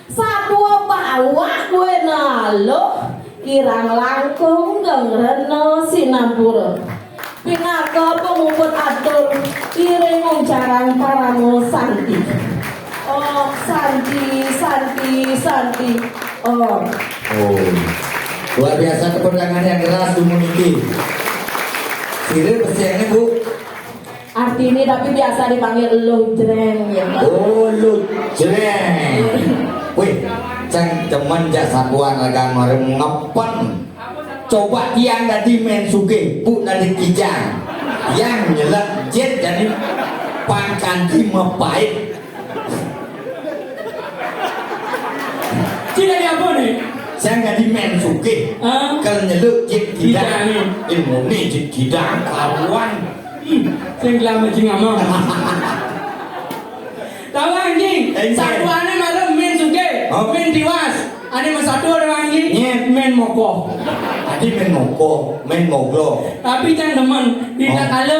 Satua bawak kuwi naluh, kirang langkung geng rena sinampura. Pinaka pamuput atur, iring uncarang parama santi. Om Santi, Santi, Santi, Om. Oh. Luar biasa tepuk tangan yang keras dumuniki. Sira pesennya, Bu? Artiné tapi biasa dipanggil Lujreng ya. Oh, Lujreng. Wih, cang temen jak satuan ragan marem ngepen. Coba tiang dadi Mén Sugih, Bu dadi Kijang. Yang nyelek jit dadi pangkanti mapait. Cina ni apa ni? Saya dadi Mén Sugih. Ah? Kal nyeluk jit kidang. Kidang ni. Ilmu ni jit kidang karuan. Hmm, sing lama jing ama. Tahu anjing. Enggak. Satuannya malam Mén Sugih, oh, Mén Tiwas. Ada mas satu orang anjing. Nyet. Mén Moko. Tadi Mén Moko, Mén Moglo. Tapi jangan demen. Di, oh, tak kala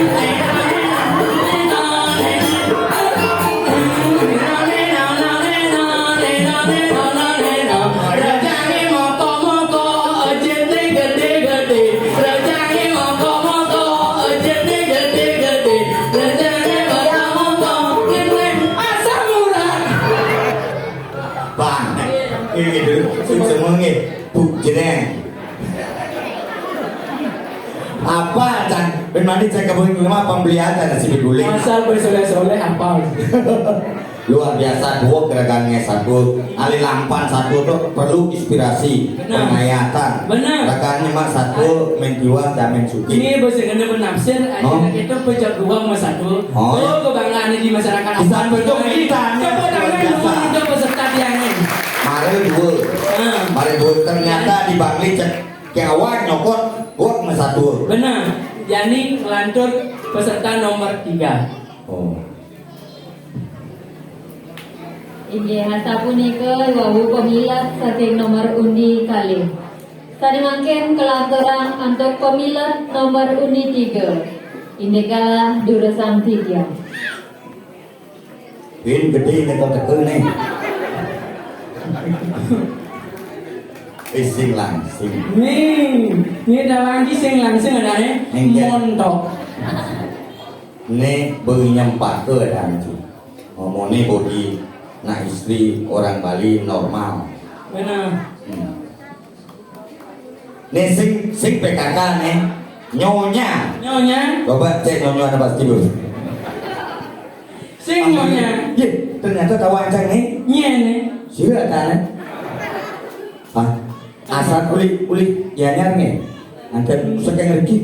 Bang, ini dulu, semua nggih, Bu Jeneng. Apa, Cang? Ben mandi cek kebun rumah pembelian ada sipit guling. Asal bersoleh-soleh apa? Luar biasa, dua gerakannya satu. Ali lampan satu tuh perlu inspirasi, benar, penghayatan. Benar. Gerakannya mah satu, main jiwa, dan main suki. Ini bisa kena penafsir, oh, akhirnya kita pecah dua sama satu. Oh, iya. Oh, kebanggaan di masyarakat. Bisa apa betul lagi? Kita, tepuk tangan luar biasa. Dulu untuk peserta tiangnya. Mari dua. Ah. Mari dua. Ternyata di Bangli cek kawan nyokot, gua sama satu. Benar. Jadi ngelantur peserta nomor tiga. Oh. Inggih, sapunika wau pemilet saking nomor undi kalih. Sané mangkin kalanturang antuk pemilet nomor undi tiga. Inggih kalah durusang titiang. Win gedé nek kok teke nih. Eh, sing langsing. Nih, nih dah lagi sing langsing ada nih. Enggak. Montok. Né beuh nyempake ada anjing. Ngomongnya bodi nak istri orang Bali normal. Benar. Hmm. Né sing sing P K K né nyonya. Nyonya. Coba cek nyonya ada pasti dulu. Sing nyonya. Ye, ternyata tawa ancang né. Nyé né. Sira kan. Ah, asal kulit kulit nyanyar né. Anten sekeng rezeki.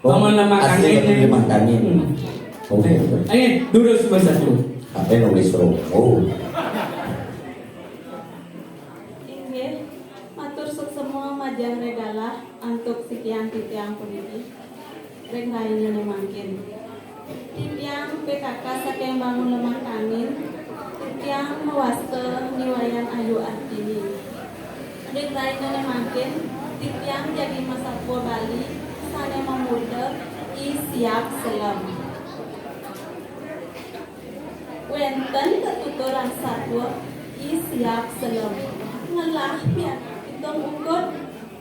Oh, paman nama asli kami dari ini. Rumah kami. Hmm. Oke. Ayo, durus bersatu. Apa nulis romo? Inggih, matur suksema majeng ri galah antuk sikian titiang puniki. Ring rainane mangkin. Titiang P K K saking Bangun Lemah Kangin, titiang mawasta Ni Wayan Ayu Artini. Ring rainane mangkin, titiang jagi masatwa Bali sane mamurda I Siap Selem. Wenten tetuturan satwa I Siap Selem ngelah pianak pitung ungkur,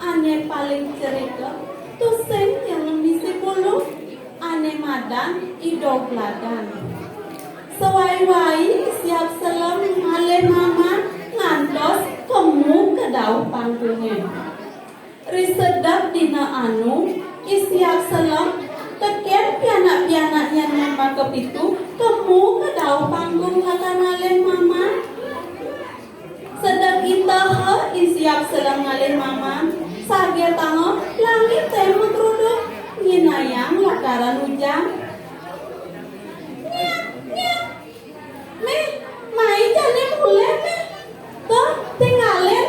ane paling cerika tusing yang misi bulu, ane madan I Dogladan. Sewai-wai I Siap Selem ngalih maman ngantos kemu ka dauh pangkunge. Ri sedek dina anu, I Siap Selem teken pianak-pianaknyen maka pitu kemu ka dauh pangkung lakar ngalih maman. Sedek itaha I Siap Selem ngalih maman, sage tanga langite makruduk, nyinayang lakaran ujan. Nyak, nyak. Méh, mai jani mulih, Méh. Tuh, tingalin.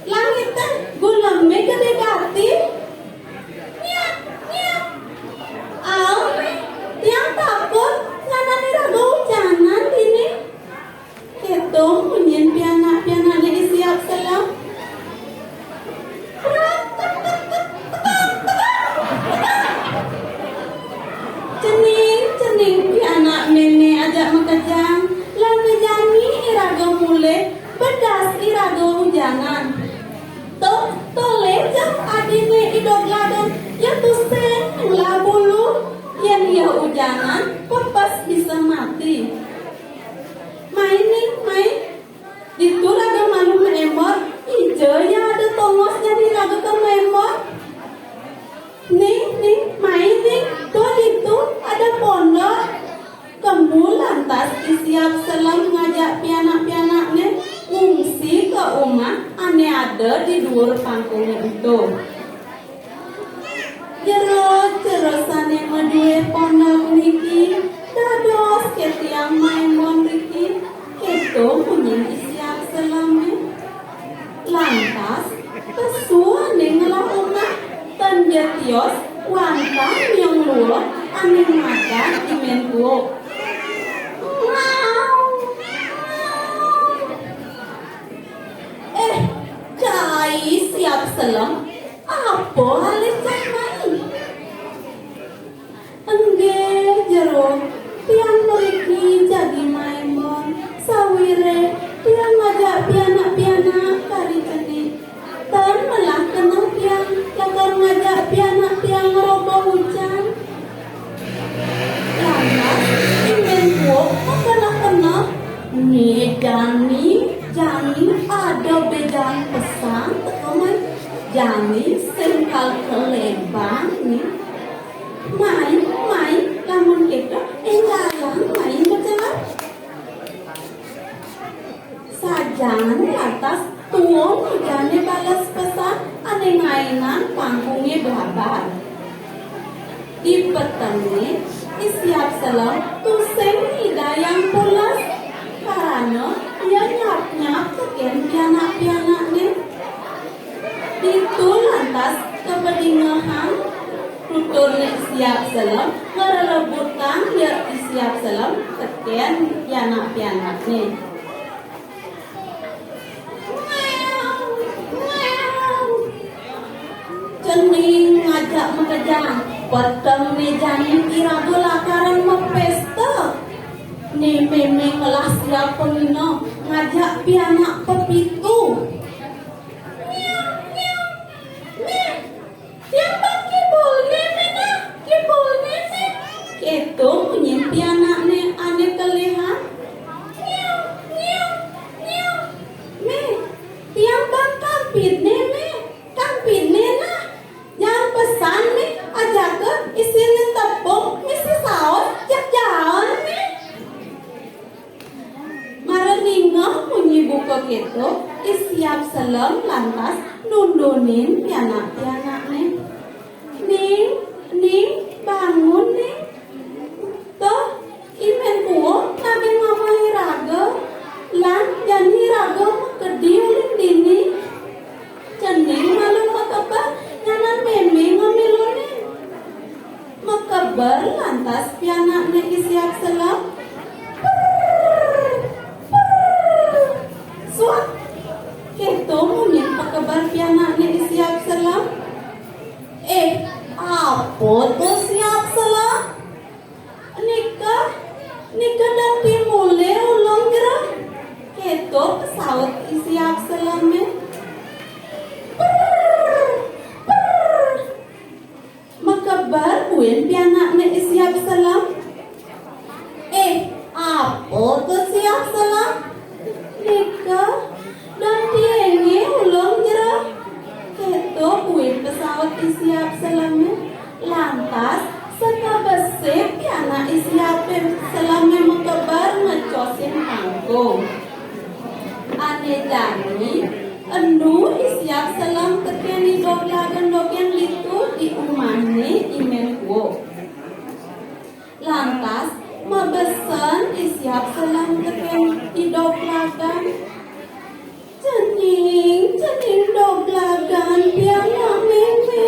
Langité guleme gedé gati. Nyak, nyak. Au, Méh. Tiang takut, nganane raga ujanan dini. Kéto munyin pianak-pianakne I Siap Selem. Cening, cening pianak mémé ajak makejang, lan ngejani iraga mulih, bedas iraga ujanan. Tuh, tolih ja adine I Dogladan, ya tusing ngelah bulu, yen ya ujanan, pepes bisa mati. Mai ning, mai. Ditu raga malu maembor, ija ya ada tongos jani raga ka maembor. Ning, ning, mai ning, tuh ditu ada pondok. Kemu lantas I Siap Selem ngajak pianak-pianakne ngungsi ka umah ane ada di duur pangkunge ento. Jero-jero sane madue pondok niki, dados ke tiang maembor niki, keto munyin I Siap Seleme. Lantas, pesu ane ngelah umah, tan ja tios wantah miong luwuk ane madan I Men Kuuk. Ngau, Selem, apa alih cai mai? Inggih, jero, tiang mriki jagi maemon, sawiréh tiang ngajak pianak-pianak kari cenik. Tan melah keneh tiang lakar ngajak pianak tiang ngrobah ujan. Lantas, I Mén Kuok makeneh-keneh, "Né jani, jani ada béjang pesan teka mai. Jani sing kal kelebang né. Mai, mai, lamun kéto, énggalang mai macelep." Sajan lantas tuung ijané bales pesan ané ngainan pangkungé blabar. Di petengé, I Siap Selem tusing nyidayang pules, karana ia nyap-nyap tekén pianak-pianakné. Ditu lantas kapadingehang tuturné I Siap Selem, ngrerebutang ia I Siap Selem tekén pianak-pianakné. Cening ngajak makejang, petengné jani iraga lakaran mapésta. Né mémé ngelah siap pangina ngajak pianak pepitu. Miau, miau. Mé, tiang bang kibulné, Mé, nah, kibulné, Mé. Kéto munyin pianakné ané kelihan. Miau, miau, miau. Mé, tiang bang kampidné, Mé, kampidné, nah. Jaan pesan, Mé, ajaka isinin tepung, misi saos, jak jaen, Mé. Mara ningeh munyi buka kéto, I Siap Selem lantas nundunin pianak-pianakné. "Ning, Ning, bangun, Ning. Tuh, I Mén Kuok nagih mamah iraga, lan jani iraga makedi ulih dini. Cening malu makeber, nyanan mémé ngamilunin." Makeber lantas pianakné I Siap Selem. Prrr, prrr. Suak. Kéto munyin pakeber pianakné I Siap Selem. "Eh, apa to, Siap Selem?" "Nika, nika dadi mulih ulun jero." Kéto pasaut I Siap Selemé. Prrr, prrr. Makeber buin pianakné I Siap Selem. "Eh, apa to, Siap Selem?" "Nika, don tiingé ulun jero." Kéto buin pasaut I Siap Selemé. Lantas, sakabesik pianak I Siap Selemé makeber ngecosin pangkung. Ané jani, enu I Siap Selem tekén I Doglagan dogén ditu di umahné I Mén Kuok. Lantas, mabesen I Siap Selem tekén I Doglagan. "Cening, cening Doglagan pianak mémé.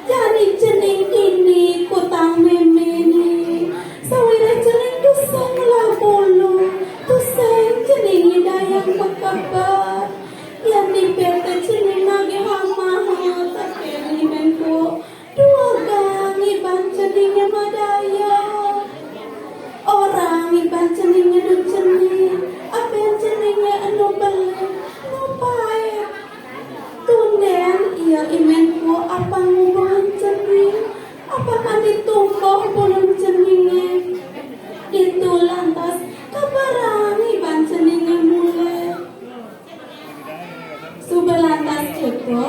Jani cening dini kutang méméné. Sawiréh cening tusing ngelah bulu, tusing cening nyidayang makeber. Yén dipék cening nagihang maha tekén I Mén Kuok. Duagang iban ceningé madaya. Orang iban ceningé nu cening, apin ceningé enu belih, nu pait. Tundén ia I Mén Kuok apang ngubuhin cening, apang kanti tumbuh bulun ceningé. Ditu lantas kabarang iban ceningé mulih." Suba lantas kéto,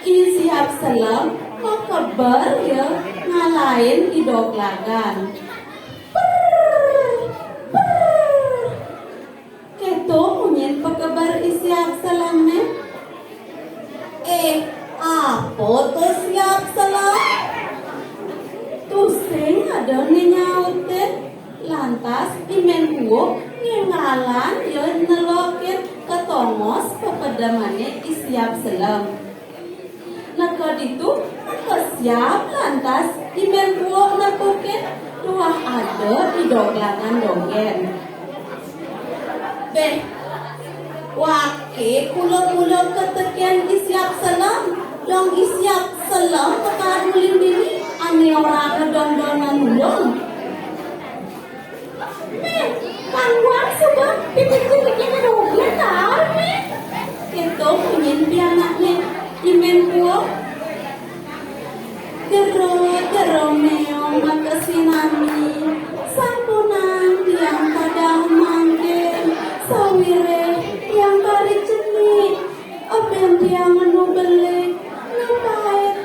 I Siap Selem makeber ia ngalahin I Doglagan. Prrr, prrr. Kéto munyin pakeber I Siap Selemé. "Eh, apa to, Siap Selem?" Tusing ada né nyautin. Lantas, I Mén Kuok ngénggalang ia nelokin ka tongos pepedemané I Siap Selem. Neka ditu, makesiab lantas I Mén Kuok nepukin tuah ada I Doglagan dogén. "Béh, waké kula-kula ketekian I Siap Nami, sampunang tiang tadah mangkin, sawiréh tiang kari cenik, ebén tiang enu belik, nu pait,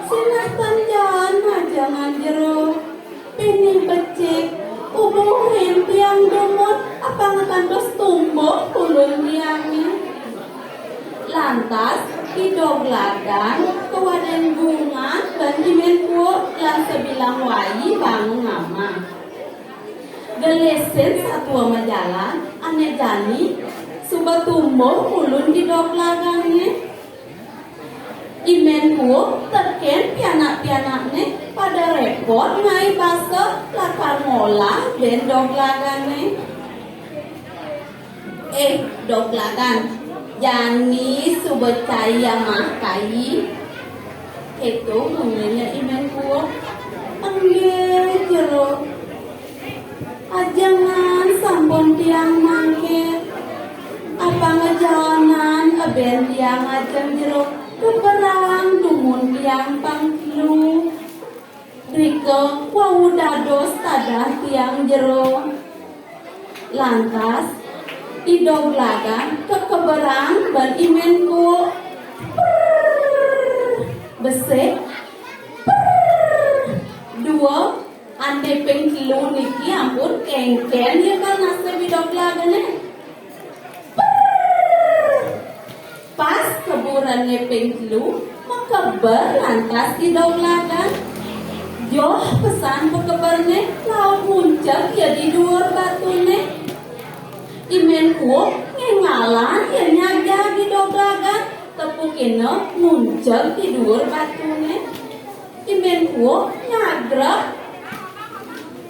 sinah tan jaan ajengan jero. Pinih becik, ubuhin tiang dumun, apang kantos tumbuh kulun tiangé. Lantas, I Doglagan kawadén gungan ban I Mén Kuuk lan sabilang wai bangun ngamah. Gelisin satua majalan, ané jani suba tumbuh kulun I Doglagané. I Mén Kuuk tekén pianak-pianakné pada répot ngaé basa lakar ngolah bén Doglagané. "Eh, Doglagan, jani suba cai amah kai." Kéto munyiné I Mén Kuuk. "Enggih, Jero. Ajengan sampun tiang mangkin. Apanga jaanan ebén tiang ajeng Jero keberang dumun tiang pang telu. Rika wau dados tadah tiang Jero." Lantas, I Doglagan kakeberang ban I Mén Kuuk. Prrrr, besik. Prrrr, dua. Ané ping telu niki ampun kéngkén ya kal nasib I Doglagané. Prrrr. Pas keberanné ping telu, makeber lantas I Doglagan. Joh pesan pakeberné, laut ngunceg ya di duur batuné. I Mén Kuuk ngéngalang ya nyajag I Doglagan, tepukina ngunceg di duur batuné. I Mén Kuuk nyagrep.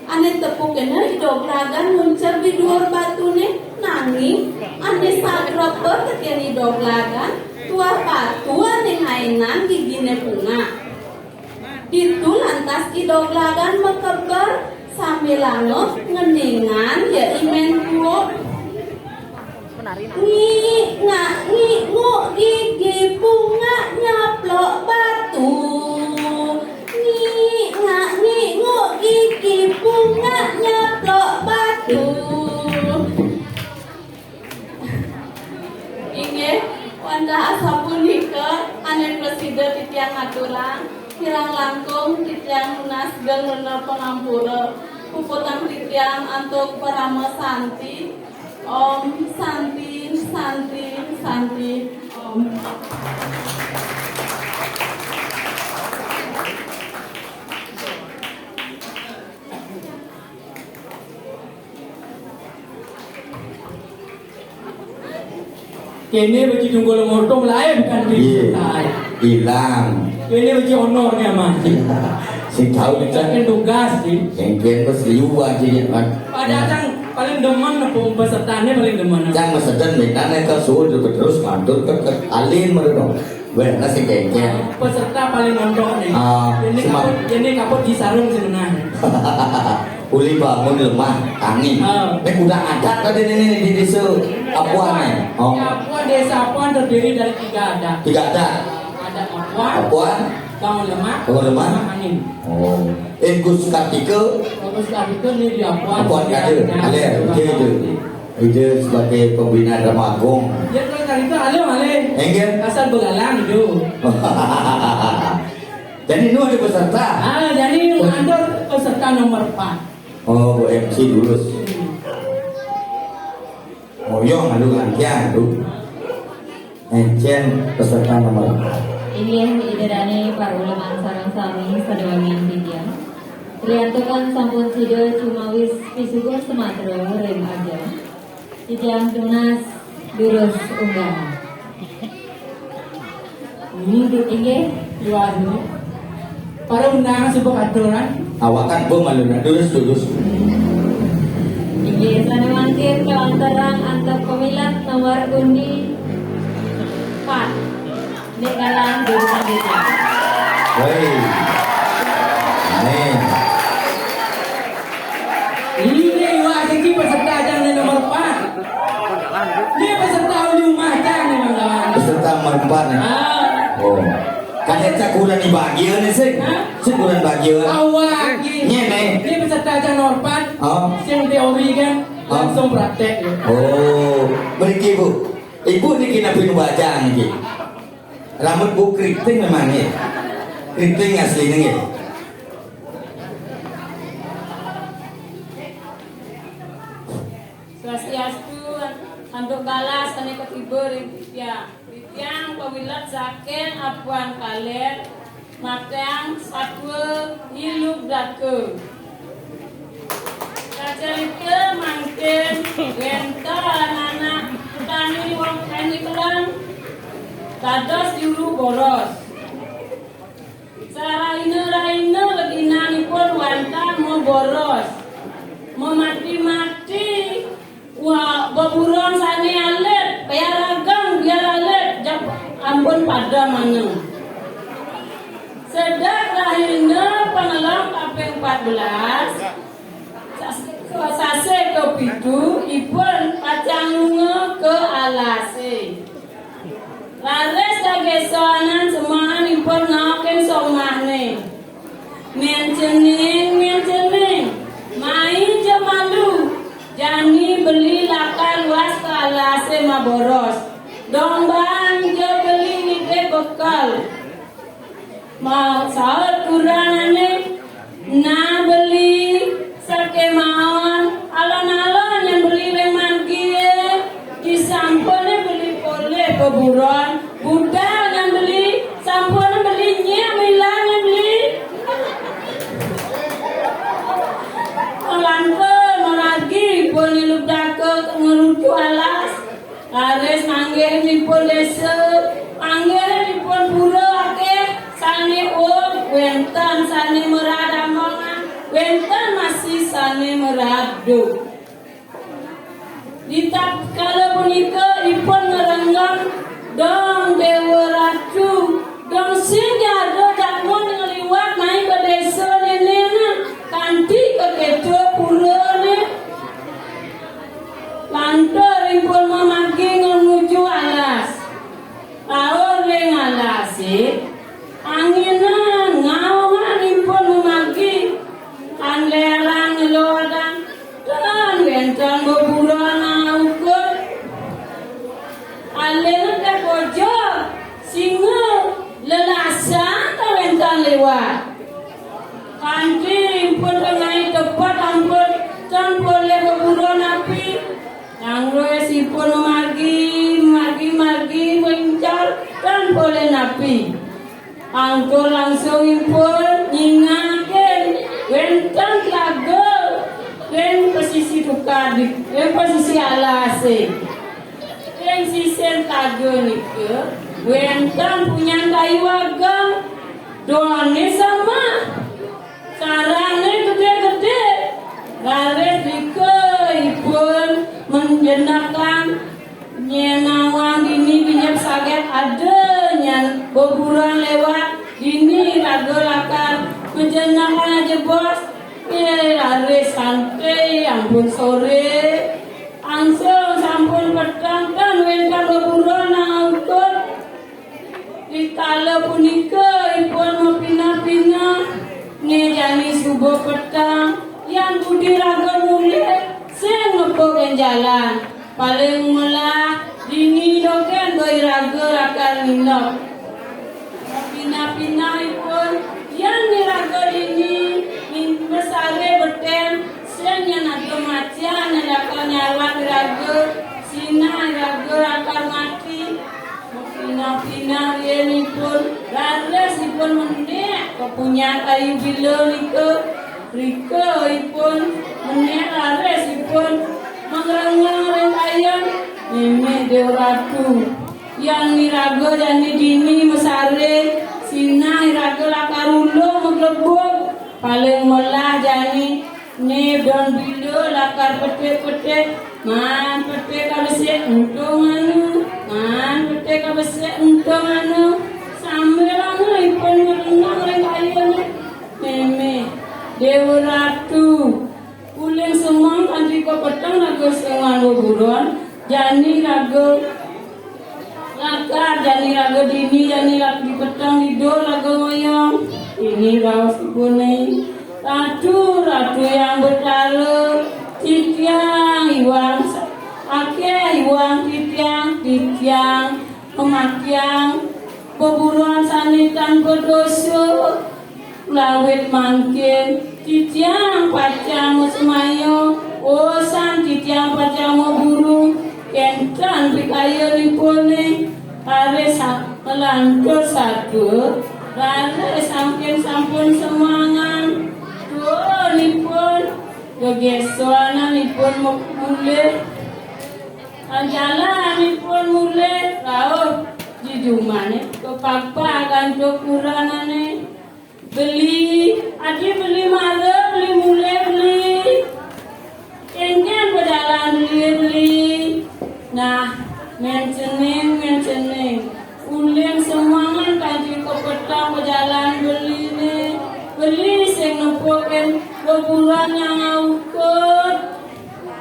Ané tepukina I Doglagan ngunceg di duur batuné, nanging ané sagrepa tekén I Doglagan tuah batu ané ngaénang giginé pungak. Ditu lantas I Doglagan makeber sambilanga ngendingang ya I Mén Kuuk. Ngik ngak ngik nguk gigi pungak nyaplok batu. Ngik ngak ngik nguk gigi pungak nyaplok batu. Inggih, wantah asapunika ané prasida titiang aturang, kirang langkung titiang nunas geng rena pangampura. Puputang titiang antuk parama santi. Om Santi, Santi, Santi, Om. Kéné beci tunggul morto lain bukan di. Iya. Ilang. Kéné beci honor nih, Mas. Sing tahu kita. Kan tugas sih. Sing kén bos liu aja ya, kan. Pada kan paling demen apa pesertané paling demen. Yang meseden benan itu suruh terus mantul ke, ke alin mereka. Wéh, nasi kéngkén. Peserta paling montok nih. Ah, ini semak- kapot, ini kapot di sarung sebenarnya. Uli bangun lemah, tangi. Ah. Ini udah adat tadi nih, nih, di desa Apuan nih. Oh. Di Apuan, desa Apuan terdiri dari tiga adat. Tiga adat. Adat Apuan, Apuan. Bangun lemah, Bangun lemah. Sama angin. Oh. Eh, Gus Kartika. Gus Kartika nih di Apuan. Apuan kada. Alir, dia itu. Ida sebagai pembina drama agung. Ya, kalau tadi itu alih, alih. Enggak. Asal belalang itu. Jadi, nu ada peserta? Ah, jadi nu ada peserta nomor empat. Oh, Bu M C lurus. Oh, yo, ngadu gantian, tuh. Encén peserta nomor empat. Inggih, Ida dané para uleman sareng sami sadaya titiang. Riantukan sampun sida cumawis pisugur sumatra ring ajeng, titiang tunas durus unggahan. Inggih, inggih. Para undangan suba katuran. Awakan pun malu durus durus. Inggih, sané mangkin kawantarang antuk pamilet nomor undi empat. Ning kalang durus selanjutnya. Hei. Amin. Ini wah siki peserta ajang nomor empat. Ini peserta uli rumah ajang nih, Bang Kawan. Peserta nomor empat nih. Ah. Oh. Kadék cak kurang dibagian sih. Hah? Sing kurang bagian. Awak lagi. Nyén, eh. Ini peserta aja norpat. Oh. Sing teori kan, oh, langsung praktek. Oh, mriki, Bu. Ibu niki napi nu bajang niki? Rambut Bu keriting memang ya. Keriting aslinya ya. Swastiastu, antuk galah sané katiba ring titiang. Titiang pawilet saking Apuan Kalé, matiang satua Ilubdaka. Kacarita mangkin wénten anak tani wong tani kelang dados juru boros. Sarahina-rahina leginanipun wantah maboros, mamati-mati, wah, beburon sané alit, biar ageng, biar alit, jak ampun pada maneng. Sedek rahina pangelong kaping empat belas, sas-, sasih kapitu, ipun pacang lunga ka alasé. Raris kagesonan semahan ipun ngaokin somahné. Mén cening, mén cening, mai ja malu, jani beli lakar luas ka alasé maboros. Dong bang ja beli nitih bekel. Mau saut kurangane, nah beli sakémaon, alon-alon nyén beli ring margi, disampune beli polih beburon, budal nyén beli, sampune beli nyén milah nyén beli. Malantur margi pun Ilubdaka ngrutu alas. Raris manggih ipun désa, manggih ipun pura akéh, sané um, wénten sané merad amongan, wénten masih sané merad duk. Di tatkala punika ipun ngrenggeng dong Déwa Ratu, dong sing jaga jamun ngliwat mai ka désa nénéna, kanti kakéto purané. Lantur ipun mamargi nuju alas. Laut ring alasé, anginan ngaohan ipun mamargi, tan lerang ngeloadan, tan wénten beburon aukud. Alih té bojo, singa, lelasan tan wénten liwat. Kanti ipun tengai tepet ampun, tan polih beburon napi. Raris ipun margi, margi, margi, mencar, tan polih napi. Angkur langsung ipun nyingakin wénten tlaga ring pasisi tukad, ring pasisi alasé. Ring sisin tlaga nika wénten punyan kayu ageng. Dané samah. Sarangné gedé-gedé. Raris rika ipun menjenekan nyén nawang dini binyep saget ada nyén beburon lewat dini raga lakar menjenekan aja bos. Eh, raris santai ampun soré. Angsung sampun peteng tan wénten beburon nang angkut. Rikala punika ipun mapinah-pinah, né jani suba peteng, yan budi raga mulih, sing ngepuk ing jalan. Paling melah, dini dogén ba iraga lakar nginep. Mapinah-pinah ipun, yan iraga dini, min-, masaré betén, sing yan ada macan, yan lakar nyawat iraga, sinah iraga lakar mati. Pinah-pinah riin ipun, raris ipun menék ka punyan kayu bila nika. Rika ipun menék raris ipun mangrengang ring kayun. Mimih Déwa Ratu. Yan iraga jani dini masaré, sinah iraga lakar ulung maglebug. Paling melah jani Né don bila lakar petik-petik, maan petik kabesik entung anu, maan petik kabesik entung anu, sambilanga ipun ngrengang ring kayuné. Mémé, Déwa Ratu, uling semeng kanti ka peteng raga sing nganggo buron, jani raga lakar, jani raga dini, jani Di peteng tidur lagu ngoyong. Ini raos ibu ni. Ratu, ratu yang betara, titiang iwang sa-, akeh iwang titiang, titiang memakiang beburuan sane tanpa dosa. Lawit mangkin, titiang pacang masemaya, usan titiang pacang maburu, kenten pikayunipune, are sa-, nglantur satua, raris angkin sampun semangan, tuunipun, gegesananipun mulih, jalanipun mulih, rauh jejumane kapagpag antuk kuranane. Beli, adi beli mara, beli mulih, beli. Kenken pejalan beli, beli. Nah, men cening, men cening. Ulin semangan kanti kapeteng pejalan beline. Beli sing nepukin beburuan yang ngaukud.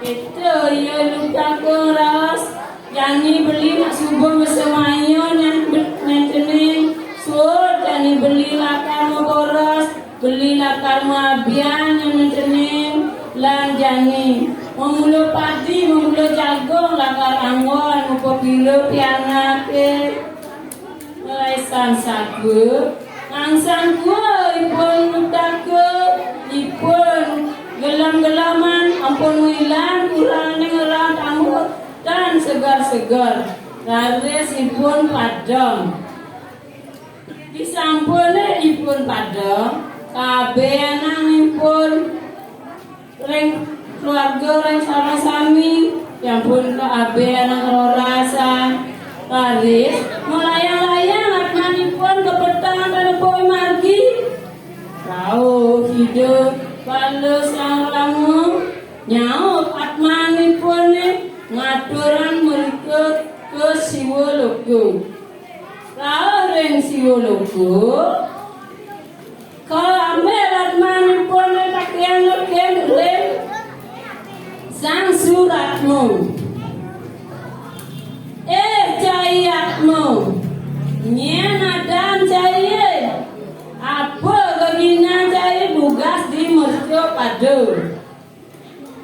Ento iya lutaka raos, jani beli nak suba masemaya nang be-, nang cening. Suud jani beli lakar maboros, beli lakar maabian nang cening. Lan jani mamula padi, mamula jagung lakar anggon, mapapira pianake. Lesan satua, nangsan tua ipun mutaka, ipun gelem-geleman, ampun ngilang kurangane ngerang tambah tan segar-segar. Raris ipun padem. Disampune ipun padem, kabeh anakipun ring keluarga ring sareng sami, ya ampun, kok abeh anak rorasan. Raris, melayang-layang atmanipun kapeteng tanpa margi. Rauh Ida Bala Sang Rama, nyaup atmanipune ngaturang mrika ka Siwa Loka. Rauh ring Siwa Loka, Kaambil atmanipun ring pakaian ring Sang Suratma. Eh, Cai Atma, nyen adan Cai, eh? Apa geginan Cai dugas di mercapada?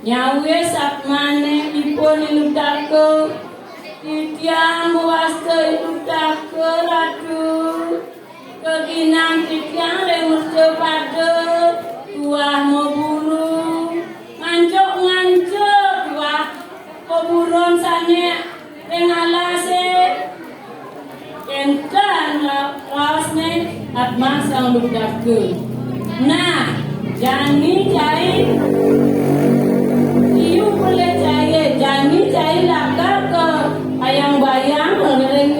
Nyawis atmane ipun inutaka, titiang mawasta inutaka, Ratu. Keginan titiang ring mercapada, tuah maburu, ngancuk-ngancuk, tuah paburon sane ring alase. Kenten ra-, raosne atma Sang Lubdaka. Nah, jani Cai, iu pelih Cai, jani Cai lakar ka bayang-bayang ring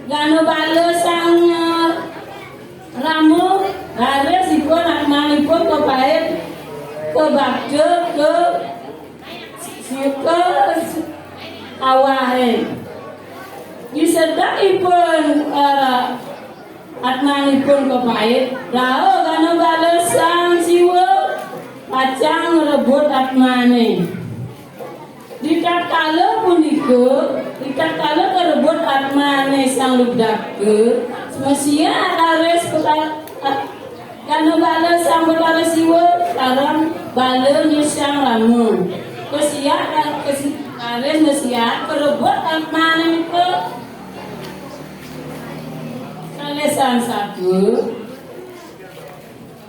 Gana Bala Sang Rama, raris ipun atmanipun kapaid kabakta ka Sika awahe. Disedek ipun, eh, atmanipun kapaid, rauh Gana Bala Sang Siwa pacang ngrebut atmane. Di tatkala punika, di tatkala karebut atmane Sang Lubdaka, mesiat raris pekal-, Gana Bala Sang Betara Siwa sareng balane Sang Rama. Kesiat, kesi-, raris mesiat karebut atmane nika. Kalih Sang Satua.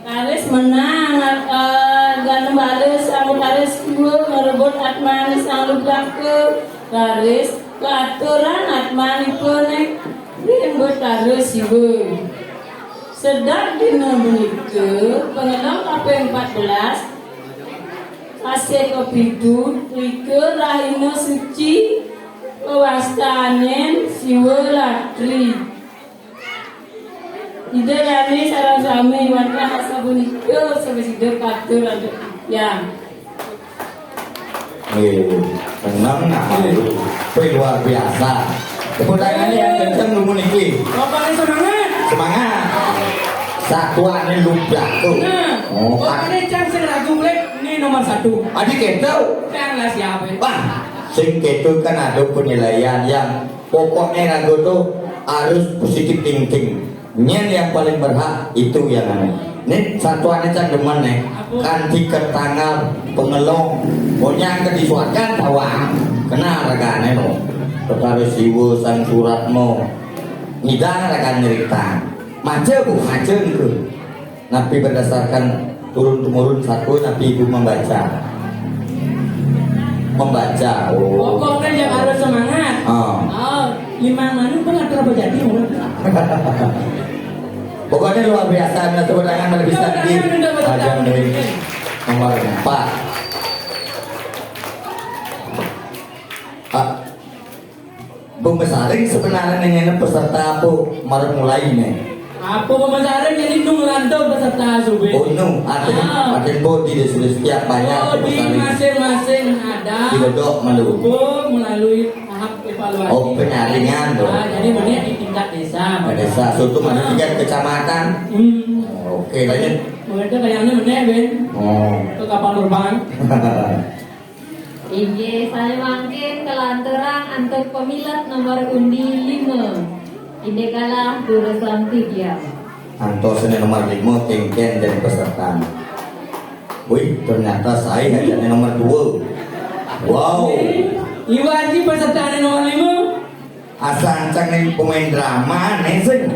Raris menang, eh, Gana Bala Sang Betara Siwa ngarebut atmane Sang Lubdaka. Raris kaaturan atmanipune ring Betara Siwa. Sedek dina punika, pangelem kaping empat belas, sasih kapitu, likur rahina suci, kawastanin Siwa Ratri. Ida dane sareng sami wantah asapunika, sami sida katur antuk titiang. Nggih, seneng nah, Pak. Wih, luar biasa. Tepuk tangannya yang kenceng dulu niki. Bapaknya semangat. Semangat. Satuannya Lubdaka. Nah, oh, pokoknya jangan sing ragu, Blik. Ini nomor satu. Adi keto. Janganlah siapa. Wah, sing keto kan ada penilaian yang pokoknya ragu tuh Harus positive thinking. Nyén yang paling berhak itu yang anu. Nih satuannya cang demen nih. Kan tiket tanggal pengelong. Pokoknya ke disuatkan tawang. Kenal ragane lo. Perkara siwa sang surat mo. Ngidang ragan nyerita. Maca bu, maca gitu. Napi berdasarkan turun temurun satu napi ibu membaca. Membaca. Oh. Pokoknya yang harus semangat. Oh. Oh, lima manu pengatur apa jadi? Pokoknya luar biasa, anda tepuk tangan lebih sedikit. Ajang dari nomor empat. Ah, Bung Besaring sebenarnya nanya peserta apa mara mulai nih? Apa Bung Besaring jadi nung rantau peserta subit? Oh, nu, artinya, ah, artinya bu di sudah setiap banyak. Oh, di Besaring. Masing-masing ada. Di Bedok malu. Bu melalui tahap evaluasi. Oh, penyaringan tuh. Ah, jadi mana di tingkat desa. Ke desa, suatu mana, ah, tingkat kecamatan. Hmm. Oke, lanjut. Begitu kayaknya mana, Ben? Oh. Ke kapal terbang. Inggih, sané mangkin kalanturang antuk pamilet nomor undi lima. Indik kalah durusang titiang. Antos ini nomor lima, kéngkén dan peserta. Wih, ternyata saya hanya nomor dua. Wow. Iwan ki peserta nomor lima. Asa ancang ning pemain drama nih sing.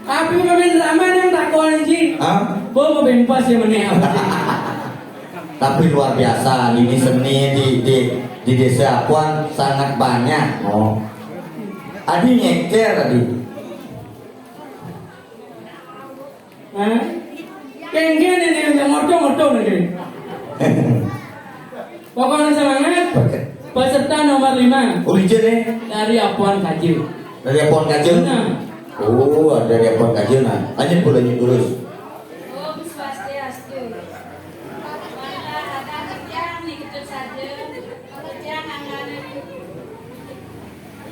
Tapi pemain drama yang takon sih. Hah? Bo mau bempas ya meneh apa sih? Tapi luar biasa ini seni di di di desa Apuan sangat banyak. Oh. Adi nyeker tadi. Hah? Kéngkén ini yang moto-moto nih. Pokoknya semangat. Oke. Peserta nomor lima. Ulijen nih. Dari Apuan Kaja. Dari Apuan Kaja. Nah. Oh, dari Apuan Kaja nah. Lanjut, Bu, lanjut terus. Om Swastiastu. Maka ada kerjaan nih, gitu saja. Kerjaan angganan.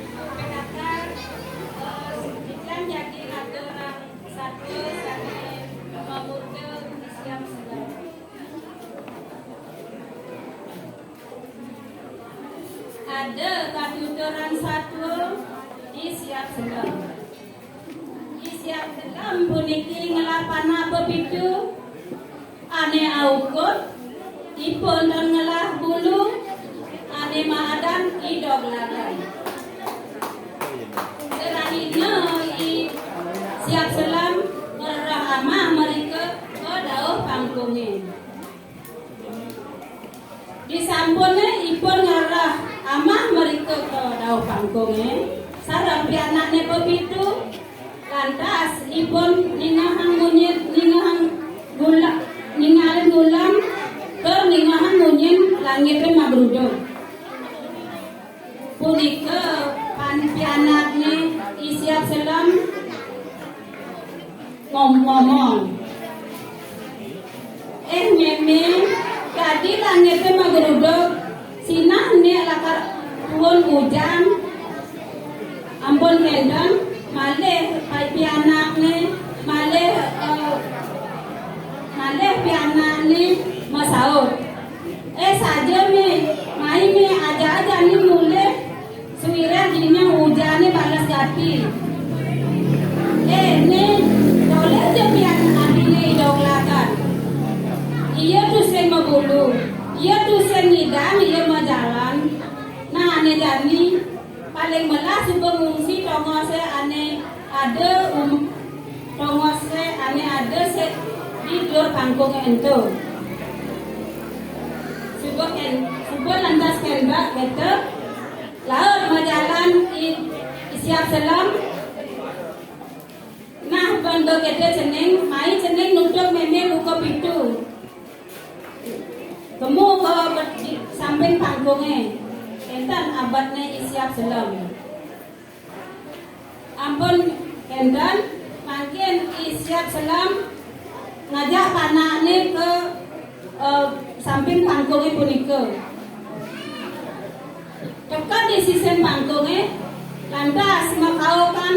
P K K, eh, kerjaan jadi aturan. Satu, saking mamurda Isi Siap Selem. Ada katuturan satu Isi Siap Selem. Isi Siap Selem puniki ngelah panak pepitu. Ané aukut, ipun tan ngelah bulu, ané maadan i doglagan. Serahina Isi Siap Selem ngrereh amah mrika ka dauh pangkungé. Disampuné ipun ngrereh amah mrika ka dauh pangkungé, sareng pianakné pepitu, lantas ipun ningehang munyin, ningehang gula-, ningalin ulam, tur ningehang munyin langité magrudug. Punika pan pianakné Isi Siap Selem ngom-, ngomong, "Eh, Mémé, kadi langité magrudug, sinah né lakar tuun ujan." Ampun kénten, malih pa-, pianakné, malih, eh, malih pianakné masaut, "Eh, saja, Mé, mai, Mé, ajaka jani mulih." Sawiréh dina ujané bales gati. Eh, Né, tolih ja pian adiné i doglagan. Ia tusing mabulu, ia tusing ngidang, ia majalan. Nah, ané jani, paling melah suba ngungsi tongosé ané ada um-, tongosé ané ada sik di duur pangkungé ento. Suba kén-, suba lantas kénba kéto, laut majalan i, i Siap Selem. Nah, ban ba kéto cening, mai cening nutup mémé buka pitu. Kemu ka bet-, di samping pangkungé. Kénten abetné i Siap Selem. Ampun kénten, mangkin i Siap Selem ngajak panakné ka, eh, samping pangkungé punika. Teka di sisin pangkungé, lantas makaukan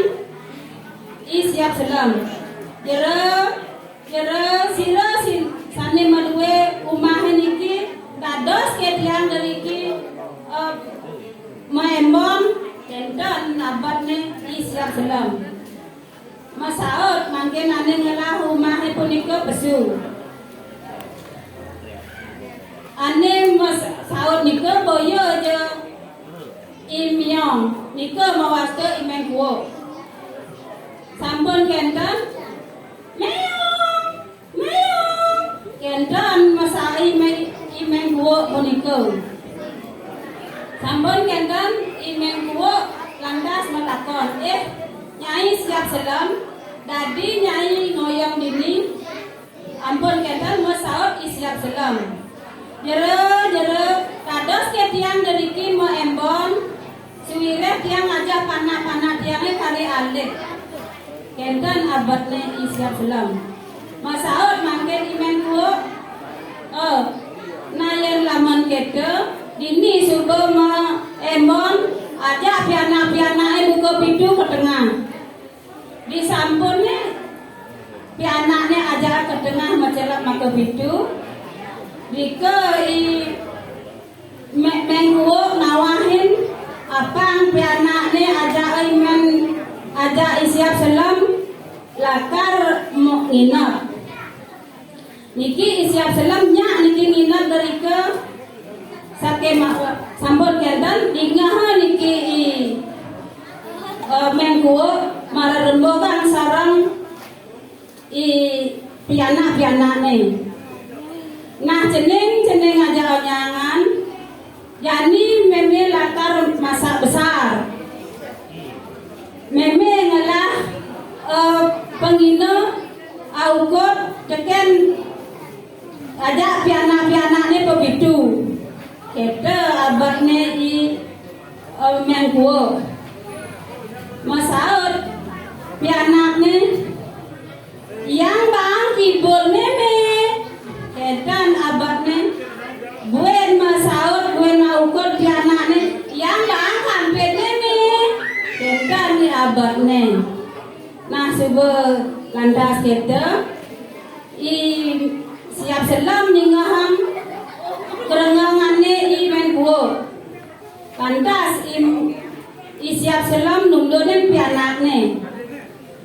i Siap Selem. Jero Jero sira sin-, sané madué umahé niki, dados ké tiang driki, eh, maembon, Enten abetné I Siap Selem. Masaut mangkin ané ngelah umahé punika pesu. Ané masaut nika boya ja I Miong, nika mawasta I Méng Kuuk. Sampun kénten, Méong, Méong. Kénten masaut I Méng, I Méng Kuuk punika. Sampun kénten I Méng Kuuk lantas matakon, "Eh, Nyai Siap Selem, dadi Nyai ngoyong dini?" Ampun kénten masaut I Siap Selem. "Jero, jero, dados ké tiang driki maembon, sawiréh tiang ajak panak-panak tiangé kari alit." Kénten abetné I Siap Selem. Masaut mangkin I Méng Kuuk, "Oh, nah yén lamun kéto, dini suba maembon, ajak pianak-pianaké buka pitu ka tengah." Disampuné pianakné ajak ka tengah macelep maka pitu. Rika I Mé-, Méng Kuuk nawahin apang pianakné ajak I Mén, ajak I Siap Selem lakar mo-, nginep. Niki I Siap Selem nyak niki nginep drika sakémaha, sampun kénten dingeh niki I, eh, Méng Kuuk marerembugan sareng I pianak-pianakné. Nah, cening-cening ajak onyangan, jani mémé lakar masak besar. Mémé ngelah, eh, pangina aukud tekén ajak pianak-pianakné pepitu. Kéto abetné I, eh, Méng Kuuk. Masaut pianakné, "Yang baang kibul mémé." Kénten abetné, buin masaut, buin maukud pianakné, "Yang baang kampid mémé." Kénten I abetné. Nah, suba lantas kéto, I Siap Selem ningehang kerengengané I Méng Kuuk. Lantas I, I Siap Selem nundunin pianakné.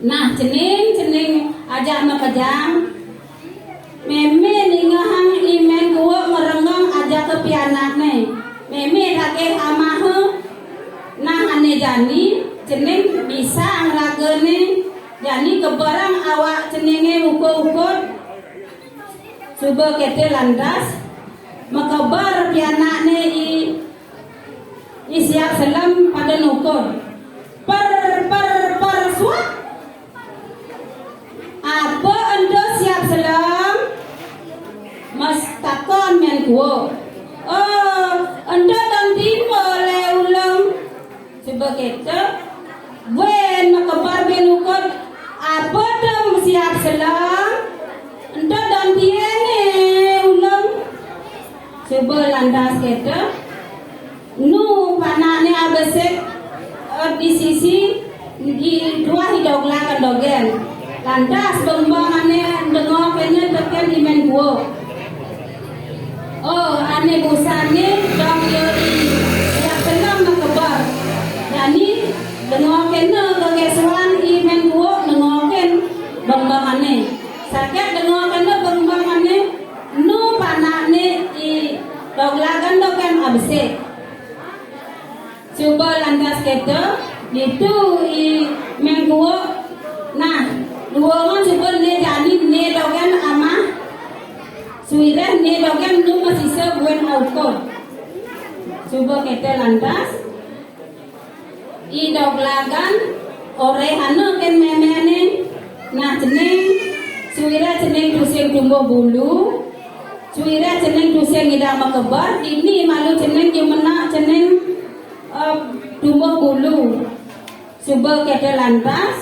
Nah, cening-cening ajak makejang, mémé ningehang I Méng Kuuk ngerengeng ajaka pianakné. Mémé dageh amaha, nah ané jani, cening bisa ngragané, jani keberang awak ceningé ukud-ukud. Suba kéto lantas, makeber pianakné I I Siap Selem pada nukur. Per, per, per, suak. "Apa ento Siap Selem?" Mas takon Méng Kuuk. "Oh, ento don timbo lé uleng." Suba kéto, buin makeber buin nukur. "Apa to Siap Selem? Ento don tiangé uleng." Suba lantas kéto, nu panakné abesik, eh, di sisi, di duah I Doglagan dogén. Lantas bengbengané dengokin tekén I Méng Kuuk. Oh, ané busané dong ia I Siap Selem makeber. Jani dengokin gegésuan I Méng Kuuk dengokin bengbengané. Saget dengokin bengbengané, nu panakné I Doglagan dogén abesik. Suba lantas kéto, ditu I Méng Kuuk. Nah, luungan suba né jani né dogén amah. Sawiréh né dogén nu masisa buin aukud. Suba kéto lantas, I Doglagan, oréhana kén méméné. Nah, cening, sawiréh cening tusing tumbuh bulu, sawiréh cening tusing ngidang makeber, dini malu cening jemenak cening, eh, tumbuh bulu. Suba kéto lantas,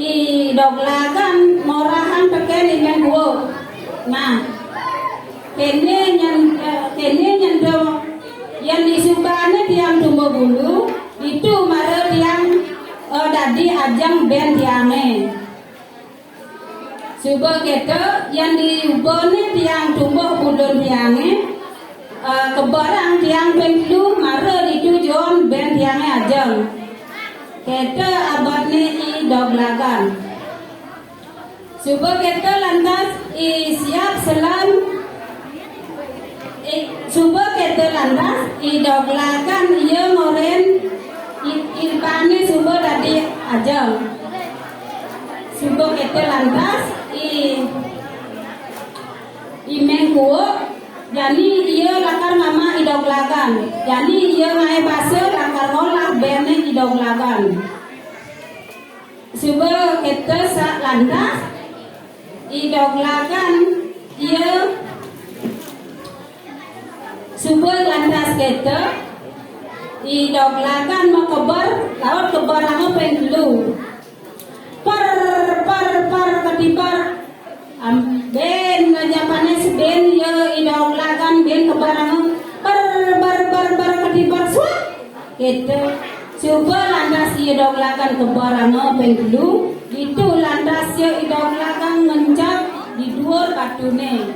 I Doglagan morahang tekén I Méng Kuuk. Nah, kéné nyén, eh, kéné nyén to, yén disubané tiang tumbuh bulu, ditu mara tiang, eh, dadi ajeng bén tiangé. Suba kéto, yén diubané tiang tumbuh bulu tiangé, Eh, keberang tiang ping telu mara ditu Jon, ben tiange ajeng. Kete abetne I Doglagan. Suba kete lantas I Siap Selam, I, suba kete lantas I Doglagan iya ngoren I, I Pane suba dadi ajeng. Suba kete lantas I, I Meng Kuuk, jani iya lakar ngamaq I Doglagan. Jani iya ngae basa lakar ngolah bene I Doglagan. Suba kete sa-, lantas I Doglagan iya, suba lantas kete I Doglagan makeber, laut keberanga ping telu. Per, per, per, ketiper. Am, ben, ngaja panes, ben, ya, I Doglagan, ben, keberanga. Per, per, per, per, ketiper. Suak. Gitu. Suba lantas I Doglagan keberanga ping telu. Gitu lantas ya I Doglagan ngencap di duur batune.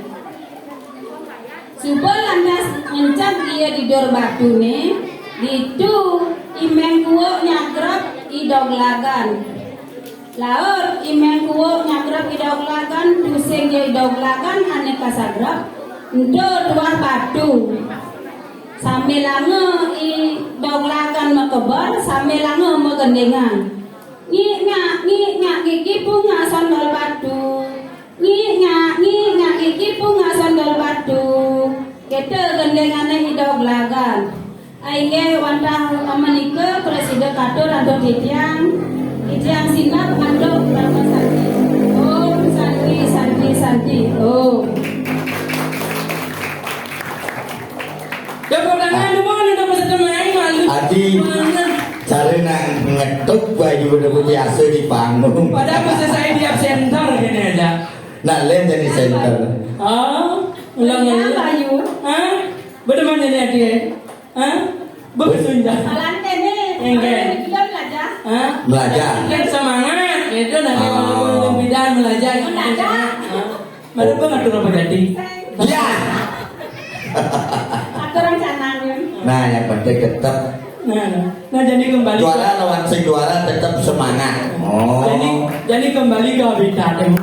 Suba lantas ngencap ia di duur batune, ditu I Meng Kuuk nyagrep I Doglagan. Laut I Meng Kuuk nyagrep I Doglagan, tusing ia I Doglagan ane kasagrep, ento tuah batu. Sambilanga I Doglagan makeber, sambilanga magendingan. Ngik ngak, ngik ngak, gigi bunga sandal batu. Ngik ngak, ngik ngak, gigi bunga sandal batu. Kete gendingane I Doglagan. Inggih wantah menika prasida katur antuk titiang. Titiang sineb antuk Parama Santi. Om Santi, Santi, Santi. Om. Tepuk tangan dulu nih, udah peserta main, malu. Adi, banget. Cara nak ngetuk baju udah biasa di panggung. Padahal masa saya di absenter gini aja. Nah, lain jadi center. Oh, ulang Iya, lagi. Bayu. Hah? Bener mana nih, Adi? Hah? Betul, Jang. Malam ini. Enggak. Malam ini belajar. Hah? Belajar. Kan semangat, gitu, nanti Oh. Kalau belum pindah belajar. Belajar. Hah? Mana gua ngatur apa jadi? Ya. Atur rencana, Yun. Nah, yang penting tetap Nah, nah, jadi kembali juara ke lawan sing juara tetap semangat. Oh. Jadi, jadi kembali ke habitat, em.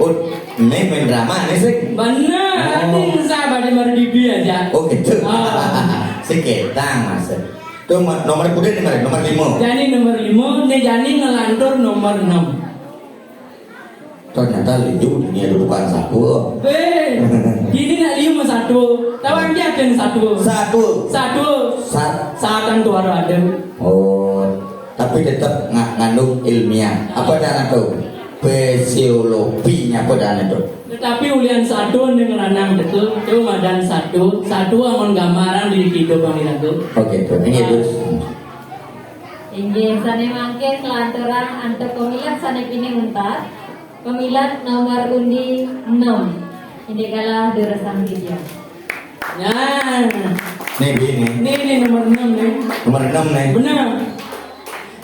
Oh, ini main drama nih sih. Bener, Oh. Ini sahabat di Mardibi aja. Oh, gitu. Ah. Sekitar, Mas. Tuh, ma-, nomor kuda nih, Mas, nomor lima. Jani nomor lima, nih Jani ngelantur nomor enam. Ternyata liu ini ada tukang sapu. Be, ini nak liu mah satu. Tahu yang dia ada satu. Satu. Satu. Sat. Satan tuh ada ada. Oh, tapi tetap nga-, ngandung ilmiah. Apa cara tuh? Fisiologi apa cara tuh? Tetapi ulian satu ning lanang betul, itu madan satu. Satu amun gambaran di hidup yang dilaku. Oke, tuh. Ini terus. Inggih, sane mangke kelanturan antuk pemilat sane pinih untat. Pemilat nomor undi enam. Ini kalah durusang tiga. Nah. Nih, Bi, nih. Nih, nih, nomor enam, nih. Nomor enam, nih. Benar.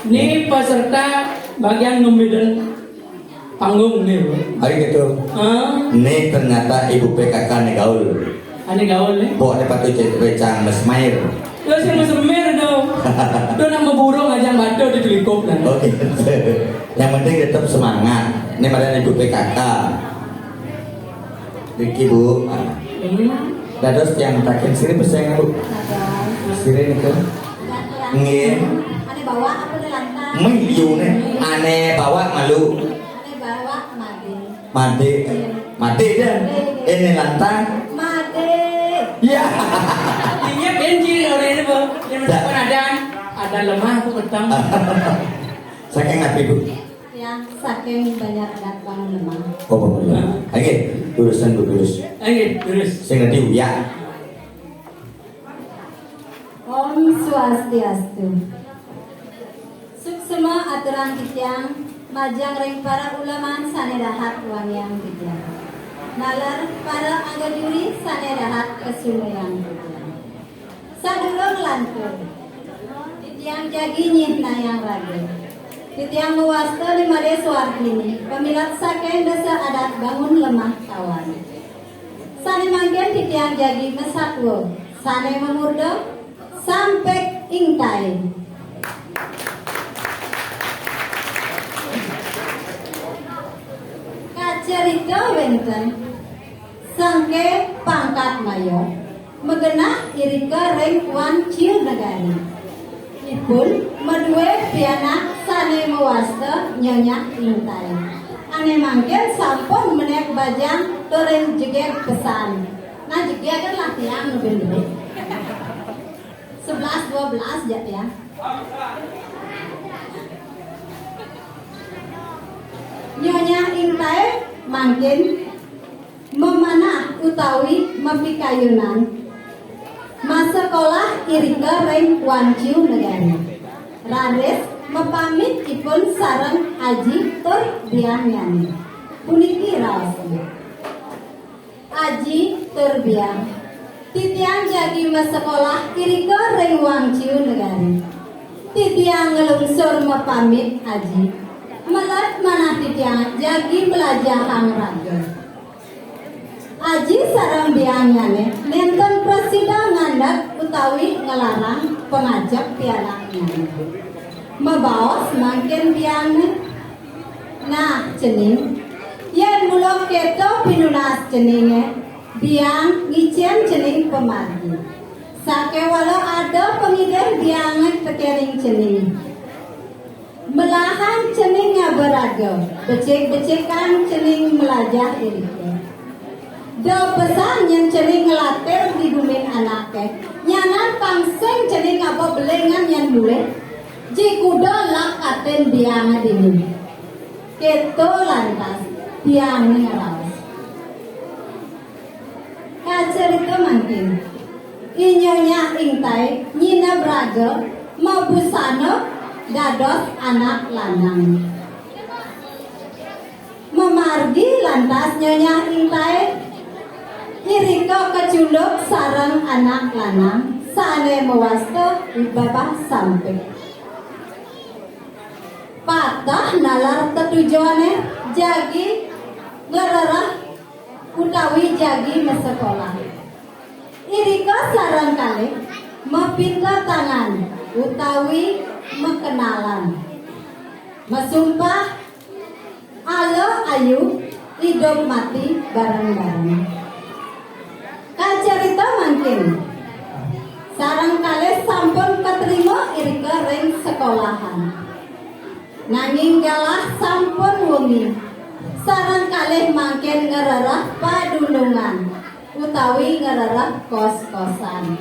Nih, peserta bagian ngembiden panggung, nih, Bu. Hari gitu. Hah? Nih, ternyata ibu P K K nih gaul. Ane gaul, nih. Pok nih patut jadi recang mesmair. Terus yang mesmair, dong. Tuh, nang beburung aja batu di telingkup, kan. Oke. Yang penting tetap semangat. Ini pada ibu P K K. Riki, Bu. Hmm. Dados tiang taken sirih peseng, Bu. Sirih niku. Nggih. Ane bawa apa nih lantas? Mih, yu nih. Ane bawa malu. Ane bawa made. Made. Iya. Made dah. Iya, iya. Ini lantas. Made. Iya. Artinya benci oleh ini, Bu. Yang Ya. Ada, ada lemah, aku petang. Saking ati, Bu. Ya, saking banjar adat Bangun Lemah. Oh, Bangun Lemah. Nggih, durusang, Bu, durus. Nggih, durus. Sing ngerti, ya. Om Swastiastu. Suksma aturang titiang majeng ring para uleman sane dahat wangiang titiang. Naler para angga juri sane dahat kasumuyang titiang. Sadurung lantur, titiang jagi nyihnayang raga. Titiang mawasta Ni Made Suartini, pamilet saking Desa Adat Bangun Lemah Tawan. Sané mangkin titiang jagi masatua, sané mamurda Sampik Ingtai. Kacarita wénten Sangké Pangkat Maya, magenah irika ring Wan Ciu Negari. Ipun madué pianak sané mawasta Nyonyah Ingtai. Ané mangkin sampun menék bajang tur ring jegég pesan. Nah, jegég kan lah tiang lebih dulu. Sebelas dua belas ja tiang. Nyonyah Ingtai mangkin mamanah utawi mapikayunan masekolah irika ring Wan Ciu Negari. Raris mapamit ipun sareng aji tur biangnyané. Puniki raosné. Aji tur biang, titiang jagi masekolah irika ring Wan Ciu Negari. Titiang nglungsur mapamit aji. Meled manah titiang jagi mlajahang raga. Aji sareng biangnyané nénten prasida ngandeg utawi nglarang pangajap pianaknyané. Mabaos mangkin biangné, "Nah, cening, yén mula kéto pinunas ceningé, biang ngicén cening pamargi. Sakéwala ada pangidih biangé tekéning cening." Melahan cening ngaba raga, becik-becikan cening mlajah irika. Da pesan yén cening nglatir di gumin anaké, nyanan pang sing cening ngaba belingan yén mulih, ji kuda lakatin biangé dini. Kéto lantas biangé ngraos. Kacarita mangkin, I Nyonyah Ingtai nyineb raga mabusana dados anak lanang. Mamargi lantas Nyonyah Ingtai irika kacunduk sareng anak lanang sané mawasta I Babah Sampik. Pateh nalar tetujoné jagi ngrereh utawi jagi masekolah. Irika sareng kalih mapinta tangan utawi makenalan. Masumpah ala ayu idup mati bareng-bareng. Kacarita mangkin, sareng kalih sampun katrima irika ring sekolahan. Nanging galah sampun wengi, sareng kalih mangkin ngrereh padunungan utawi ngrereh kos-kosan.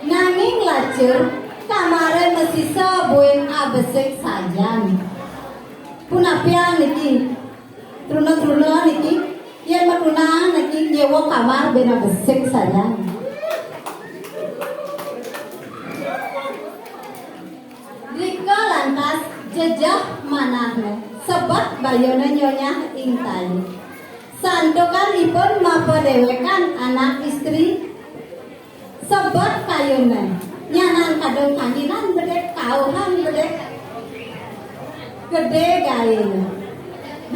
Nanging lacur, kamaré masisa buin abesik sajan. Punapiang niki, truna-truna niki, yén matunangan niki nyéwa kamar buin abesik sajan. Rika lantas jejeh manahné, sebet bayuné Nyonyah Ingtai. Santukan ipun mapadéwékan anak istri, sebet kayuné. Nyanan kadung kanginan bedik, kauhan bedik. Gedé gaéné.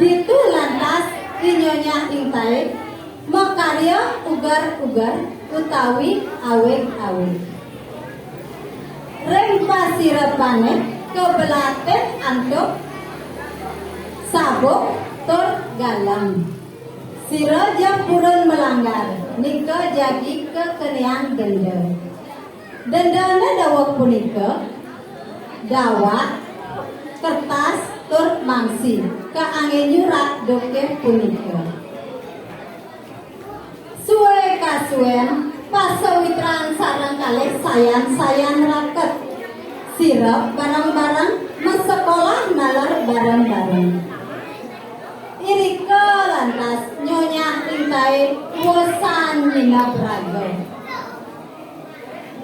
Ditu lantas I Nyonyah Ingtai makarya uger-uger utawi awig-awig. Ring pasirepané kabelatin antuk sabuk tur galang. Sira ja purun malanggar, nika jagi kakeniang denda. Dendané daweg punika, dawat, kertas, tur mangsi, kaanggé nyurat duké punika. Sué kasuén, pasawitran sareng kalih sayan-sayan raket. Sirep bareng-bareng, masekolah naler bareng-bareng. Irika lantas Nyonyah Ingtai wusan nyineb raga.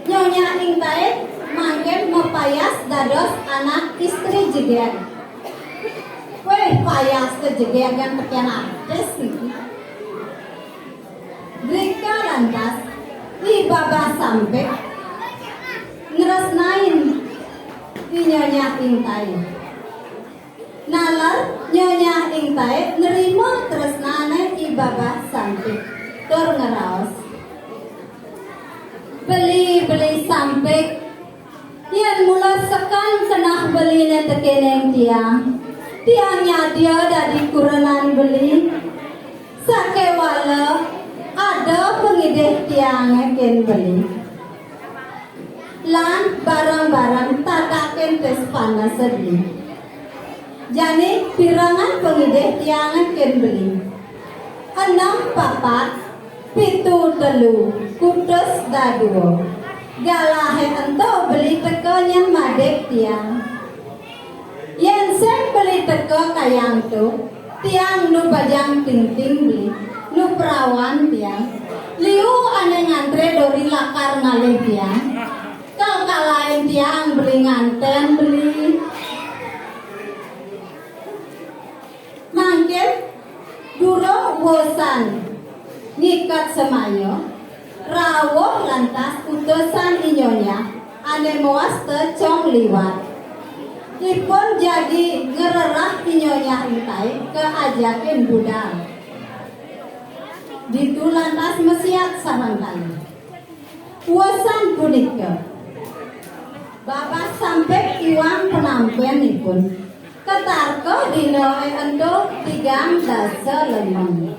Nyonyah Ingtai mangkin mapayas dados anak istri jegég. Wéh, payas ka jegégan tekén artis niki. Drika lantas, I Babah Sampik ngresnain I Nyonyah Ingtai. Nalar Nyonyah Ingtai nrima tresnane I Babah Sampik tur ngraos, "Beli, Beli Sampik, yen mula sekan keneh Beline tekening tiang, tiang nyadia dadi kurenan Beli. Sakewala ada pangidih tiange ken Beli. Lan bareng-bareng tatakin tis panese Beli. Jani pirengan pangidih tiange ken Beli. Enem papat, pitu telu, kutus dadua. Galahe ento Beli teka nyen madik tiang. Yen sing Beli teka kayang to, tiang nu bajang tingting Beli, nu perawan tiang. Liu ane ngantre dori lakar ngalih tiang. Kal kalain tiang Beli nganten Beli." Mangkin durung wusan ngiket semaya, rauh lantas utusan I Nyonyah ane mawasta Cong Liwat. Ipun jagi ngrereh I Nyonyah Ingtai ka ajakin budal. Ditu lantas masiat sareng kalih. Wusan punika, Babah Sampik iwang penampenipun katarka dinae ento tigang dasa lemeng.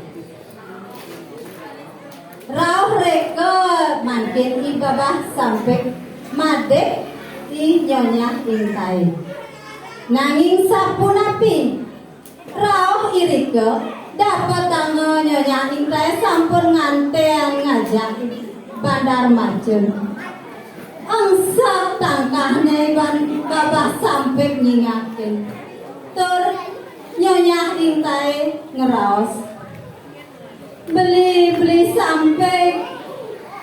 Rauh reka mangkin I Babah Sampik madik I Nyonyah Ingtai. Nanging sapunapi? Rauh irika, dapetanga Nyonyah Ingtai sampun nganten ngajak Bandar Macun. Engsek tangkahne Ban-, Babah Sampik nyingakin. Tur Nyonyah Ingtai ngraos, "Beli, Beli Sampik,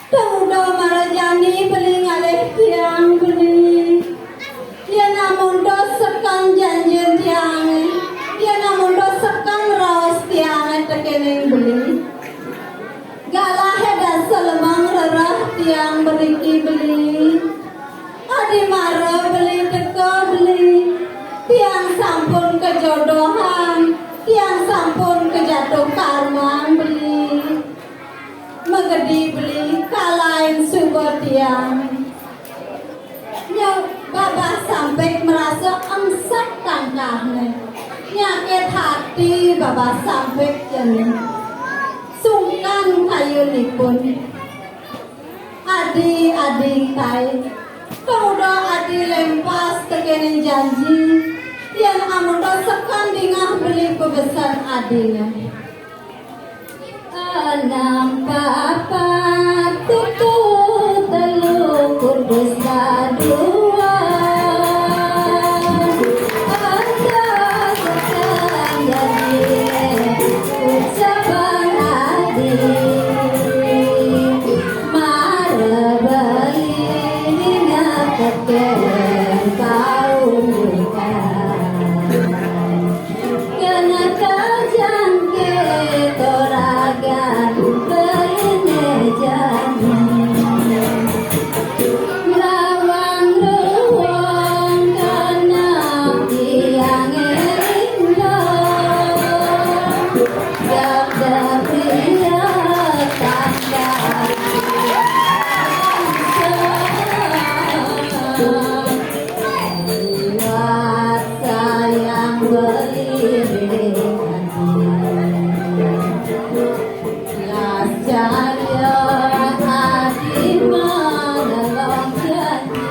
tuh udah mara jani Beli ngalih tiang, Beli. Yen amun to sekan janjin tiange, yen amun to sekan raos tiange tekening Beli, galahe dasa lemeng rereh tiang mriki, Beli. Adi mara Beli teka, Beli. Tiang sampun kajodohan, tiang sampun kajatuh karman, Beli. Magedi Beli kalain suba tiang." Nya Babah Sampik marasa engsek tangkahne. Nyakit hati Babah Sampik jani. Sungkan kayunipun. "Adi, Adi Ingtai, tuh udah Adi lempas tekening janji, yen amun to sekan dingeh Beli pabesen Adine." Enam papat, pitu telu, kutus dua. Anda sekan janji, ucapan Adi. Mara Beli dina teken paundukan. Kena kajangke toragan Beline jani. Melawan ruang kena tiange rindu. Gap dapia tangkal. Liwat sayang beliring hati. Las jaya hati menolong janji.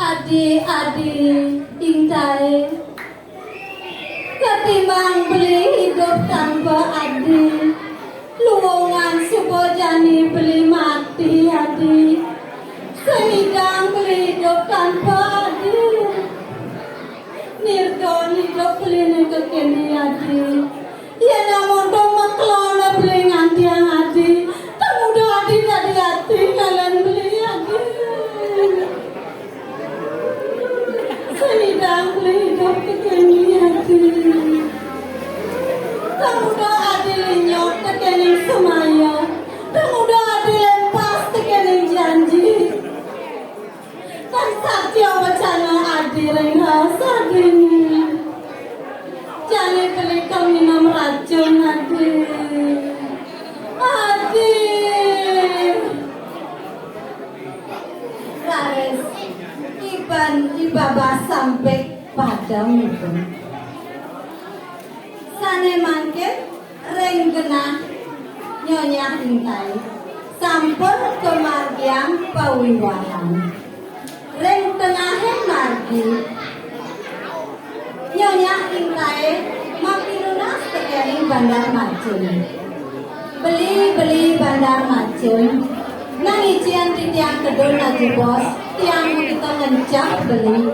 Adi, Adi, Ingtai. Ketimbang Beli idup tanpa Adi, luungan suba jani Beli mati, Adi. Sing nyidang Beli idup tanpa Adi. Nirgon idup Beline kekini, Adi. Yen amun to maklona Beli ngantiang Adi, temuda Adi dadi ati ngalen Beli, Adi. Sing nyidang Beli idup tekening ati. Temuda ati linyok tekening semaya. Temuda ati lempas tekening janji. Tan Raris, iban i Babah Sampik padem ipun. Sane mangkin ring genah Nyonyah Ingtai sampun kamargiang pawiwahan. Ring tengahing margi, Nyonyah Ingtai mapinunas tekening Bandar Macun. Beli-beli Bandar Macun, nang ician titiang tedun ajebos, tiang makita ngencep beli.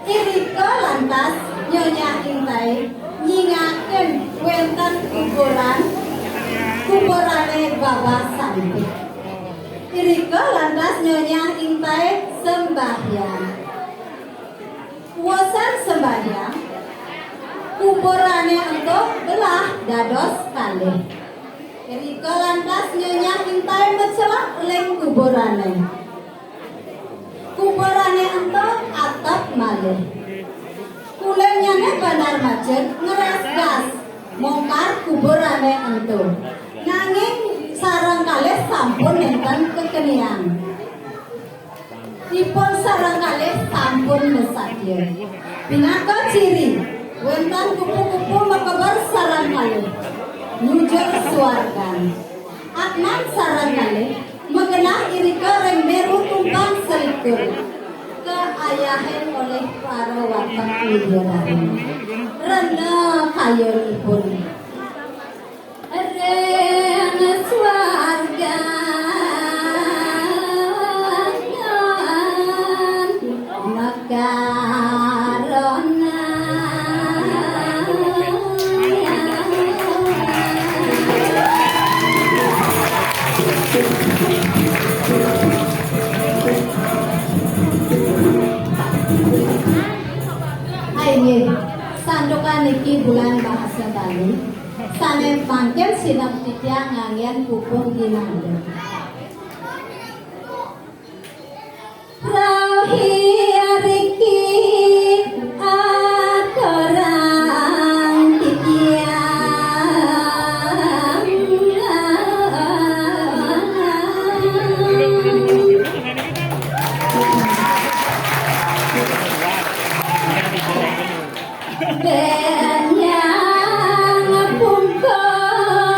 Irika lantas Nyonyah Ingtai nyingakin wenten kuburan, kuburane Babah Sampik. Irika lantas Nyonyah Ingtai sembahyang. Wusan sembahyang, kuburane ento belah dados kalih. Irika lantas Nyonyah Ingtai macelep ring kuburane. Kuburane ento atep malih. Kulinnyane Bandar Macun ngrasgas mongkar kuburane ento. Nanging sareng kalih sampun nenten kekenian. Ipun sareng kalih sampun masadya. Pinaka ciri, wenten kupu-kupu makeber sareng kalih. Nujur suargan. Atman sareng kalih, magenah irika ring Meru Tumpang Selikur. Kaayahin olih para watek Widyadari. Rena kayunipun. Ring swargan makarona. Hai nggih, santukan niki bulan bahasa Bali. Sane mangkin sineb titiang nganggen pupuh ginanda. Rauh iriki aturang titiang. Benyang pungkung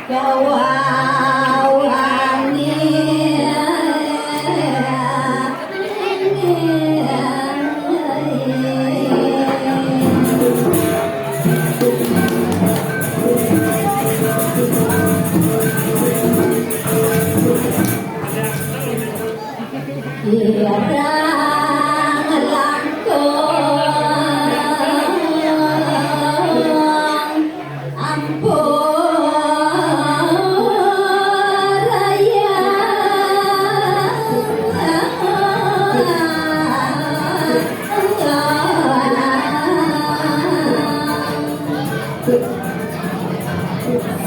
gawani. Kirang langkung ampuraya.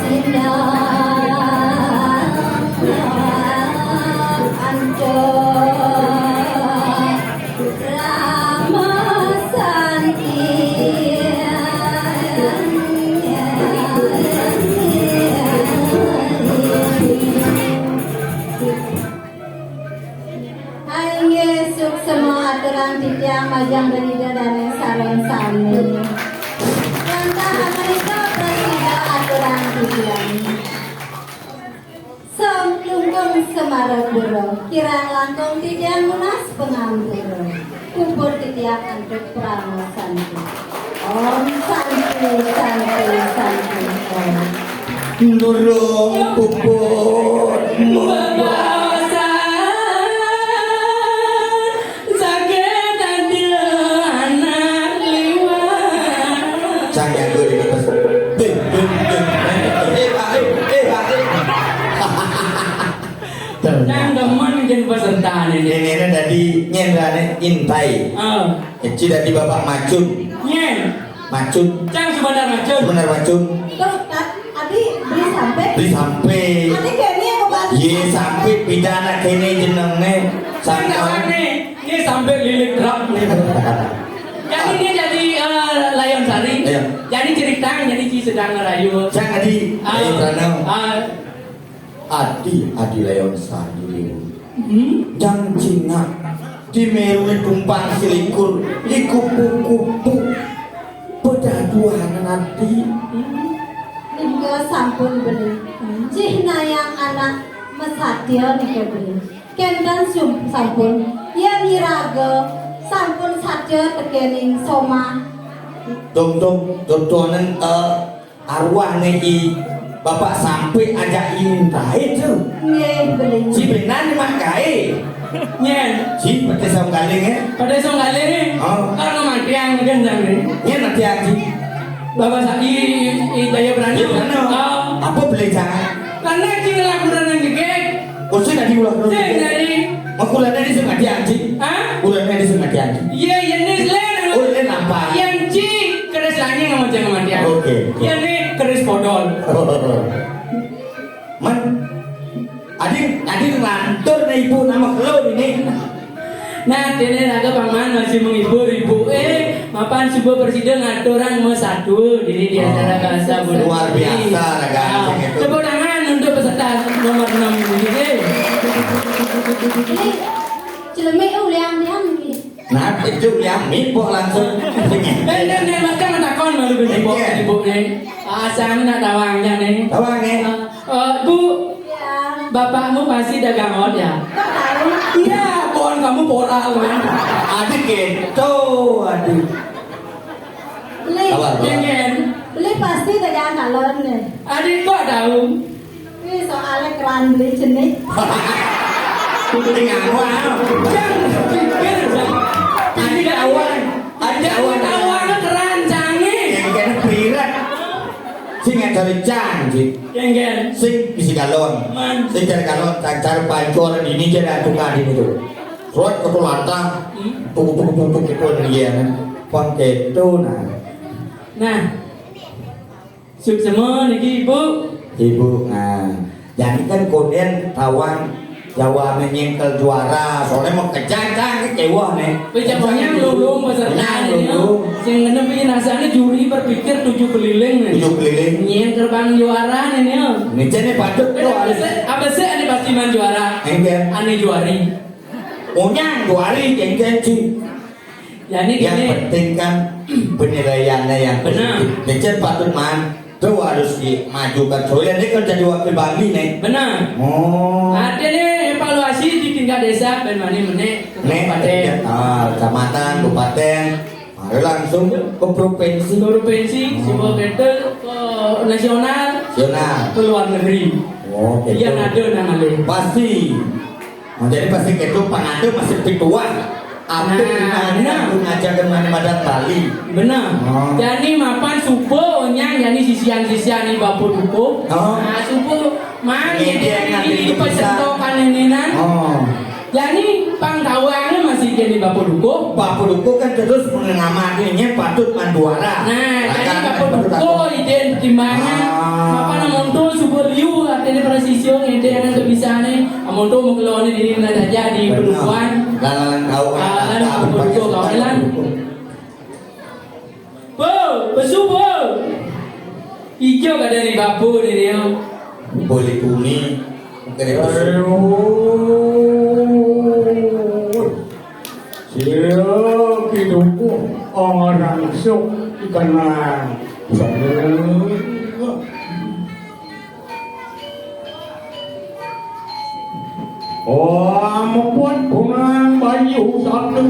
Sinah antuk Rama Santi. Inggih, suksma aturang titiang majeng ring Ida Dane sareng sami. Wantah amenika prasida aturang titiang. Sang Klungkung Semarapura, kirang langkung titiang nunas pangampura. Puput titiang antuk parama santi. Om Santi, Santi, Santi, Om. Nurung puput mbawasan sakit adil anak liwat. Sang Hyang Guru Mas. Ding, ding, ding. Eh, eh, eh, eh, eh. Yang demen jen peserta ini. Ini dadi nyendrane Intai. Ah. Eci dadi Bapak Macun. Nyen. Macun. Cang sebentar Macun. Sebentar Macun. Terus, Tat, adi beli sampai. Beli sampai. Adi kene yang obat. Ye sampai pidana kene jenenge. Sampai. Ini sampai lilit rak nih. Jadi dia jadi, eh, Layon Sari. Iya. Jadi cerita, jadi ci sedang ngerayu. Sang Adi, ah, Ayo Prano. Ah. Adi, Adi Layon Sari. Hmm? Jang cingak di Meru tumpang selikur, di kupu-kupu. Pedaduan Adi. Nika sampun beli. Cih nayang anak masatya nika beli. Kénten sum-, sampun, yén iraga sampun satya tekéning somah. Dong, dong, dong, donen, eh, arwah niki Bapak sampai ajak intai tu. Nggih, beling. Si benar ni makai. Nyén. Si pakai saung galing, eh? Pakai saung galing, eh? Oh. Kalau matiang kan jangan. Nyén matiang si. Bapak sa-, i, i, i Jaya Berani. Jaya Berani. Oh. Apa boleh jangan? Karena cing lakukan yang gegek. Oh, sing adi ulah dulu. Sing adi. Mau kula tadi sing adi anjing. Hah? Kula tadi sing adi anjing. Iya, iya, ini selain. Oh, ini nampak. Yang ci keris langit sama jangan mati. Oke, oke. Iya, ini keris bodol. Man, adi, adi ngelantur nih ibu nama kelo ini. Nah, dene raga paman masih menghibur ibu. Eh, mapan subuh presiden ngaturang mesatu dini di acara bahasa Budi. Luar biasa, raga. Ah, anjing itu. Tepuk tangan untuk peserta nomor enam ini, deh. Ini celemik, oh, liang-liang, nih. Nah, itu liang mipok langsung. Eh, dan dia makan takon malu ibu, iya, ibu, nih. Asal nak tawangnya, nih. Tawang, eh? Ah, Eh, Bu, iya. Bapakmu pasti dagang ot, ya? Kok tahu? Iya, pohon kamu poral, kan? Adik gitu, aduh. Beli. Apa, apa? Pengen. Beli pasti dagang kalon, nih. Adik kok tahu? Ini soalnya keran beli jenis. Ini ngawal. Jangan pikir, Bang. Adik awal. Adik awal. Jangan awalnya keran, jangan. Yang kena pirat. Sing ngajari janji. Kengken. Sing bisi galon. Man. Sing cari galon, cari, cari pancor ini, cari tukang ini tuh. Surat ketulatan. Hmm. Tuku, tuku, tuku, tuku, gitu, iya, kan. Pang gitu, nah. Nah. Suksema niki, Ibu. Ibu, nah. Jadi kan konden tawang Jawa menyengkel juara, soalnya mau kencang-kencang kecewa nih. Wis, jawabnya melulu peserta nah, ini, melulu. Sing ngene iki rasane juri berpikir tujuh keliling nih. Tujuh keliling. Nyengkel bang juara nih, nih. Ini jadi patut tuh harus. Apa sih, apa sih ane pasti main juara? Enggak. Ane juari. Onyang juari, enggak sih. Ya, ini yang gini. Penting kan penilaiannya yang benar. Positif. Nih, Cen patut man. Tuh harus dimajukan. Soalnya ini kan jadi wakil Bali nih. Benar. Oh. Artinya evaluasi di tingkat desa, ben mani meneh, nih, kabupaten. Tingkat, ah, kecamatan, kabupaten. Ada langsung ke provinsi. Ke provinsi, hmm. Semua ke, ke nasional, nasional. Ke luar negeri. Oh, gitu. Iya, ada nang alih. Pasti. Nah, jadi pasti gitu, pangadu masih pituah. Apa nah, nah. Ngajakin mana madan Bali. Benar. Oh. Jadi mapan subuh onyang, jadi sisian-sisian di Bapak Dukuh. Oh. Nah, subuh man, ini dia ini, ngambil ini keputusan. Pesentokan ini, nah. Oh. Jadi pangkawangnya masih jadi Bapak Dukuh. Bapak Dukuh kan terus mengamatinya patut manduara. Nah, jadi Bapak Dukuh ide pertimbangan. Ah. Apa namun tuh subuh liu, artinya presisi yang ide yang bisa nih. Amun to mung kelone dini menawi dadi bener. Pedukuhan. Lan, lan, kau ah, lan, pedukuh kau, lan. Bu, besu, Bu. Ijo kada ni babu ni dia. Boleh bumi. Kena besu. Aduh. Sira kiduku orang sok ikan lang. Oh, muput bungang bayu sabda.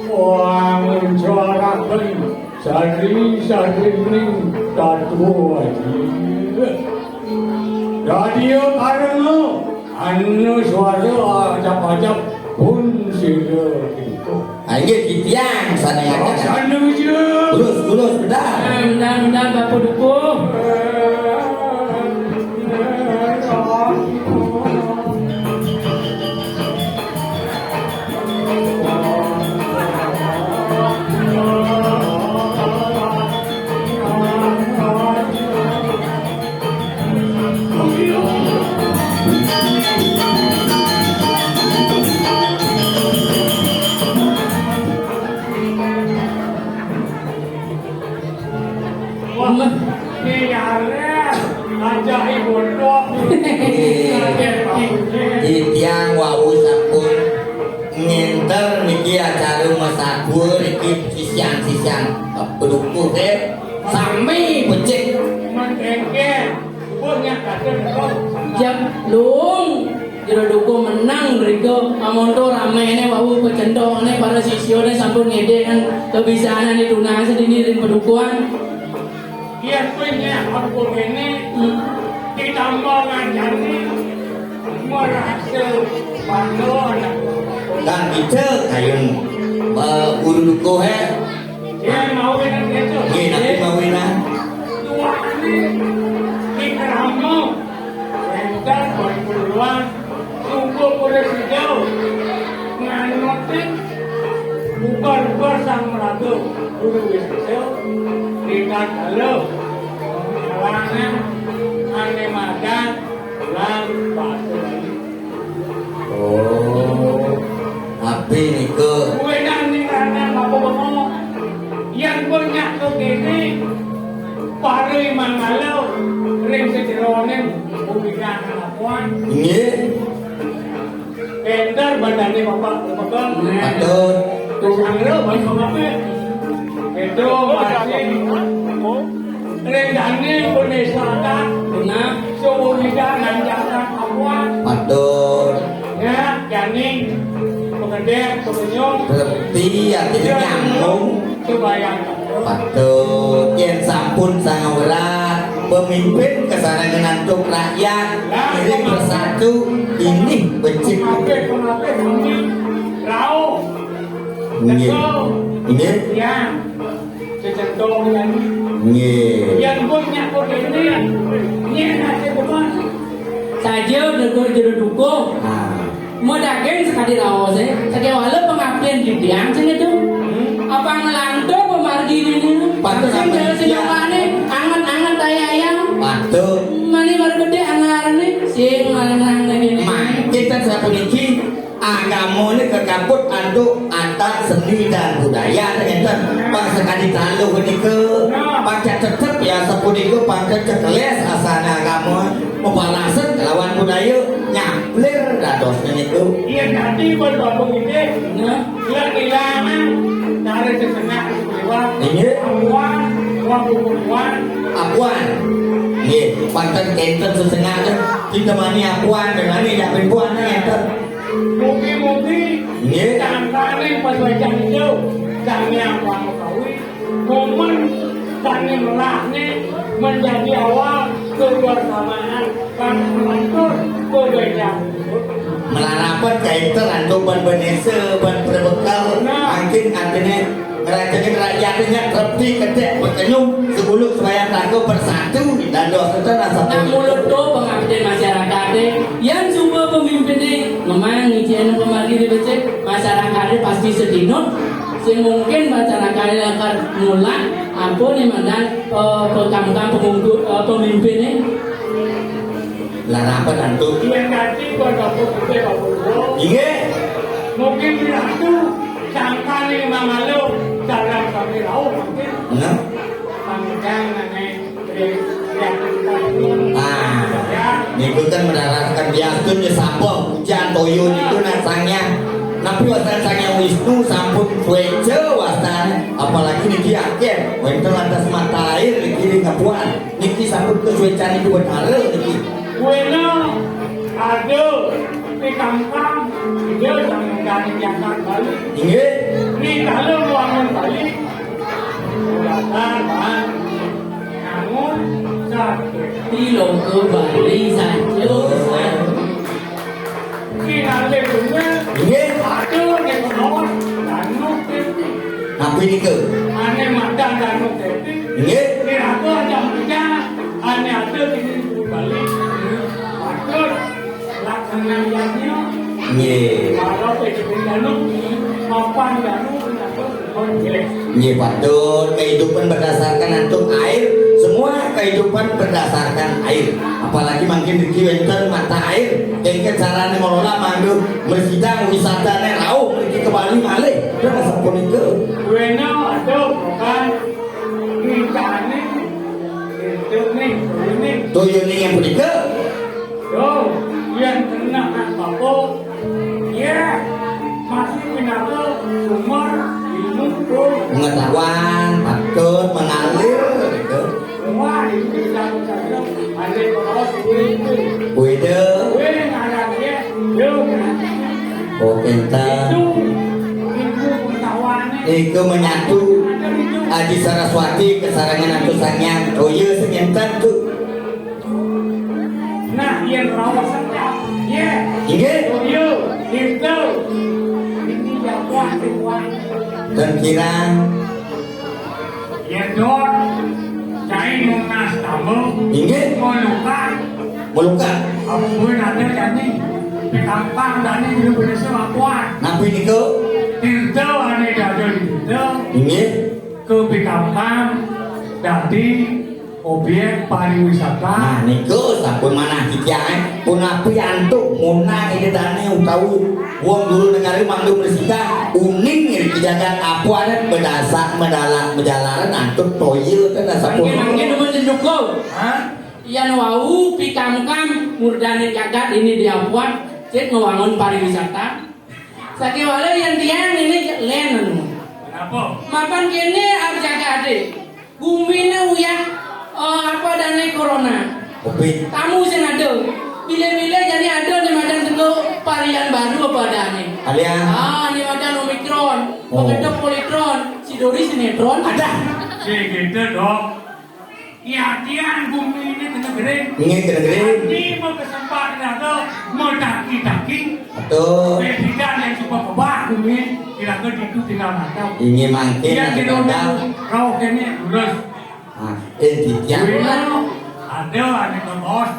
Wah, nguncaraken sari-sarining tatu aji. Dadia karena anu suara ajap-ajap pun sira itu. Ah, inggih, titiang sané. Oh, ngaten. Sané, Ujung. Terus, terus, bedah. Nah, bedah, bedah, Bapak Dukuh. Ki Arel, ajahi bodoh. Titiang wau sampun ngenter niki acara masatua niki sisian-sisian, eh, bedukuh, eh, sami becik. Mendengke, punya kata betul. Jam lung, jero dukuh menang mriko, amonto ramene wau pecendokne para sisiane sampun ngedek nang kebisaane ditunas dini ring padukuhan. Yen kowe nyek apa ngene, ditambah ngajani, merasa bangga anak. Dan kita kayun, eh, guru dukuh, eh. Yen mau enak itu. Nggih, nanti mau enak. Tuane, di kerama, entar berpuluhan. Tunggu kuda sejauh nganutin bubar-bubar sang meragu kudu wisata tingkat halo kalangan ane madan lan batu. Oh, api nika. Kuenan ning rana apa bengok. Yang banyak ke kene, pari mangalo ring sejeroning kuwidan lapuan. Nggih. Enter badane Bapak Gubernur. Patut. Terus angro Bapak Gubernur. Itu masih ring dane Indonesia. Nah, suhu kita nanjakan Papua. Patut. Ya, jani pengedek, pengenyum. Berarti artinya nyambung. Supaya Patut, yen sampun sangawerat, pemimpin kesarengan antuk rakyat, ngiring bersatu, ini becik. Kabeh, kabeh, muni rauh. Nggih. Teko. Nggih. Ya. Cecetong nyanyi. Nggih. Yen pun nyakut ini, nyen ate beban. Saja negur jero dukuh. Ah. Mau daging sekadi raos, eh. Sekewala pengabdian di tiang sing itu. Apa ngelantur pemargi ini? Patut. Sing apa jalan sing dia? Nyawanya, anget-anget tai ayam. Patut. Mani baru gede angarane, sing lanang ini. Mangkin ten sapuniki, agama ini kekabut antuk adat seni dan budaya, ngeten. Pas sekadi taluh nika, pancet tetep ya sapunika, pancet cekles asana agama. Pepalasan kelawan budaya nyaplir dados niku. Iya, dadi pun bapak ini. Nah. Ilang-ilangan dari setengah lewat. Iya. Apuan, waktu apuan. Apuan. Nggih, panten kenten setengah teh. Kita mani apuan, mani nyamping puan, ngenten. Mugi-mugi. Nggih. Tangkane pas wajan itu, kami apuan kawin. Momen kami merahnya menjadi awal kebersamaan kami melantur ke Banjar. Melarapan kaiter antuk ban Benese, ban Prebekel, nah. Mangkin artine ngrajengin rakyatnya trepti kedek pekenyum, sepuluh sembahyang tangga bersatu, dan dosa itu rasa. Nah, mulut tuh pengabdian masyarakat, eh. Yang coba pemimpin, eh, memang ngician pemagi di becek, masyarakat, eh, pasti sedinut. Sing mungkin masyarakat akan nulak apa nih mandan, eh, pengkamukam pengunggu, eh, pemimpin nih. Lah napa tantu? Iya, tadi gua dapur gede, Pak Guru. Inggih. Mungkin diratu sangkane mamalu dalam kami rauh mungkin. Nah. Pangkang nane. Ah, niku kan mendarahkan diastun ya sapa? Hujan toyo niku nang sangya. Napi wastan sangya Wisnu sampun sueca wastan, apalagi niki akeh wenten lantas mata air niki ring ngapuan. Niki sampun kesuecan niku betara niki. Wena ada di kampung dia jangan jalan Bali. Inggih. Di dalam ruangan Bali. Datang, Bang. Namun, satu. Di longko Bali saja. Di dalam rumah. Inggih. Ada di bawah. Danau Teti. Apa ini ke? Ane madan Danau Teti. Inggih. Di aku ada kerja. Ane ada di Bali. Patut. Nggih. Nggih, patut. Kehidupan berdasarkan antuk air, semua kehidupan berdasarkan air. Apalagi mangkin niki wenten mata air, engke carane ngelola mangga mresidang wisatane rauh mriki ke Bali malih. Terus sapunika. Wena, aduh, bukan. Wisatane. Toya ning yang punika. Yo, yen kena bapa, ya, masih pinaka sumber ilmu pengetahuan, patut mengalir gitu. Wah, ini bisa saja. Ada bawa kuwi itu. Kuwi itu. Kuwi ngaran dia. Yo, oh, pinter. Itu ilmu pengetahuan. Niku menyatu Aji Saraswati kesarengan Atu Sanghyang. Oh iya, sing enten tuh. Nah, yen raos sedap, ya. Inggih. Yo, itu. Ini jagoan semua. Dan kirang. Yen dor, cai nunas tambel. Inggih. Melukat. Melukat. Apa gue nanti jadi? Pitampang tadi bener-bener selakuan. Napi niku? Tirta ane dada di tirta. Inggih. Ke Pitampang dadi objek pariwisata. Nah, niku sampun manah titiang, eh. Punapi antuk munang ida dane utawi wong dulu negari mangda mresika uning ring jagat apa adat medasa medalak mejalaran antuk toya ten sampun. Mangkin, mangkin demen sejuko. Hah? Yan wau pikamkam murdane jagat ini diapuat, cek ngewangun pariwisata. Sakiwala yan tiang ini len anu. Kenapa? Mapan kene arjagade. Gumine uyah, eh, apa dane corona. Covid. Tamu sing ada. Bila-bila jani ada ni madan tengok varian baru apa dane. Alian. Ah, ni madan Omicron. Oh. Begitu Polytron. Si Dori sinetron. Ada. Si gitu, Dok. Iya, tiang gumine kena gering. Nggih, kena gering. Ini mau kesempat ada mau daki-daki. Betul. Bidan yang suka kebah gumi, kira-kira itu tinggal makan. Inggih mangkin. Iya, atuh kita Dadang. Rauh kene lurus. Ah, eh, titiang. Wino, ada ane ke bos.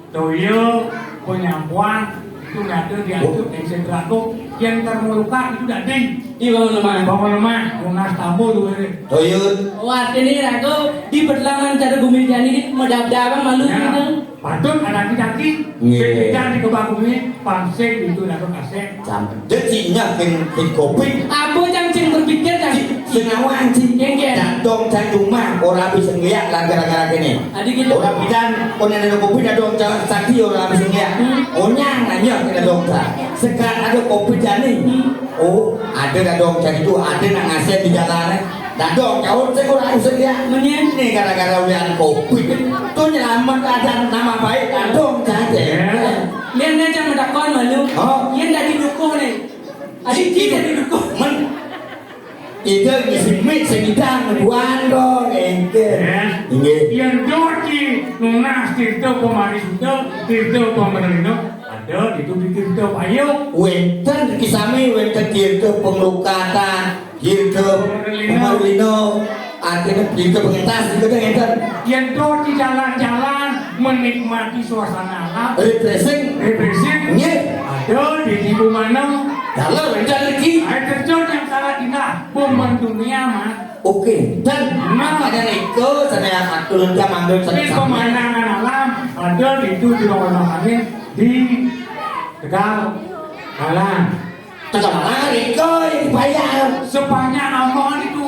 Toya, penyampuan, itu ada diatur ing sedrako. Yang termeluka itu dadi. Di bangun lemah. Bangun lemah, lunas tambo tuh, eh. Toya. Wah, ini rago di perlaman cara gumi jani ini medap-dap malu. Ya. Gitu. Patut ada daki-daki. Nggih. Sing tidak di kebak gumi, pangsing itu rago kasek. Sampai. Dadi nyah king, king covid. Apa yang cing berpikir, Cang? Ci-, sing awang, Ci. Nggih, nggih. Dadong cang rumah, ora bisa ngeliat lah gara-gara kene. Adi gitu. Ora bidan, konen ada covid, dadong cang sakti ora bisa ngeliat. Hmm. Onyang nanya ke dadong cang. Sekarang ada covid jani. Hmm. Oh, ada dadong cang itu, ada nak ngasih di jalan, eh. Dadong, jauh sing ora bisa ngeliat. Menyen. Ini gara-gara ulian covid. Tuh nyelamat ada nama baik, dadong cang. Ya. Lihat nih, Cang, medakon malu. Oh. Iya, dadi dukuh nih. Adi kita didukung. Men. Ida ngisi mik sing idang buan dong, engke. Ya. Inggih. Yen doci nunas tirta pamari suda, tirta pamerlina, ada itu di tirta payu. Wenten iki sami, wenten tirta pamlukatan, tirta pamerlina. Artinya tirta pengentas gitu kan, enten. Yen doci jalan-jalan menikmati suasana alam. Refreshing. Refreshing. Nggih. Ada di Tibu Maneng. Dalam, wenten iki. Air terjun yang sangat indah, pembantunya, Mas. Oke, dan nah, ada Riko, saya atur dia manggil. Ini sama pemandangan alam, ada di itu di Bawah Angin, di Tegal Malang. Tegal Malang, Riko yang dibayar. Sepanjang rombongan itu,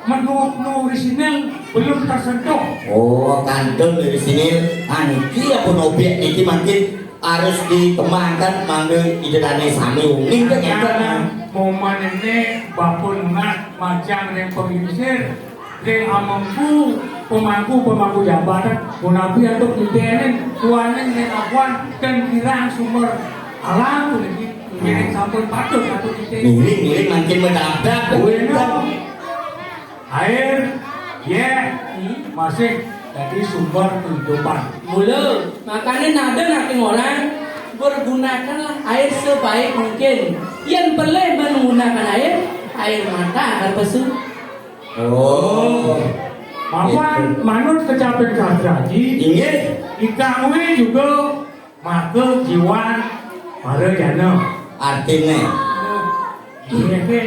menurut nu orisinil belum tersentuh. Oh, kantun dari sini, aniki apa objek niki mungkin harus dikembangkan, mangga ida dane sami uning kan ngeten. Momen ini Bapak Nunas majang ring pengingsir, ring amengku, pemangku-pemangku jabatan, punapi antuk ditenin, kuaning ring akuan, dan kirang sumber alam puniki, ngiring sampun patut antuk ditenin. Ngiring, ngiring, mangkin medabdab, kuwi, begitu. Air, ya, masih jadi sumber kehidupan. Mula, makanya nada naking orang, bergunakanlah air sebaik mungkin. Yang boleh menggunakan air, air mata akan pesu. Oh. Mapan gitu. Manut kecapin sastra ji, inggih. Ikang wi juga maka jiwan para jana. Artine. Ini ke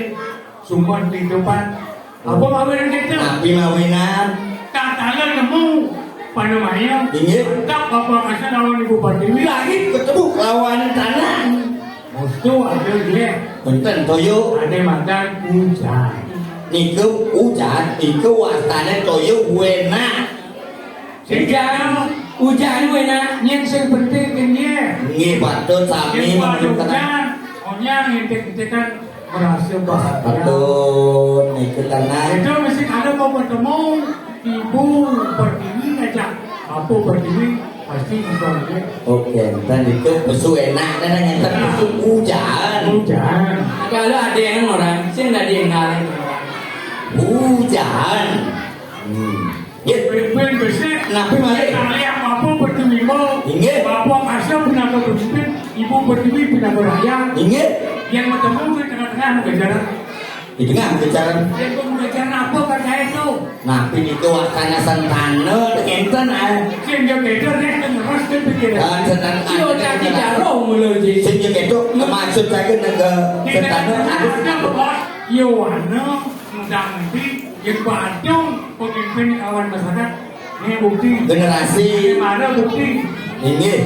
sumber kehidupan. Apa mawinan kita? Napi mawinan? Tatkala nemu panemaya. Inggih. Tak apa kasih lawan Ibu Pertiwi. Lagi ketemu lawan tanah. Mustu ada dia. Benten toyo. Ada makan hujan. Niku hujan, niku wastane toyo wena. Ujan, ujan wéh nak. Nyén sing penting kenyén. Nggih, patut sami. Yén memerlukan ujan, onyang entek-entek kan merasa bahagia. Patut, niku tenang. Itu mesti kalau mau bertemu Ibu Pertiwi ngajak Bapak Pertiwi, pasti bisa, ya. Oke, dan itu pesu enak, dan yang pesu hujan. Hujan. Kalau ada yang orang, sing nggak diingat. Hujan. Hmm. Nggih. Pimpin besik. Napi malih? Kali apa-apa bertemu. Inggih. Bapak Kasem pinaga pemimpin, Ibu Pertiwi pinaga rakyat. Inggih. Yang bertemu di tengah-tengah mengejar. Di tengah mengejar. Yang mengejar apa kan saya itu? Napi niku wastane sentana, enten, ah. Sing yo beda nek ngeres ke pikiran. Ah, sentana. Yo, tak ditaruh mulu, Ji. Sing yo beda, maksud saya ke sentana, harus. Yo, anu, mudah nanti, yang Badung, pemimpin kawan masyarakat, ini bukti. Generasi. Ini mana bukti? Inggih.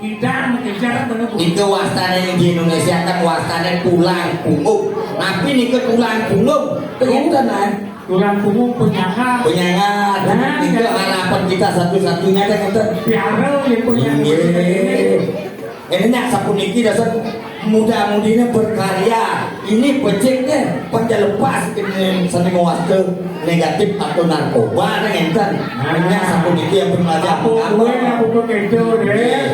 Kita mengejar pada bukti. Niku wastane ning di Indonesia kan wastane tulang punggung. Napi niku tulang punggung? Ngeten, ah. Tulang punggung penyangga. Penyangga. Nah, niku ya. Harapan kita satu-satunya kan ngeten. Piara yang punya. Inggih. Ini nyak sapuniki dasar muda-mudine berkarya. Ini beciknya pada lepas ini seni mewasta negatif atau narkoba, kan ngenten. Nah. Nyak sapuniki yang pun belajar. Apa kowe ngaku kok gitu, deh?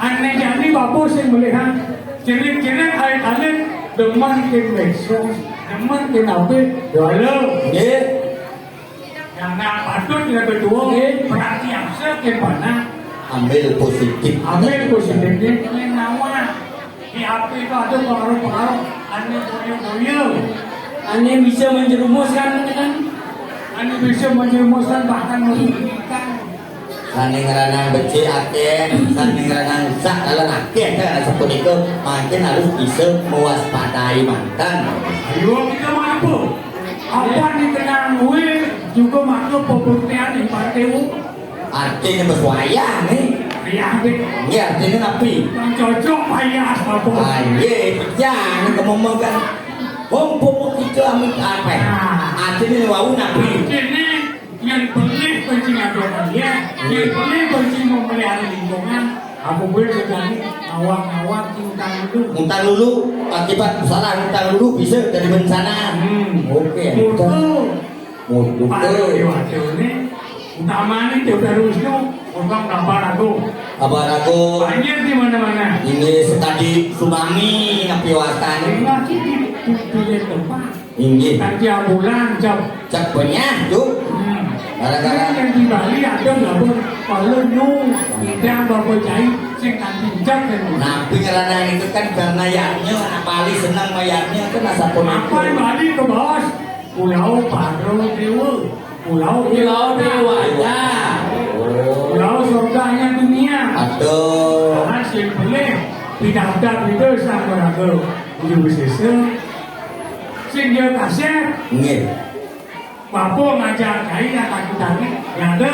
Aneh jani bapak sing melihat. Cilik-cilik alit-alit demen ke medsos, demen ke nape? Dolo. Nggih. Yang nak patut kita berdua, nggih, perhatian sekepana. Ambil positif. Ambil positifnya, yang nawa. Di H P itu ada pengaruh-pengaruh, aneh boyo-boyo. Aneh bisa menjerumuskan, kan? Aneh bisa menjerumuskan, bahkan merugikan. Sane ngranang becik akeh, sane ngranang rusak dalan akeh, kan sapunika, mangkin harus bisa mewaspadai mantan. Ayo, kita mampu. Apa dikenal gue juga masuk pembuktian di partai. Artine wis wayah nih. Wayah, Dik. Nggih, artine napi? Yang cocok payah, Bapak. Ah, nggih, jangan ngomong kan. Wong pupuk itu amit apa? Nah. Artine wau napi? Artine yang beli benci ngadokan dia, yang beli benci memelihara lingkungan, aku boleh terjadi awak-awak utang dulu. Utang dulu, akibat salah utang dulu bisa jadi bencana. Hmm. Oke. Mutu. Mutu. Pak Dewi Wajo ini utamanya Dewi Wisnu, orang kabar aku. Kabar aku. Banjir di mana-mana. Ini sekali tsunami, napi wastane? Ini lagi di, di, di tempat. Inggih. Kan tiap bulan, Cok. Cek benyah, Cuk. Hmm. Gara-gara yang di Bali ada nggak, Bun? Kalau nu, tidak bapak jahit, sing kan pinjam kan. Napi ngranang itu kan karena yaknya, Bali senang sama yaknya, itu nasa pun. Apa yang Bali ke bawah? Pulau Padro Dewa. Pulau Pulau Dewata. Pulau surganya dunia. Aduh. Karena sing boleh didaftar itu sama raga. Guru Sese. Sing dia kasih. Nggih. Bapak ngajak kai anak kita ni, nyata.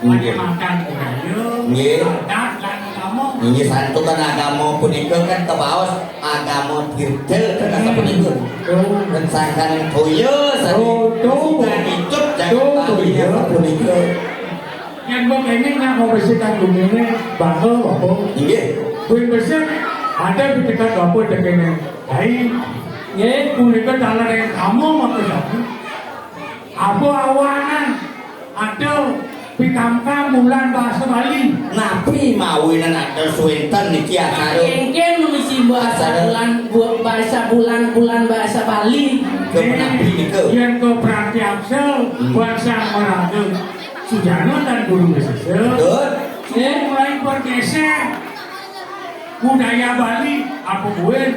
Nggih. Makan budaya, nggih, adat dan agama. Nggih, santukan agama punika kan kebaos agama tirta kan. Hmm. Sapunika. Oh. Dan sangkan toya, oh, tuh. Sangkan icut, jangan tuh, bali, ya, sapunika. Yang mau ini nak mau bersihkan bumi ini, bakal apa? Nggih. Kuwi bersih, ada di dekat apa dekene. Hai. Nggih, punika dalan yang kamu mau ke sana. Apa awanan? Ada pikamkam bulan bahasa Bali. Napi mawinan ada suwenten niki acara? Engken mesti bahasa acara bulan, bu-, bahasa bulan, bulan bahasa Bali. Kemenapi nika? Yang ke Pratiaksa, hmm, bahasa Meraga. Sujana dan Guru Besesa. Betul. Semua mulai bergeser budaya Bali, apa buin?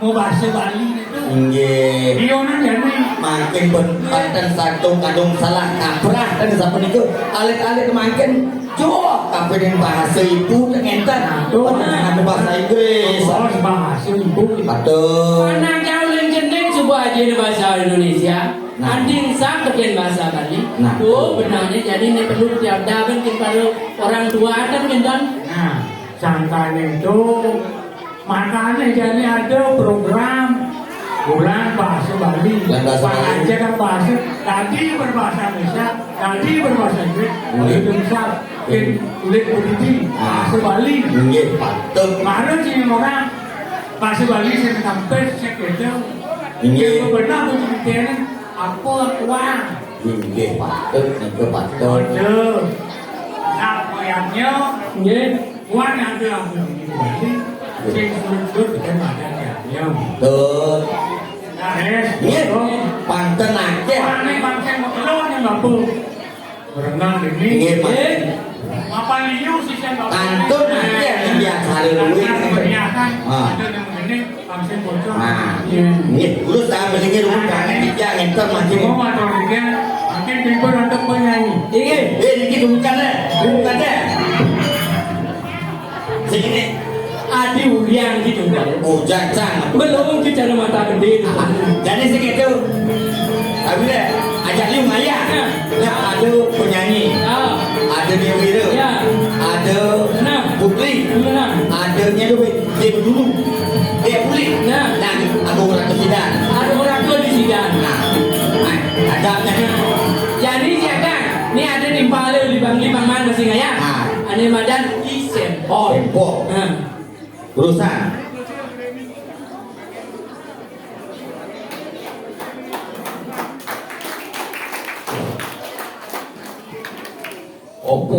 Mau bahasa Bali itu. Nggih. Iya, nah, jadi. Makin ben-, banten satu kadung salah kaprah dan sapunika. Alit-alit makin jauh kapining bahasa ibu teng enten. Aduh. Ada bahasa Inggris. Oh, bahasa ibu. Betul. Anak jauh yang jenis coba aja ini bahasa Indonesia. Nah. Andin sak bikin bahasa Bali. Nah. Tuh, benarnya jadi ini perlu tiap dapat kepada orang tua kan, Bintang? Nah, sangkanya itu Makanya jadi ada program Kurang bahasa Bali. Kurang bahasa Bali. Bahasa kan bahasa. Tadi berbahasa Indonesia, tadi berbahasa Inggris. Hmm. Itu misal, in kulit beridi, bahasa Bali. Nggih, patut. Mana sih orang bahasa Bali sing sampai sing gitu. Nggih. Yang benar betul apa kuang. Nggih, patut, niku patut. Aduh. Nak moyangnya. Nggih. Kuang ada aku di Bali. Sing suruh-suruh dengan badan ya. Ya. Betul. Nah, eh, nggih. Panten akeh. Kuangnya bangsa mau keluar yang mampu. Berenang ini. Nggih, Pak. Apa liu sih saya nggak. Pantun akeh ning biasane luwih. Karena kebanyakan. Ah. Ada yang ini. Nah, nggih, terus ta mriki ruwet banget iki ngenten mangke. Mau atau mungkin, mungkin pinpun untuk penyanyi. Inggih. Eh, niki bukan, eh. Bukan, eh. Sing ini. Adi Ulian gitu, Pak. Oh, jajang. Belum bicara mata gede. Jadi sing itu. Tapi deh, ajak liu ngayah. Ya. Nah, ada penyanyi. Ah. Ada Dewi Wira. Ya. Ada Nah. Putri. Nah. Ada Nyedowit. Dia dulu. Dia pulih. Nah. Nah, aku orang ke sidan. Ada orang tua di sidan. Nah. Nah, ada penyanyi. Jadi siapa? Ini ada di Palu, di Bang, di Bang Mana sih, ya? Nah. Ada Madan di Sempol. Sempol. Nah. Urusan. Opo?